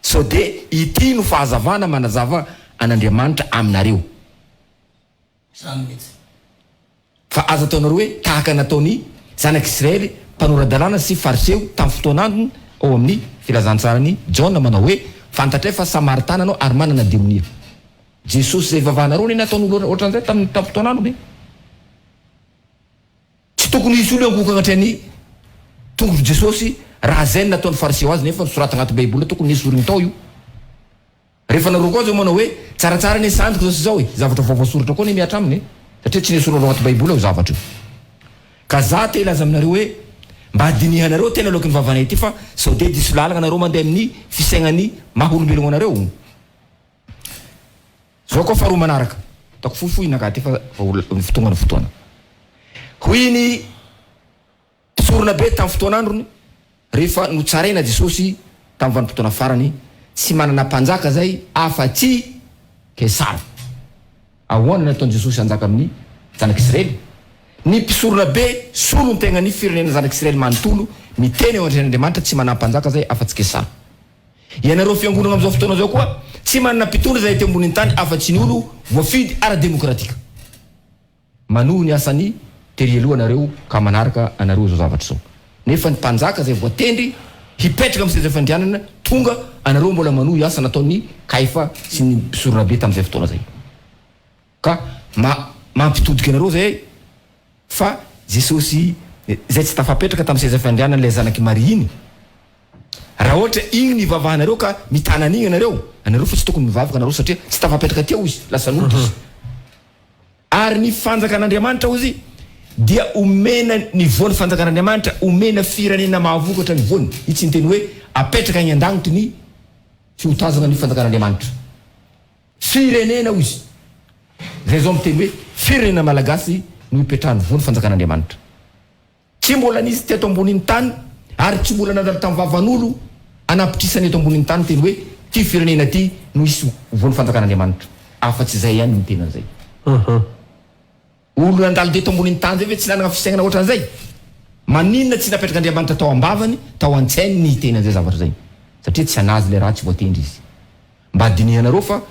sao de ity no fahazavana manazava an'Andriamanitra aminareo. Zany mihitsy. Fa aza ataonareo hoe tahaka nataon'ny zanak'Israely mpanora-dalàna sy Fariseo tamin'ny fotoan'androny ao amin'ny filazantsaran'i Jaona manao hoe, Fantatray fa Samaritana anao ary manana demonia. Jesosy izay ivavahanareo anie nataon'olo ohatran'izay tamin'ny tamin'ny fotoan'androny e. Tsy tokony hisy olo hiankohoka agnatrehan'ny tongotr'i Jesosy raha izay no nataon'ny Fariseo azy nefa nosoratana anaty Baiboly tokony nesoriny tao io. Rehefa nareo koa zao manao hoe tsaratsara anie sandriko zao sy zao e, zavatra vaovao soratra koa anie mihatra aminy e, satria tsy nesorinareo anaty baiboly ao zavatra io. Ka za te hilaza aminareo hoe mba dinihanareo tena aloaky ny vavanay ity fa sao dia diso lalagna nareo mandeha amin'ny fisaignan'ny maha olombelogno anareo. Zao koa faharoa manaraka, ataoko fohifohy nagaha ty fa tonga ny fotoana. Hoy ny. Mpisorona be tamin'ny fotoan'androny, rehefa notsaraina Jesosy tamin'ny vanim-potoana farany, tsy manana mpanjaka izay afa-tsy Kaisara. Ahoana no nataon'i Jesosy hanjaka amin'ny zanak'Israely? Ny mpisorona be solontegnan'ny firenena zanak'Israely manontolo miteny eo anatrehan'Andriamanitra tsy manana mpanjaka izay afa-tsy Kaisara. Ianareo fiangonana amin'izao fotoana izao koa tsy manana mpitondra izay ety ambonin'ny tany afa-tsy ny olo voafidy ara-demokratika. Manohy ny asany tery aloha nareo ka manaraka anareo izao zavatra izao. Nefa ny mpanjaka izay voatendry hipetraka amin'ny seza fiandrianana tonga anareo mbola manohy asa nataon'i Kaifa sy ny mpisoronabe tamin'izay fotoana izay. Ka ma mampitodika anareo izay fa Jesosy izay tsy tafapetraka tamin'ny seza fiandrianana ilay zanak'i Maria iny. Raha ohatra igny ny ivavahanareo ka mitana an'igny anareo, anareo fa tsy tokony mivavaka anareo satria tsy tafapetraka teo izy, lasa nody izy. Ary ny fanjakan'Andriamanitra, hozy, dia omena ny voan'ny fanjakan'Andriamanitra, omena firenena mahavokatra ny voany. Io tsy niteny hoe apetraka agny an-dagnitry ny fiotazana ny fanjakan'Andriamanitra. Firenena, hoy izy. Zay zao miteny hoe firenena malagasy no ipetrahan'ny voan'ny fanjakan'Andriamanitra. Tsy mbola nisy teto ambonin'ny tany ary tsy mbola nandalo tamin'ny vavan'olo anapitrisany eto ambonin'ny tany teny hoe ty firenena ty no hisy voan'ny fanjakan'Andriamanitra. Afa-tsy izay ihany no miteny an'izay. Olo nandalo teto ambonin'ny tany zay ve tsy nanana fisainana ohatran'izay? Maninona tsy napetrak'Andriamanitra tao am-bavany, tao an-tsainy ny hiteny an'izay zavatra izay? Satria tsy anazy ilay raha tsy voatendry izy. Mba dinihanareo fa.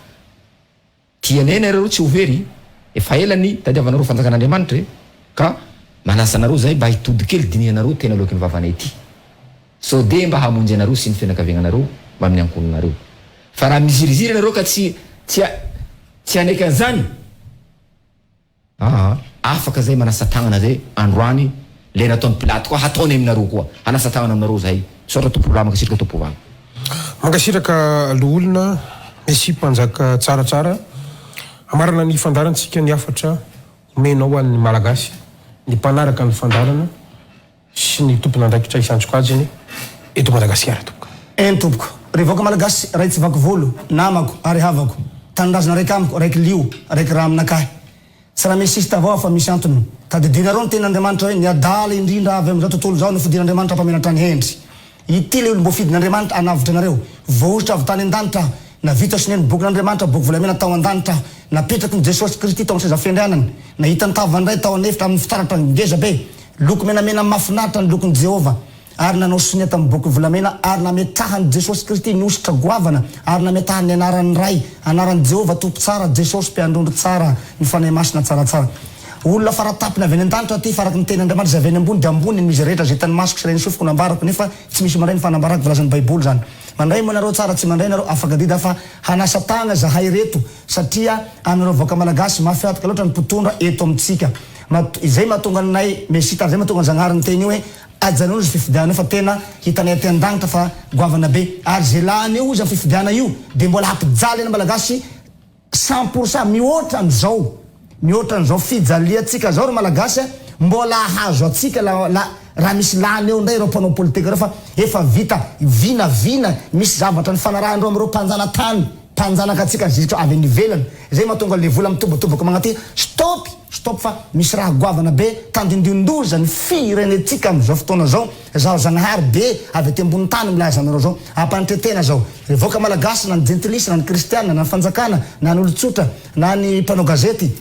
Tianay nareo tsy ho very, efa ela ny tadiavanareo fanjakan'Andriamanitra e, ka manasa anareo zahay mba hitody kely dinihanareo tena aloaky ny vavanay ity, sao de mba hamonjy anareo sy ny fianakaviagnanareo mbamin'ny ankohonanareo. Fa raha miziriziry nareo ka tsy tsy tsy hanaiky an'izany, Aa afaka zay manasa tagnana zay androany le nataony pilato koa hataony aminareo koa hanasa tagnana aminareo zahay misaotra tompoko lahy mankasitraka tompoko vavy. Mankasitraka Loholona Messi Mpanjaka tsaratsara hamarana ny fandaharantsika ny hafatra omenao ho an'ny Malagasy ny mpanaraka ny fandaharana sy ny tompon'andraikitra isan-tsokajiny eto Madagasikara tompoko. Eny tompoko. Ry vahoaka Malagasy, ray tsy vaky volo, namako ary havako, tanindrazana raika amiko, raiky lio, raiky ra aminakahy. Tsy raha misisita avao aho fa misy antony. Tadidinareo ny tenin'Andriamanitra hoe ny adala indrindra avy amin'izao tontolo izao no fidin'Andriamanitra hampamenatra ny hendry. Ity ilay olom-boafidin'Andriamanitra hanavotra anareo. Voahosotra avy tany an-danitra aho. Navita sonia ny bokin'Andriamanitra, boky volamena tao an-danitra aho. Napetraky ny Jesosy Kristy tao amin'ny seza fiandrianany. Nahita ny tavan'ny Ray tao an'efitra amin'ny fitaratra ngeza be. Loko menamena mahafinaritra ny lokon'i Jehovah. Ary nanao sonia tamin'ny boky volamena, ary nametrahan'i Jesosy Kristy ny hosotra goavana, ary nametahany ny anaran'ny Ray, anaran'i Jehovah Tompo tsara, Jesosy Mpiandrondro tsara, ny Fanahy Masina tsaratsara. Olona fara-tampony avy any an-danitra aty, fa araka ny tenin'Andriamanitra izay avy any ambony dia ambony noho izay rehetra izay hitan'ny masoko sy ren'ny sofiko nambarako, nefa tsy misy mandray ny fanambarako, voalazan'ny Baiboly izany. Mandray moa nareo tsara tsy mandray nareo afaka adidy aho fa hanasa tagna zahay reto satria anareo vahoaka malagasy mafy hatoka loatra ny mpitondra eto amintsika. Mat izay mahatonga anay mesita ary zay mahatonga an'i Zagnahary niteny io hoe ajanony izy fifidianana io fa tena hitanay aty andagnitra fa goavana be ary ze lany eo ozy am fifidianana io de mbola hampijaly any malagasy 100% mihoatra an'izao mihoatra an'izao fijaliantsika zao ry malagasy a mbola ahazo antsika la la raha misy lany eo ndray ireo mpanao politika ireo fa efa vita vinavina misy zavatra nifanarahan'ireo amin'ireo mpanjanatany mpanjanaka antsika zisika avy any ivelany zay mahatonga le vola mitobatoboka magnaty stop stop fa misy raha goavana be tandindondoza ny firenentsika amin'izao fotoana zao zaho Zagnahary be avy aty ambony tany milaza anareo zao ampanetretena zao Ry vahoaka malagasy na ny jentilisa na ny kristiana na ny fanjakana na ny olon-tsotra na ny mpanao gazety,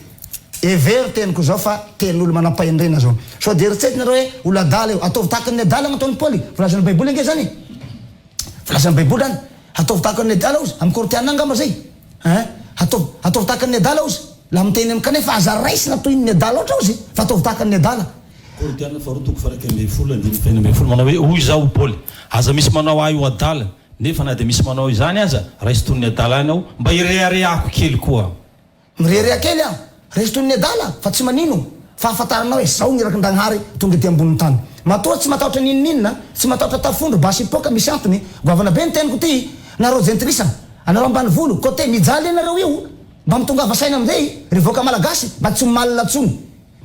hevero teniko izao fa tenin'olo manam-pahendrena zao. Sao dia eritreretinareo hoe olo adala io. Ataovy tahaka ny adala nataon'i Paoly. Voalazan'ny baiboly ange zany e. Voalazan'ny baiboly zany. Ataovy tahaka ny adala ozy. Amin'ny korintiana angamba zay. Hein? Ataovy ataovy tahaka ny adala ozy. Laha miteny am kanefa aza raisina toy ny adala loatra ozy fa ataovy tahaka ny adala. Korintiana faharoa toko faha 11 andininy faha 16 manao hoe, Hoy izaho Paoly, aza misy manao ahy ho adala, Nefa na dia misy manao izany aza, raiso toy ny adala ihany aho, mba hireharehako kely koa. Mirehareha kely aho, raiso toy ny adala, fa tsy manino, fa ahafantaranao hoe zaho ny irakin-Dragnahary tonga ety ambonin'ny tany. Matoa tsy matahotra n'inon'inona, tsy matahotra tafondro, basy hipoaka, misy antony, goavana be ny teniko ity, nareo jentilisa, anareo ambanivolo, côté, mijaly anareo io, mba mitongava saina amin'izay, ry vahoaka malagasy, mba tsy ho mal tsony.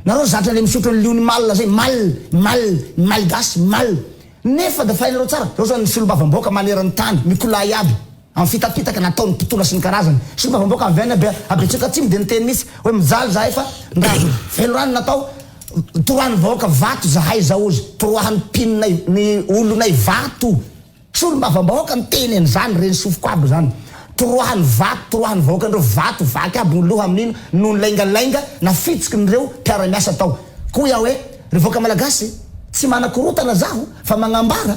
Nareo zatra le misotro ny liony mal zay, mal, mal, malgasy, mal. Nefa da fainareo tsara, zao zany ny solombavambahoaka maneran tany, mikolay aby, am fitapitaka nataony mpitondra sy ny karazany. Solombavambahoaka avy any Abetsoka atsimo de niteny mitsy hoe mijaly zahay fa ndra velorano natao toroahan'ny vahoaka vato zahay zao ozy, toroahan'ny mpinonay ny olonay vato. Solombavambahoaka miteny an'izany, reny sofiko aby zany. Toroahany vato, toroahany vahoaka ndreo vato, vaky aby ny loha amin'ino noho ny laingalainga nafitsikin'ireo mpiara-miasa tao. Koa aho hoe, ry vahoaka malagasy, tsy manakorotana zaho fa magnambara,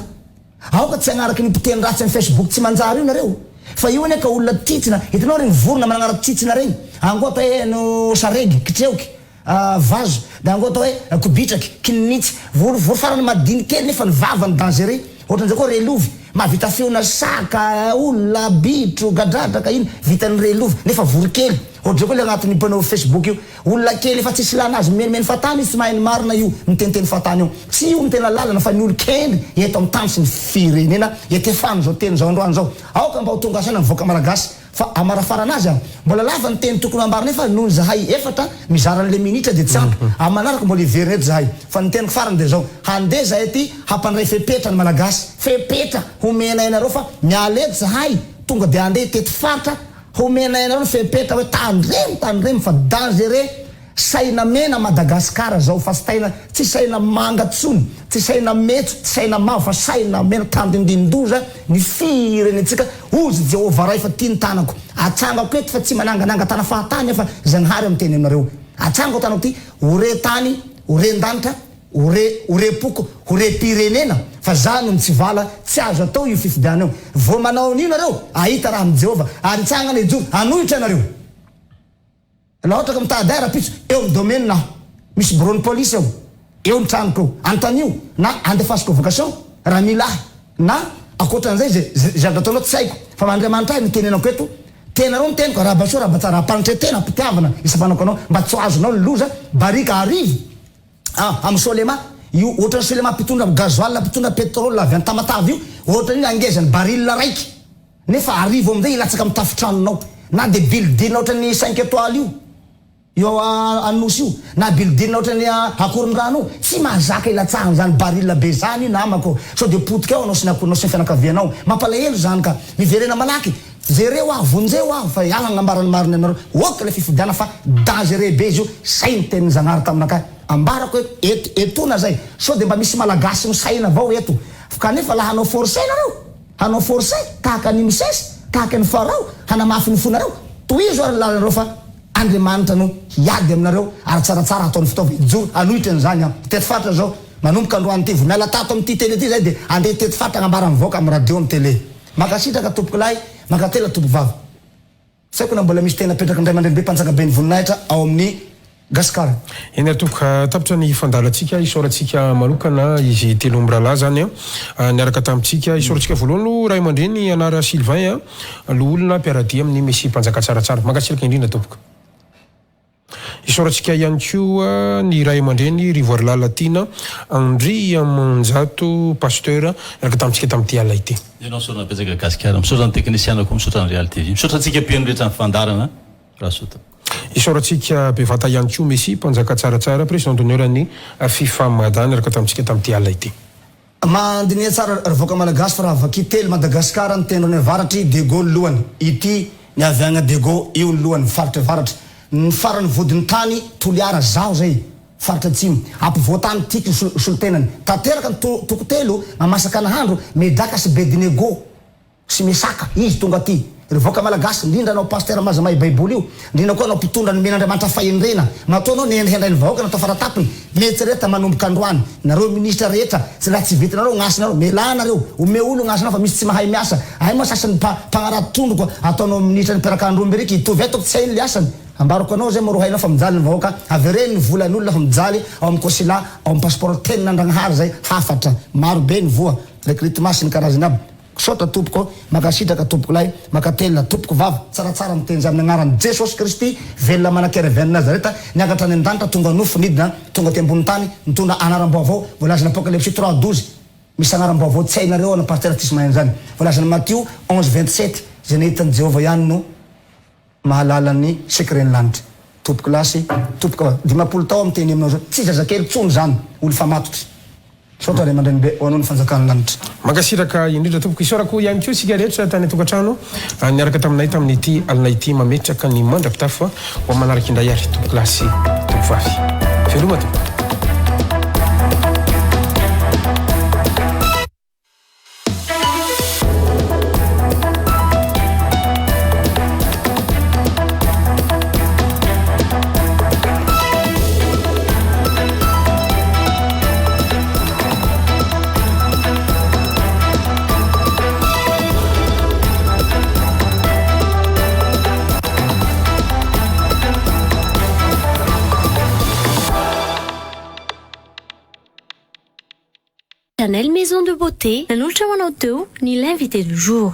aoka tsy hagnaraky ny mpiteny ratsy amin'ny facebook tsy manjary io nareo, fa io anie ka olona titsina, hitanao regny vorona managnara tsitsina regny, angoa atao hoe no saregy, kitreoky, Vazo, dia angoa atao hoe kobitraky, kininitsy, vory vory farany madiny kely nefa ny vavany dangereux, ohatran'izay koa relovy, mahavita feona saka, olona, bitro, gadradraka iny, vitan'ny relovy nefa vory kely, ohatr'izay koa le agnatin'ny mpanao facebook io, olona kely efa tsisy ilana azy, mimenimeny fahatany izy tsy mahay ny marina io, miteniteny fahatany io, tsy io no tena lalana fa ny olon-kendry eto amin'ny tany sy ny firenena etefano izao teny izao androany izao, aoka mba ho tonga saina ny vahoaka malagasy. Fa amarafarana azy an! Mbola lava ny teny tokony hambara nefa noho izahay efatra mizara an'ilay minitra dia tsy ampy. Amin'ny manaraka mbola hiverina eto izahay. Fa ny teniko farany dia izao, handeha izahay aty hampandray fepetra ny Malagasy. Fepetra homenay anareo fa miala eto izahay tonga dia handeha hitety faritra homenay anareo ny fepetra hoe tandremo tandremo fa dangereux. Saina mena Madagascar zao fa tsy taina tsy saina manga tsony tsy saina metso tsy saina mavo fa saina mena tandindindoza ny firenentsika ozy Jehovah Ray fa ty ny tanako atsangako eto fa tsy manangananga tana fahatany aho fa Zagnahary aho miteny aminareo atsangako tanako ty ho re tany ho re ndanitra ho re ho re poko ho re pirenena fa za no mitsivala tsy azo atao io fifidianana io vao manao an'io nareo ahita raha amin'i Jehovah ary hitsangana hijoro hanohitra anareo. Raha ohatra ka mitady ahy rahampitso, eo amin'ny domaine aho. Misy bureau ny police eo. Eo ny tranoko eo. Anontanio na andefaso convocation raha mila ahy. Na ankoatran'izay izay zavatra ataonao tsy haiko. Fa Andriamanitra ahy no tenenako eto. Tenareo ny teniko, arahaba soa, arahaba tsara. Ampanotren-tena, am-pitiavana isafanako anao mba tsy ho azonao ny loza. Barika arivo amin'ny Solema. Io ohatran'ny Solema mpitondra gasoil, mpitondra pétrole avy any Tamatave io. Ohatran'io ny hangezan'ny baril raiky. Nefa arivo amin'izay hilatsaka amin'ny tafon-tranonao. Na dia building ohatran'ny cinq étoiles io, io Anosy io, na building ohatran'ny Akorondrano io, tsy mahazaka ilatsahan'izany baril be izany io namako. Sao dia potika ao anao sy ny akohonao sy ny fianakavianao. Mampalahelo izany ka. Miverena malaky. Jereo aho, vonjeo aho fa aho hagnambara ny marina aminareo. Ok ilay fifidianana fa dangereux be izy io. Zay ny tenin'i Zagnahary taminakahy. Ambarako eto, eto, etoana zay. Sao dia mba misy Malagasy misaina avao eto. Kanefa laha hanao force nareo. Hanao force tahaka an'i Mosesy, tahaka an'i Farao, hanamafy ny fonareo. Tohizo ary ny lalanareo fa Andriamanitra no hiady aminareo ary tsaratsara hataony fitaova hijoro hanohitra an'izany aho. Hitety faritra izao, manomboka androany ity, vao miala tato amin'ity télé ity izahay dia handeha hitety faritra hagnambara ny vahoaka amin'ny radio, amin'ny télé. Mankasitraka tompokolahy, mankatela tompokovavy. Tsy haiko na mbola misy teny apetraky ny ray aman-drenibe mpanjaka be ny voninahitra ao amin'ny. Gasikara. Eny ary tompoko, tapitra ny fandaharantsika, isaorantsika manokana izy telo mirahalahy zany an, niaraka tamintsika. Isaorantsika voalohany aloha ray aman-dreny Anara Sylvain an, loholona mpiara-dia amin'ny Mesia Mpanjaka tsaratsara. Mankasitraka indrindra tompoko. Isaorantsika ihany koa ny ray aman-dreny Rivoarilala Tiana Andriamanjato Pasteur niaraka tamintsika tamin'ity alina ity. Ianao misaotra betsaka Gasikara, misaotra ny teknisiana koa, misaotra ny Real TV, misaotra antsika mpihaino rehetra ny fandaharana. Rasoa. Isaorantsika bevata ihany koa Messi, mpanjaka tsaratsara, président d'honneur ny Fifa Mada niaraka tamintsika tamin'ity alina ity. Mandiniha tsara ry vahoaka Malagasy fa raha vaky telo Madagascar ny tendrony avaratry Diego ny lohany, ity ny avy agny Diego io ny lohany faritra avaratra, ny farany vodiny tany Toliara zaho zay faritra atsimo, ampovoantany tiako ny solontenany, tanteraka ny toko telo mamasaka nahandro Medaka sy Bedinego. Sy Mesaka, izy tonga aty. Ry vahoaka Malagasy, indrindra anao Pasteur maza mahay baiboly io, indrindra koa anao mpitondra nomen'Andriamanitra fahendrena, matoa anao nihendrahendrain'ny vahoaka natao faratapony, mieritrereta manomboka androany, nareo ministra rehetra, tsy raha tsy vitanareo gnasinareo, melà nareo, omeo olo gnasinao fa misy tsy mahay miasa, ay moa sasany mpa mpagnarato trondro koa ataonao ministra ny mpiarak'andromby ery hitovy ataoko tsy hainy le asany, ambarako anao zay maro hainao fa mijaly ny vahoaka, avereno ny volan'olona fa mijaly ao amin'ny consulat, ao amin'ny passeport tenin'Andragnahary zay, hafatra, maro be ny voa, recrutement sy ny karazany aby. Misaotra tompoko, mankasitraka tompokolahy, mankatelina tompoko vavy, tsaratsara miteny izany amin'ny agnaran'i Jesosy Kristy velona manan-kery avy any Nazareta, niakatra any an-danitra, tonga nofo, nidina tonga aty ambonin'ny tany, nitondra anaram-baovao, voalazan'ny Apokalypsy 3 12, misy anaram-baovao tsy hainareo ana pasitera tsisy mahay an'izany, voalazan'i Matio 11 27, izay nahita an'i Jehovah ihany no. Mahalala ny secret ny lanitra. Tompoko lahy sy tompoko vavy. 50 tao aho miteny aminao zao. Tsy zazakely tsony zany. Olo fa matotra. Misaotra ray aman-dreny be ho anao ny fanjakan'ny lanitra. Mankasitraka indrindra tompoko. Isaorako ihany koa isika rehetra tany an-tokantrano niaraka taminay tamin'ity alina ity. Mametraka ny mandra-pitafo ho amin'ny manaraka indray ary tompoko lahy sy tompoko vavy. Veloma tompoko. Chanel Maison de Beauté, nanolotra ho anao teo ny l'invité du jour.